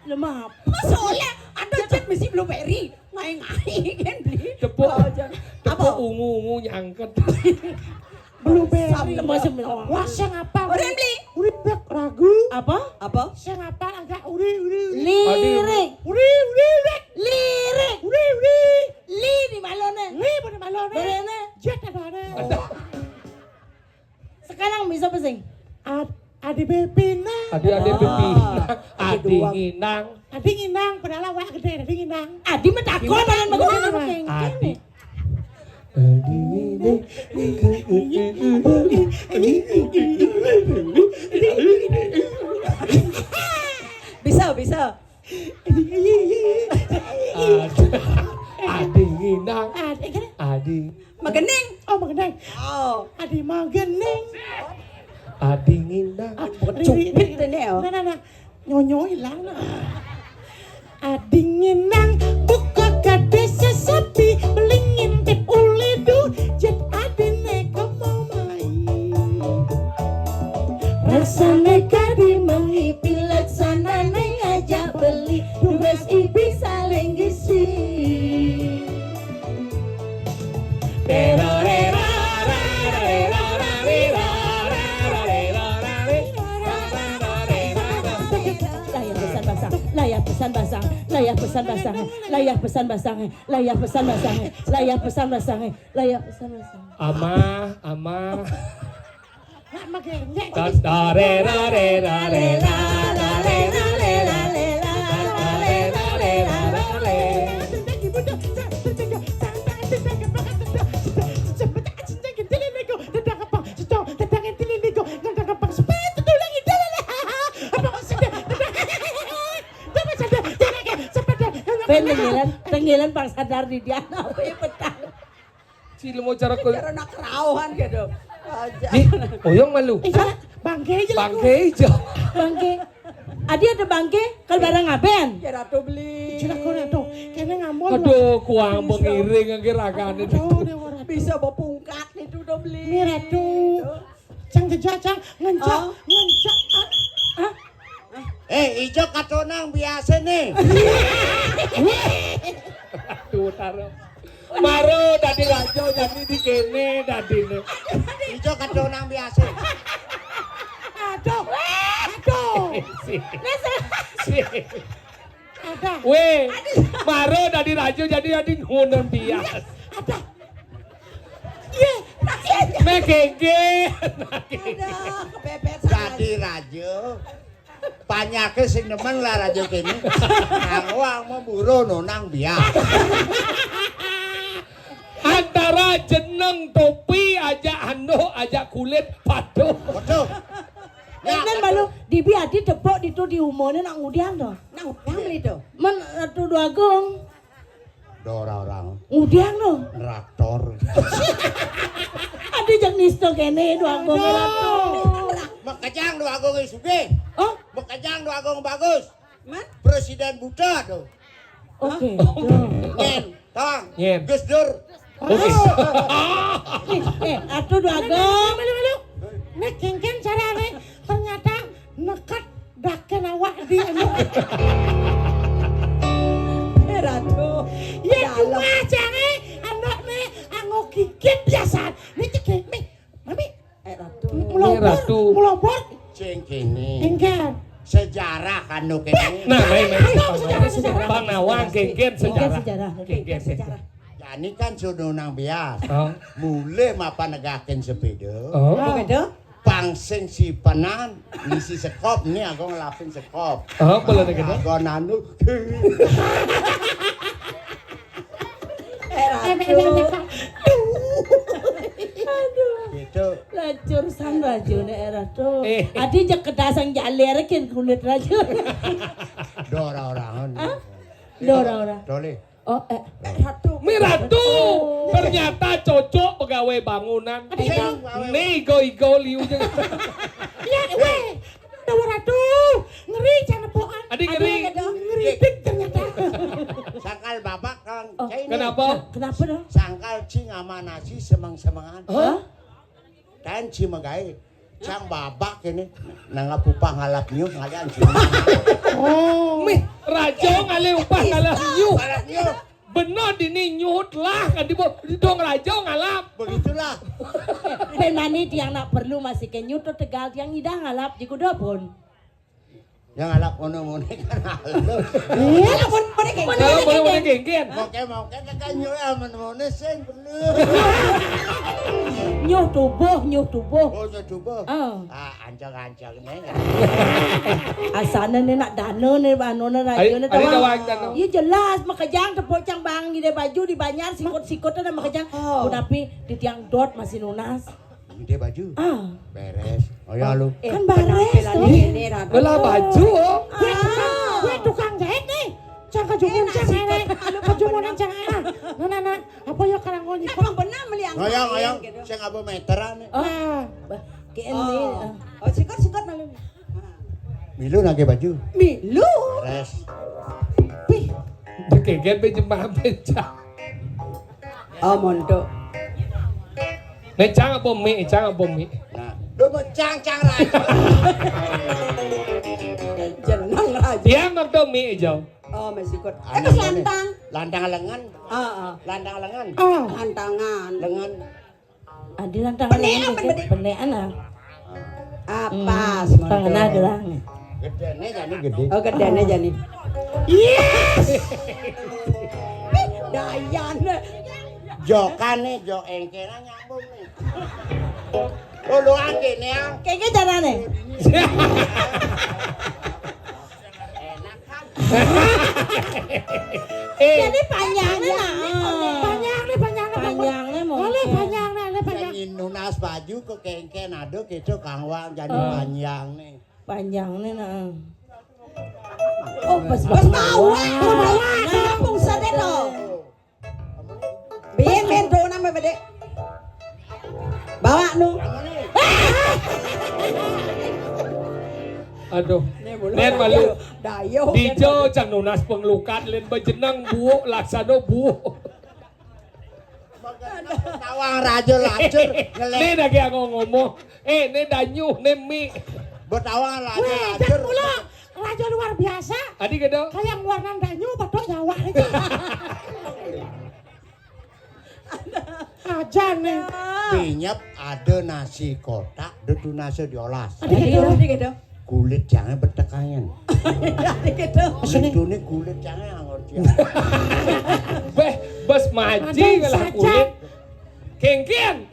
Lemah. Mas oleh ada jet misi blueberry. Ngai-ngai kan beli. Tepuk. Oh, jangan. Tepuk apa? Ungu-ungu nyangket. Blueberry. Sama semua. Wah, sing apa? Ora beli. Uri bek ragu. Apa? Apa? Sing apa agak uri, uri, uri. Lirik. Uri, uri, uri. Lirik. Uri, uri. Li di malone. Li di malone. Berene. Jet ada. Sekarang bisa apa sing? Ad-, adi bepina. Adi, adi bepina. Ah. Adi nginang. Adi nginang, padahal awak gede, adi nginang. Adi metakon, gimana? Adi. Bisa, bisa. Adi, adi nginang. Adi, kene? Adi. Magening. Oh, magening. Oh. Adi magening. Adi nginang. Ah, cubit ini ya. Nah, nah, nah. Nyonyo hilang. Adinginang buka kade sesepi, beli ngintip uli du, jet adine kemo mai. Rasane kadi mengipi, laksanane ngajak beli, tugas ibi saling gisi. Layah pesan basang, layah pesan basang, layah pesan basang, layah pesan basang, layah pesan basang, layah pesan basang, layah pesan basang. Amah, amah. Nak magenyek. Tatarerarerarera, rarerarerarera, rarerarerarera. Ben tengilan, tengilan pang sadar di dia apa ya petang. Cile mau cara kul- Cara nak kerauhan gitu. Aja. Ih, oyong malu. Iya, bangke aja. Bangke aja. Bangke. Adi ada bangke, kalau barang aben. Ya Ratu beli. Cilaka Ratu. Kene ngambul. Aduh, kuang pengiring nggih ragane. Aduh, Dewa Ratu. Bisa bepungkat itu udah beli. Ini Ratu. Gitu. Cang jejak, cang ngencak, oh. Ngencak. Ah, ah. Eh, ijo katonang biasa nih. Aduh, taro. Maro dadi raja jani di kene dadine. Ijo katonang biasa. Aduh. Aduh. Si. Si. Ada. Weh, maro dadi raja jani dadi ngono bias. Ada. Ye. Megege. Aduh, kepepet. Dadi raja. Panyake sing nemen lah raja kene. Nang wong memburu nonang bias. Antara jeneng topi aja anu aja kulit paduh. Waduh. Enten malu dibi adi tepuk ditu di umone nak ngudian to. Nang ngudian beli to. Men Ratu Dwagung. Ora-ora. Udiang no. Nraktor. Adi jeng nista kene, Dwagung. Aduh. Makejang Dwagung sugih. Oh? Makejang Dwagung bagus. Man? Presiden buta tuh. Oke. Nyen, tang. Nyen. Gus Dur. Oke. Eh, eh, atuh Dwagung. Melu, melu, melu. Nek kengken carane ternyata neket daken awak di anu. Eh, Ratu. Ya, cuma jare anakne anggo gigit biasa. Ini cekik, mi. Mami. Eh, Ratu. Melobor, Ratu. Melobor. Sing kene. Engken. Sejarah anu kene. Nah, main, main. Ayo, sejarah, sejarah. Bang Nawang, kengken sejarah. Sejarah. Kengken sejarah. Jani kan sudah nang bias. Oh. Mulai mapan negakin sepeda. Oh. Sepeda? Pang sing sipenan ngisi sekop, nih aku ngelapin sekop. Oh, boleh deh, gitu. Aku nanu. Eh, Ratu. Aduh. Gitu. Lacur sang rajune, eh, Ratu. Eh. Adi jek kedasang jaler kin kulit rajune. Dora orang. Hah? Dora orang. Dole. Oh, eh. Eh, Ratu. Mi Ratu. Ternyata cocok pegawai bangunan. Ada yang Nih, igo-igo liu jeung. Iya, weh. Ada Ratu. Ngeri, jangan bohong. Adi ngeri. Ada yang ngeri, ternyata. Sangkal babak, Kang. Oh. Cai ini. Kenapa? Kenapa dong? Sangkal cing ama nasi semeng-semengan. Hah? Dan ci megai. Cang babak ini. Nang apa ngalap nyuh, ngalian ci. Oh. Mih, rajo ngalih upah ngalap nyuh. Ngalap nyuh. Bener dini nyuhut lah, kan di bo-, dong rajo ngalap. Begitulah. Ben mani tiang nak perlu masih ke nyuhut tegal tiang idah ngalap di kuda pun. Yang ngalap ngono-ngono kan halus. Iya, lah, pun, pun, pun, Kalau pun, boleh pun, boleh genggen. Moke-moke tekan nyuhut amen ngono sing perlu. Nyuh tubuh, nyuh tubuh. Oh, nyuh tubuh. Oh. Ah, ancang-ancang nih. Asana nih nak dana nih, anuna raja nih, tawa. Iya jelas, makejang tepuk cang bang, ide baju di Banjar, sikut-sikut ada makejang. Oh. Tapi di tiang dot masih nunas. Ide baju. Ah. Beres. Oh ya lu. Eh, kan bares tuh. Ini, Ratu. Belah baju, oh. Gue tukang, gue tukang jahit nih. Cang kejumunan, eh, cang nasi ini. Kejumunan, cang, ah. Nah, nah, nah. Apa ya karang ngonyi? Nah, bang benar meliang. Ngoyong, ngoyong. Gitu. Sing apa meteran nih? Oh. Nah. Bah, kene. Oh. Oh, sikut, sikut malu. Milu nake baju. Milu. Beres. Wih. Dekeget be jemaah beca. Oh, montok. Nih, cang apa mi? Cang apa mi? Nah, lu mau cang, cang raja. Jeneng raja. Dia ngerti mi, Jong. Oh, masih ikut. Anu, eh, lantang. Lantang lengan. Ah, ah. Lantang lengan. Ah. Lantangan. Lengan. Adi lantang lengan. Penean, penean. Penean, ah. Apa? Hmm, tangan ada lah. Gedene jani gede. Oh, gedene jani. Yes! Dayan. Jokane, jok engkena nyambung nih. Loloan kene, ah. Keke carane. Enak kan? Eh. Jadi panjangnya, nah. Panjangnya, panjangnya, panjangnya. Boleh, panjangnya, ada panjang. Yang nunas baju ke kengken, ada gitu, Kang Wang, jadi panjangnya. Panjangnya, nah. Oh, pas bawa. Pas bawa. Nah, kampung sadeno. Bin, bin, tuh nama bede. Bawa nu. Aduh. Nen malu. Dayo. Dijo cang nunas penglukat, len bejenang buuk, laksana buuk. Tawang raja lacur, ngelek. Nih lagi aku ngomong. Eh, nih danyuh, nih mi. Betawang raja lacur. Raja luar biasa. Adi gedong. Kayak warna danyu, betok Jawa aja. Aja nih. Pinyep ada nasi kotak, dedu nasi diolas. Adi gedong, adi gedong. Kulit jangan betekangan. Adi gedong. Sedune kulit jangan anggur dia. Beh, bes maji ngelah kulit. Kengken.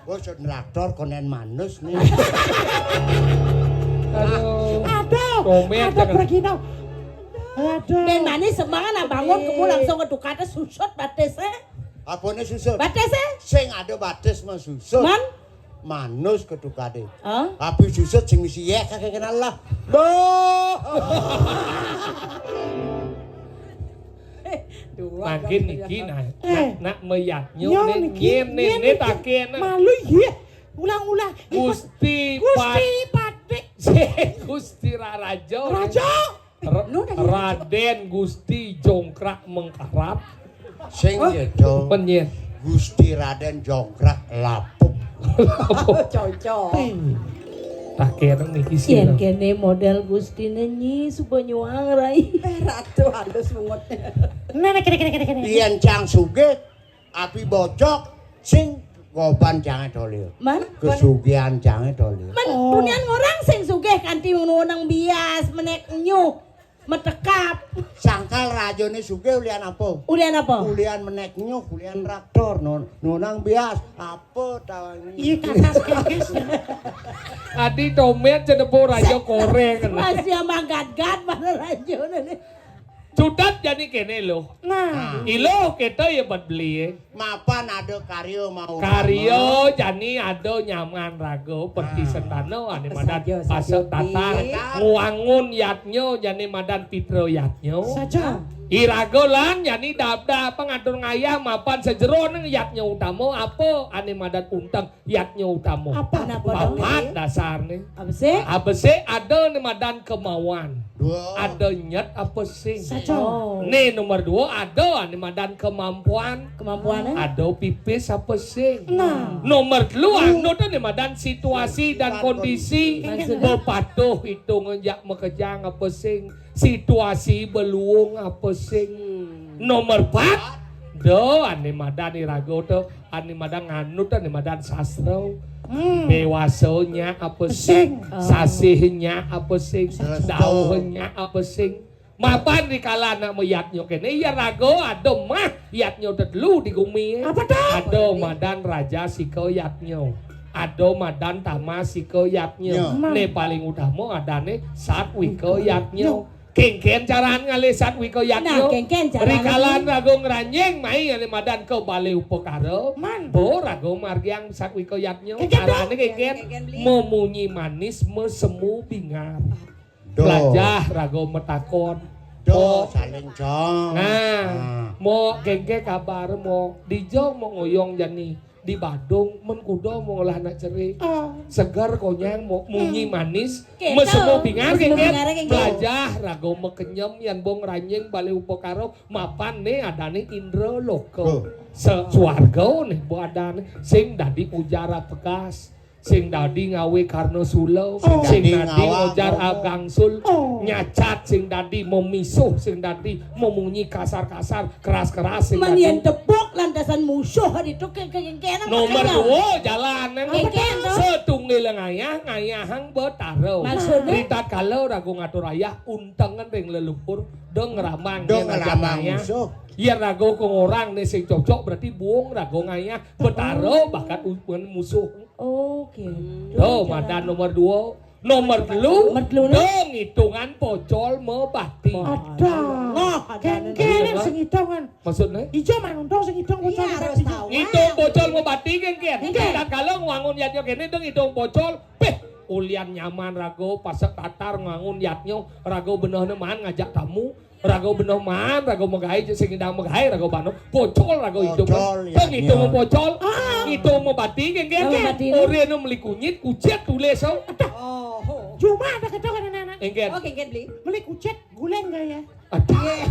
Bos traktor konen manus nih. Aduh. Aduh. Komen aduh, pergi dong. Aduh. Dan manis semangat nah bangun kemu langsung ke tukate susut batisnya. Apane susut? Batisnya? Sing ada batis mah susut. Man? Manus ke tukate. Hah? Tapi susut sing misi ya kakek kenal lah. Boh. Dua. Mangkin niki nah, eh, nak, nak mayatnyo nyo né niki, nyén, né, nyén né niki. Taken. Malu, iya. Ulang-ulang. Gusti Gusti Pat- Patik. Gusti Ra-, Raja. Raja. Ra-, Raden Gusti Jongkrak Mengkarap. Sing, oh, gitu. Penyih. Gusti Raden Jongkrak Lapuk. Cocok. Taken niki sira. Yén kéné modél Gustiné nyi suba nyuang, Rai. Eh, ratu halus mungutnya. Nah, nah, kéné, kéné, kéné, kéné. Yén cang sugih, api bocok, sing goban cangé tolil. Man? Kesugihan cangé tolil. Man, oh, tunian ngorang sing sugih kanti nunang bias, menék nyuh, metekap. Sangkal rajané sugih ulian apa? Ulian apa? Ulian menék nyuh, ulian traktor, nun-, nunang bias. Apa tawangi? Iya, kakas, kakas. Adi tomét cedepo raja koréng. Masih manggat-gat pada rajané. Cutet jani kéné lho. Nah. Ilo kéto ya buat beli. Mapan ada karya mau karya utama. Jani ada nyaman raga, perti, nah, sentana, ané madan saja, saja, pasek tatar, Pi. Ngwangun yatnya, jani madan pitra yatnya. Saja. Iraga lan jani dap-dap ngatur ngayah mapan sajeroning yatnya utama apa ané madan unteng. Yatnya utama. Apa? Kenapa? Papat dong, dasarné. Apa sih? Apa sih? Ada né madan kemauan. Dua. Ada nyet apa sing? Saja. Oh. Né nomor dua ada né madan kemampuan. Kemampuané? Ada pipis apa sing? Nah. Nomor telu, uh, anu tuh né madan situasi dan kondisi. Maksudnya? Bepatuh hitungan jak makejang apa sing? Situasi beluung apa sing? Hmm. Nomor empat, do ané madan iraga tuh, ané madan nganut, ané madan sastra. Hmm. Déwasanya apa sing? Sing. Sasihnya apa sing? Sastra. Dauhnya apa sing? Mapan rikala anak mayatnya kéné, ya raga ada mah yatnya tetelu di gumi. Apa tuh? Ada madan raja sika yatnya. Ada madan tama sika yatnya. Ya. Né paling utama adané satwika yatnya. Ya. Kénkén caraan ngalih satwika yatnya. Nah, kénkén caraan. Rikala raga ngranjing mai ané madan ka balé upakara. Man. Bo raga margiang satwika yatnya. Kénkén, caraané kénkén. Kénkén, Bli. Memunyi manis, mesemu bingar. Do. Belajar raga matakon. Do, mo-, saling cong. Nah, nah. Mo kénkén kabar mo, dija mo ngoyong jani. Di Badung, men kuda mau ngolah anak cerik. Oh. Segar konyang, mau munyi manis, kéto. Mesemu bingar, mesemu kénkén. Bingar, kénkén. Belajar raga makenyem yan bong ranjing balé upakara mapan né adané indra loka. Oh. Se-, swarga né bo adané sing dadi ujar apegas, sing dadi ngawé karna sula, oh, sing dadi dadi ngawang ujar ngomong. Agangsul, oh, nyacat sing dadi memisuh, sing dadi memunyi kasar-kasar, keras-keras sing. Man dadi. Yén tepuk lantasan musuh ditu ké-, ké-, ké-, ké-, nomor dua, jalan. Apa tuh? Setunggil ngayah, ngayahang betara. Maksudnya? Ritatkala raga ngatur ayah, untengan ring leluhur, dong ramang, dong ngayah. Musuh. Yén raga kongorang né sing cocok, berarti buung raga ngayah betara, oh, bakat u-, musuh. Oké. Hmm. Tuh, madan nomor dua. Nomor telu, nomor telu, dong hitungan pocol mebati. Ada. Wah, ada. Kénkén sing hitungan. Maksudnya? Ijo manundong sing hitung pocol. Iya, mebati. Harus tahu. Ngitung pocol mebati, kénkén. Kénkén. Tatkala ngwangun yatnya kéné, dong hitung pocol. Péh, ulian nyaman raga, pasek tatar ngwangun yatnya, raga benehné maan ngajak tamu. Raga beneh maan, raga magaé, sing ngidang magaé, raga bano. Pocol raga hitung. Pocol, ya. Tong hitung pocol. Ah. Hitung mebati, kénkén. Mebati. Orén meli kunyit, kucit tulis, oh. Oh. Cuma ada kéto kan anak-anak. Kénkén. Oh, kénkén, Bli. Meli kucit, guling gaya. Aduh. Iya.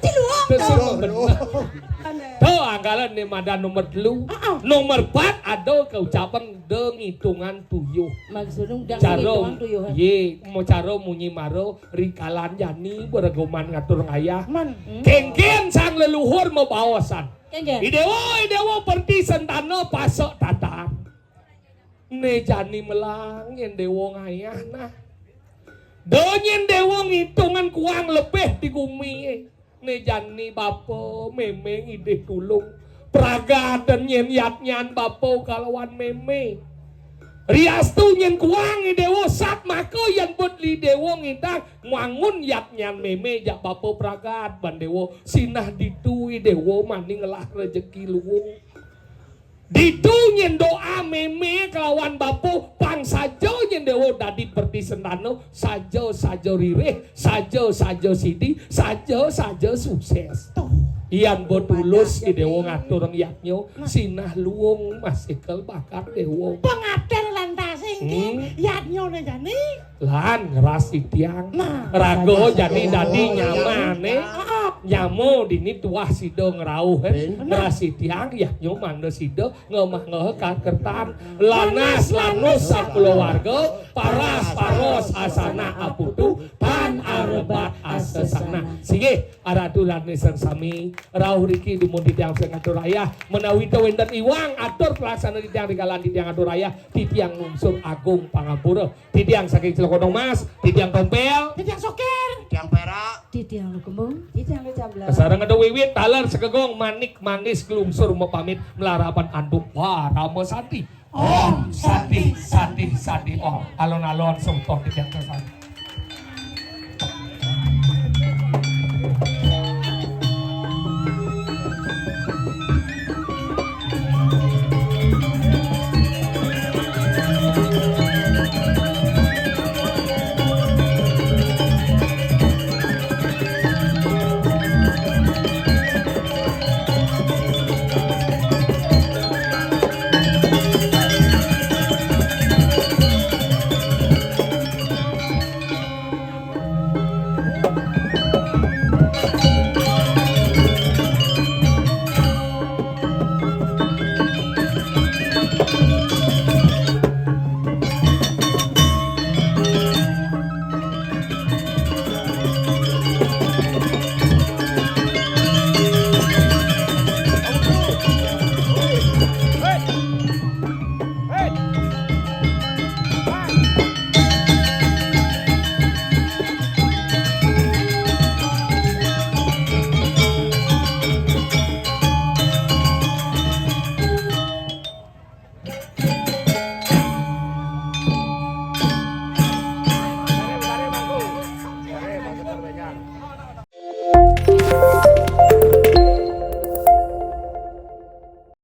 Tiluang. Terus dong. Bener. Tuh, anggalan né madan nomor telu. Ah, ah. Nomor empat ada keucapan dong hitungan tuyuh. Maksudnya udah cara hitungan tuyuh, eh? Yé, mau cara munyi maro. Rikalan jani bereguman ngatur ngayah. Man. Hmm. Kénkén sang leluhur mabaosan. Kénkén. I déwa, i déwa perti sentana pasek tatar. Né jani melang yén déwa ngayah nah. Do nyén déwa ngitungan kuang lebih di gumi. Né jani bapa mémé ngidih tulung. Pragadan nyén yatnyan bapa kalawan mémé. Riastu nyén kuang i déwa sat maka yén bet li déwa ngidang ngwangun yatnyan mémé jak bapa pragad ban déwa sinah ditu i déwa mani ngelah rejeki luung. Ditu nyén doa mémé kalawan bapa pang saja nyén déwa dadi perti sentana saja-saja ririh, saja-saja sidi, saja-saja sukses. Tuh. Yan bo tulus Ida Déwa ngatur yadnya, sinah luung masikel bakar Déwa. Pangaten lantas inggih, hmm, yadnyane jani. Lan ngrasi tiang. Nah. Raga jani dadi nyamane. Heeh. Nyama dini tuah sida ngrauh, eh. Bener. Ngrasi tiang yadnya mangda sida ngemah-ngehe kakertan. Lanas lanus sakulawarga, paras paros asana aputu, tan arebat asesana. Singgih, Ratu lan Ida sami, rauh riki dumun titiang sing atur ayah, menawi ta wenten iwang atur pelaksana titiang rikalan titiang atur ayah, titiang nglungsur agung pangampura. Titiang saking Celokotong Mas, titiang Tompel, titiang Sokir, titiang Perak, titiang Lukembung, titiang Lucamblang. Kasareng ada wiwit taler sekegong manik manis nglungsur mapamit malarapan antuk Parama Santi. Om Santi, Santi, Santi, Om. Alon-alon semeton titiang sami.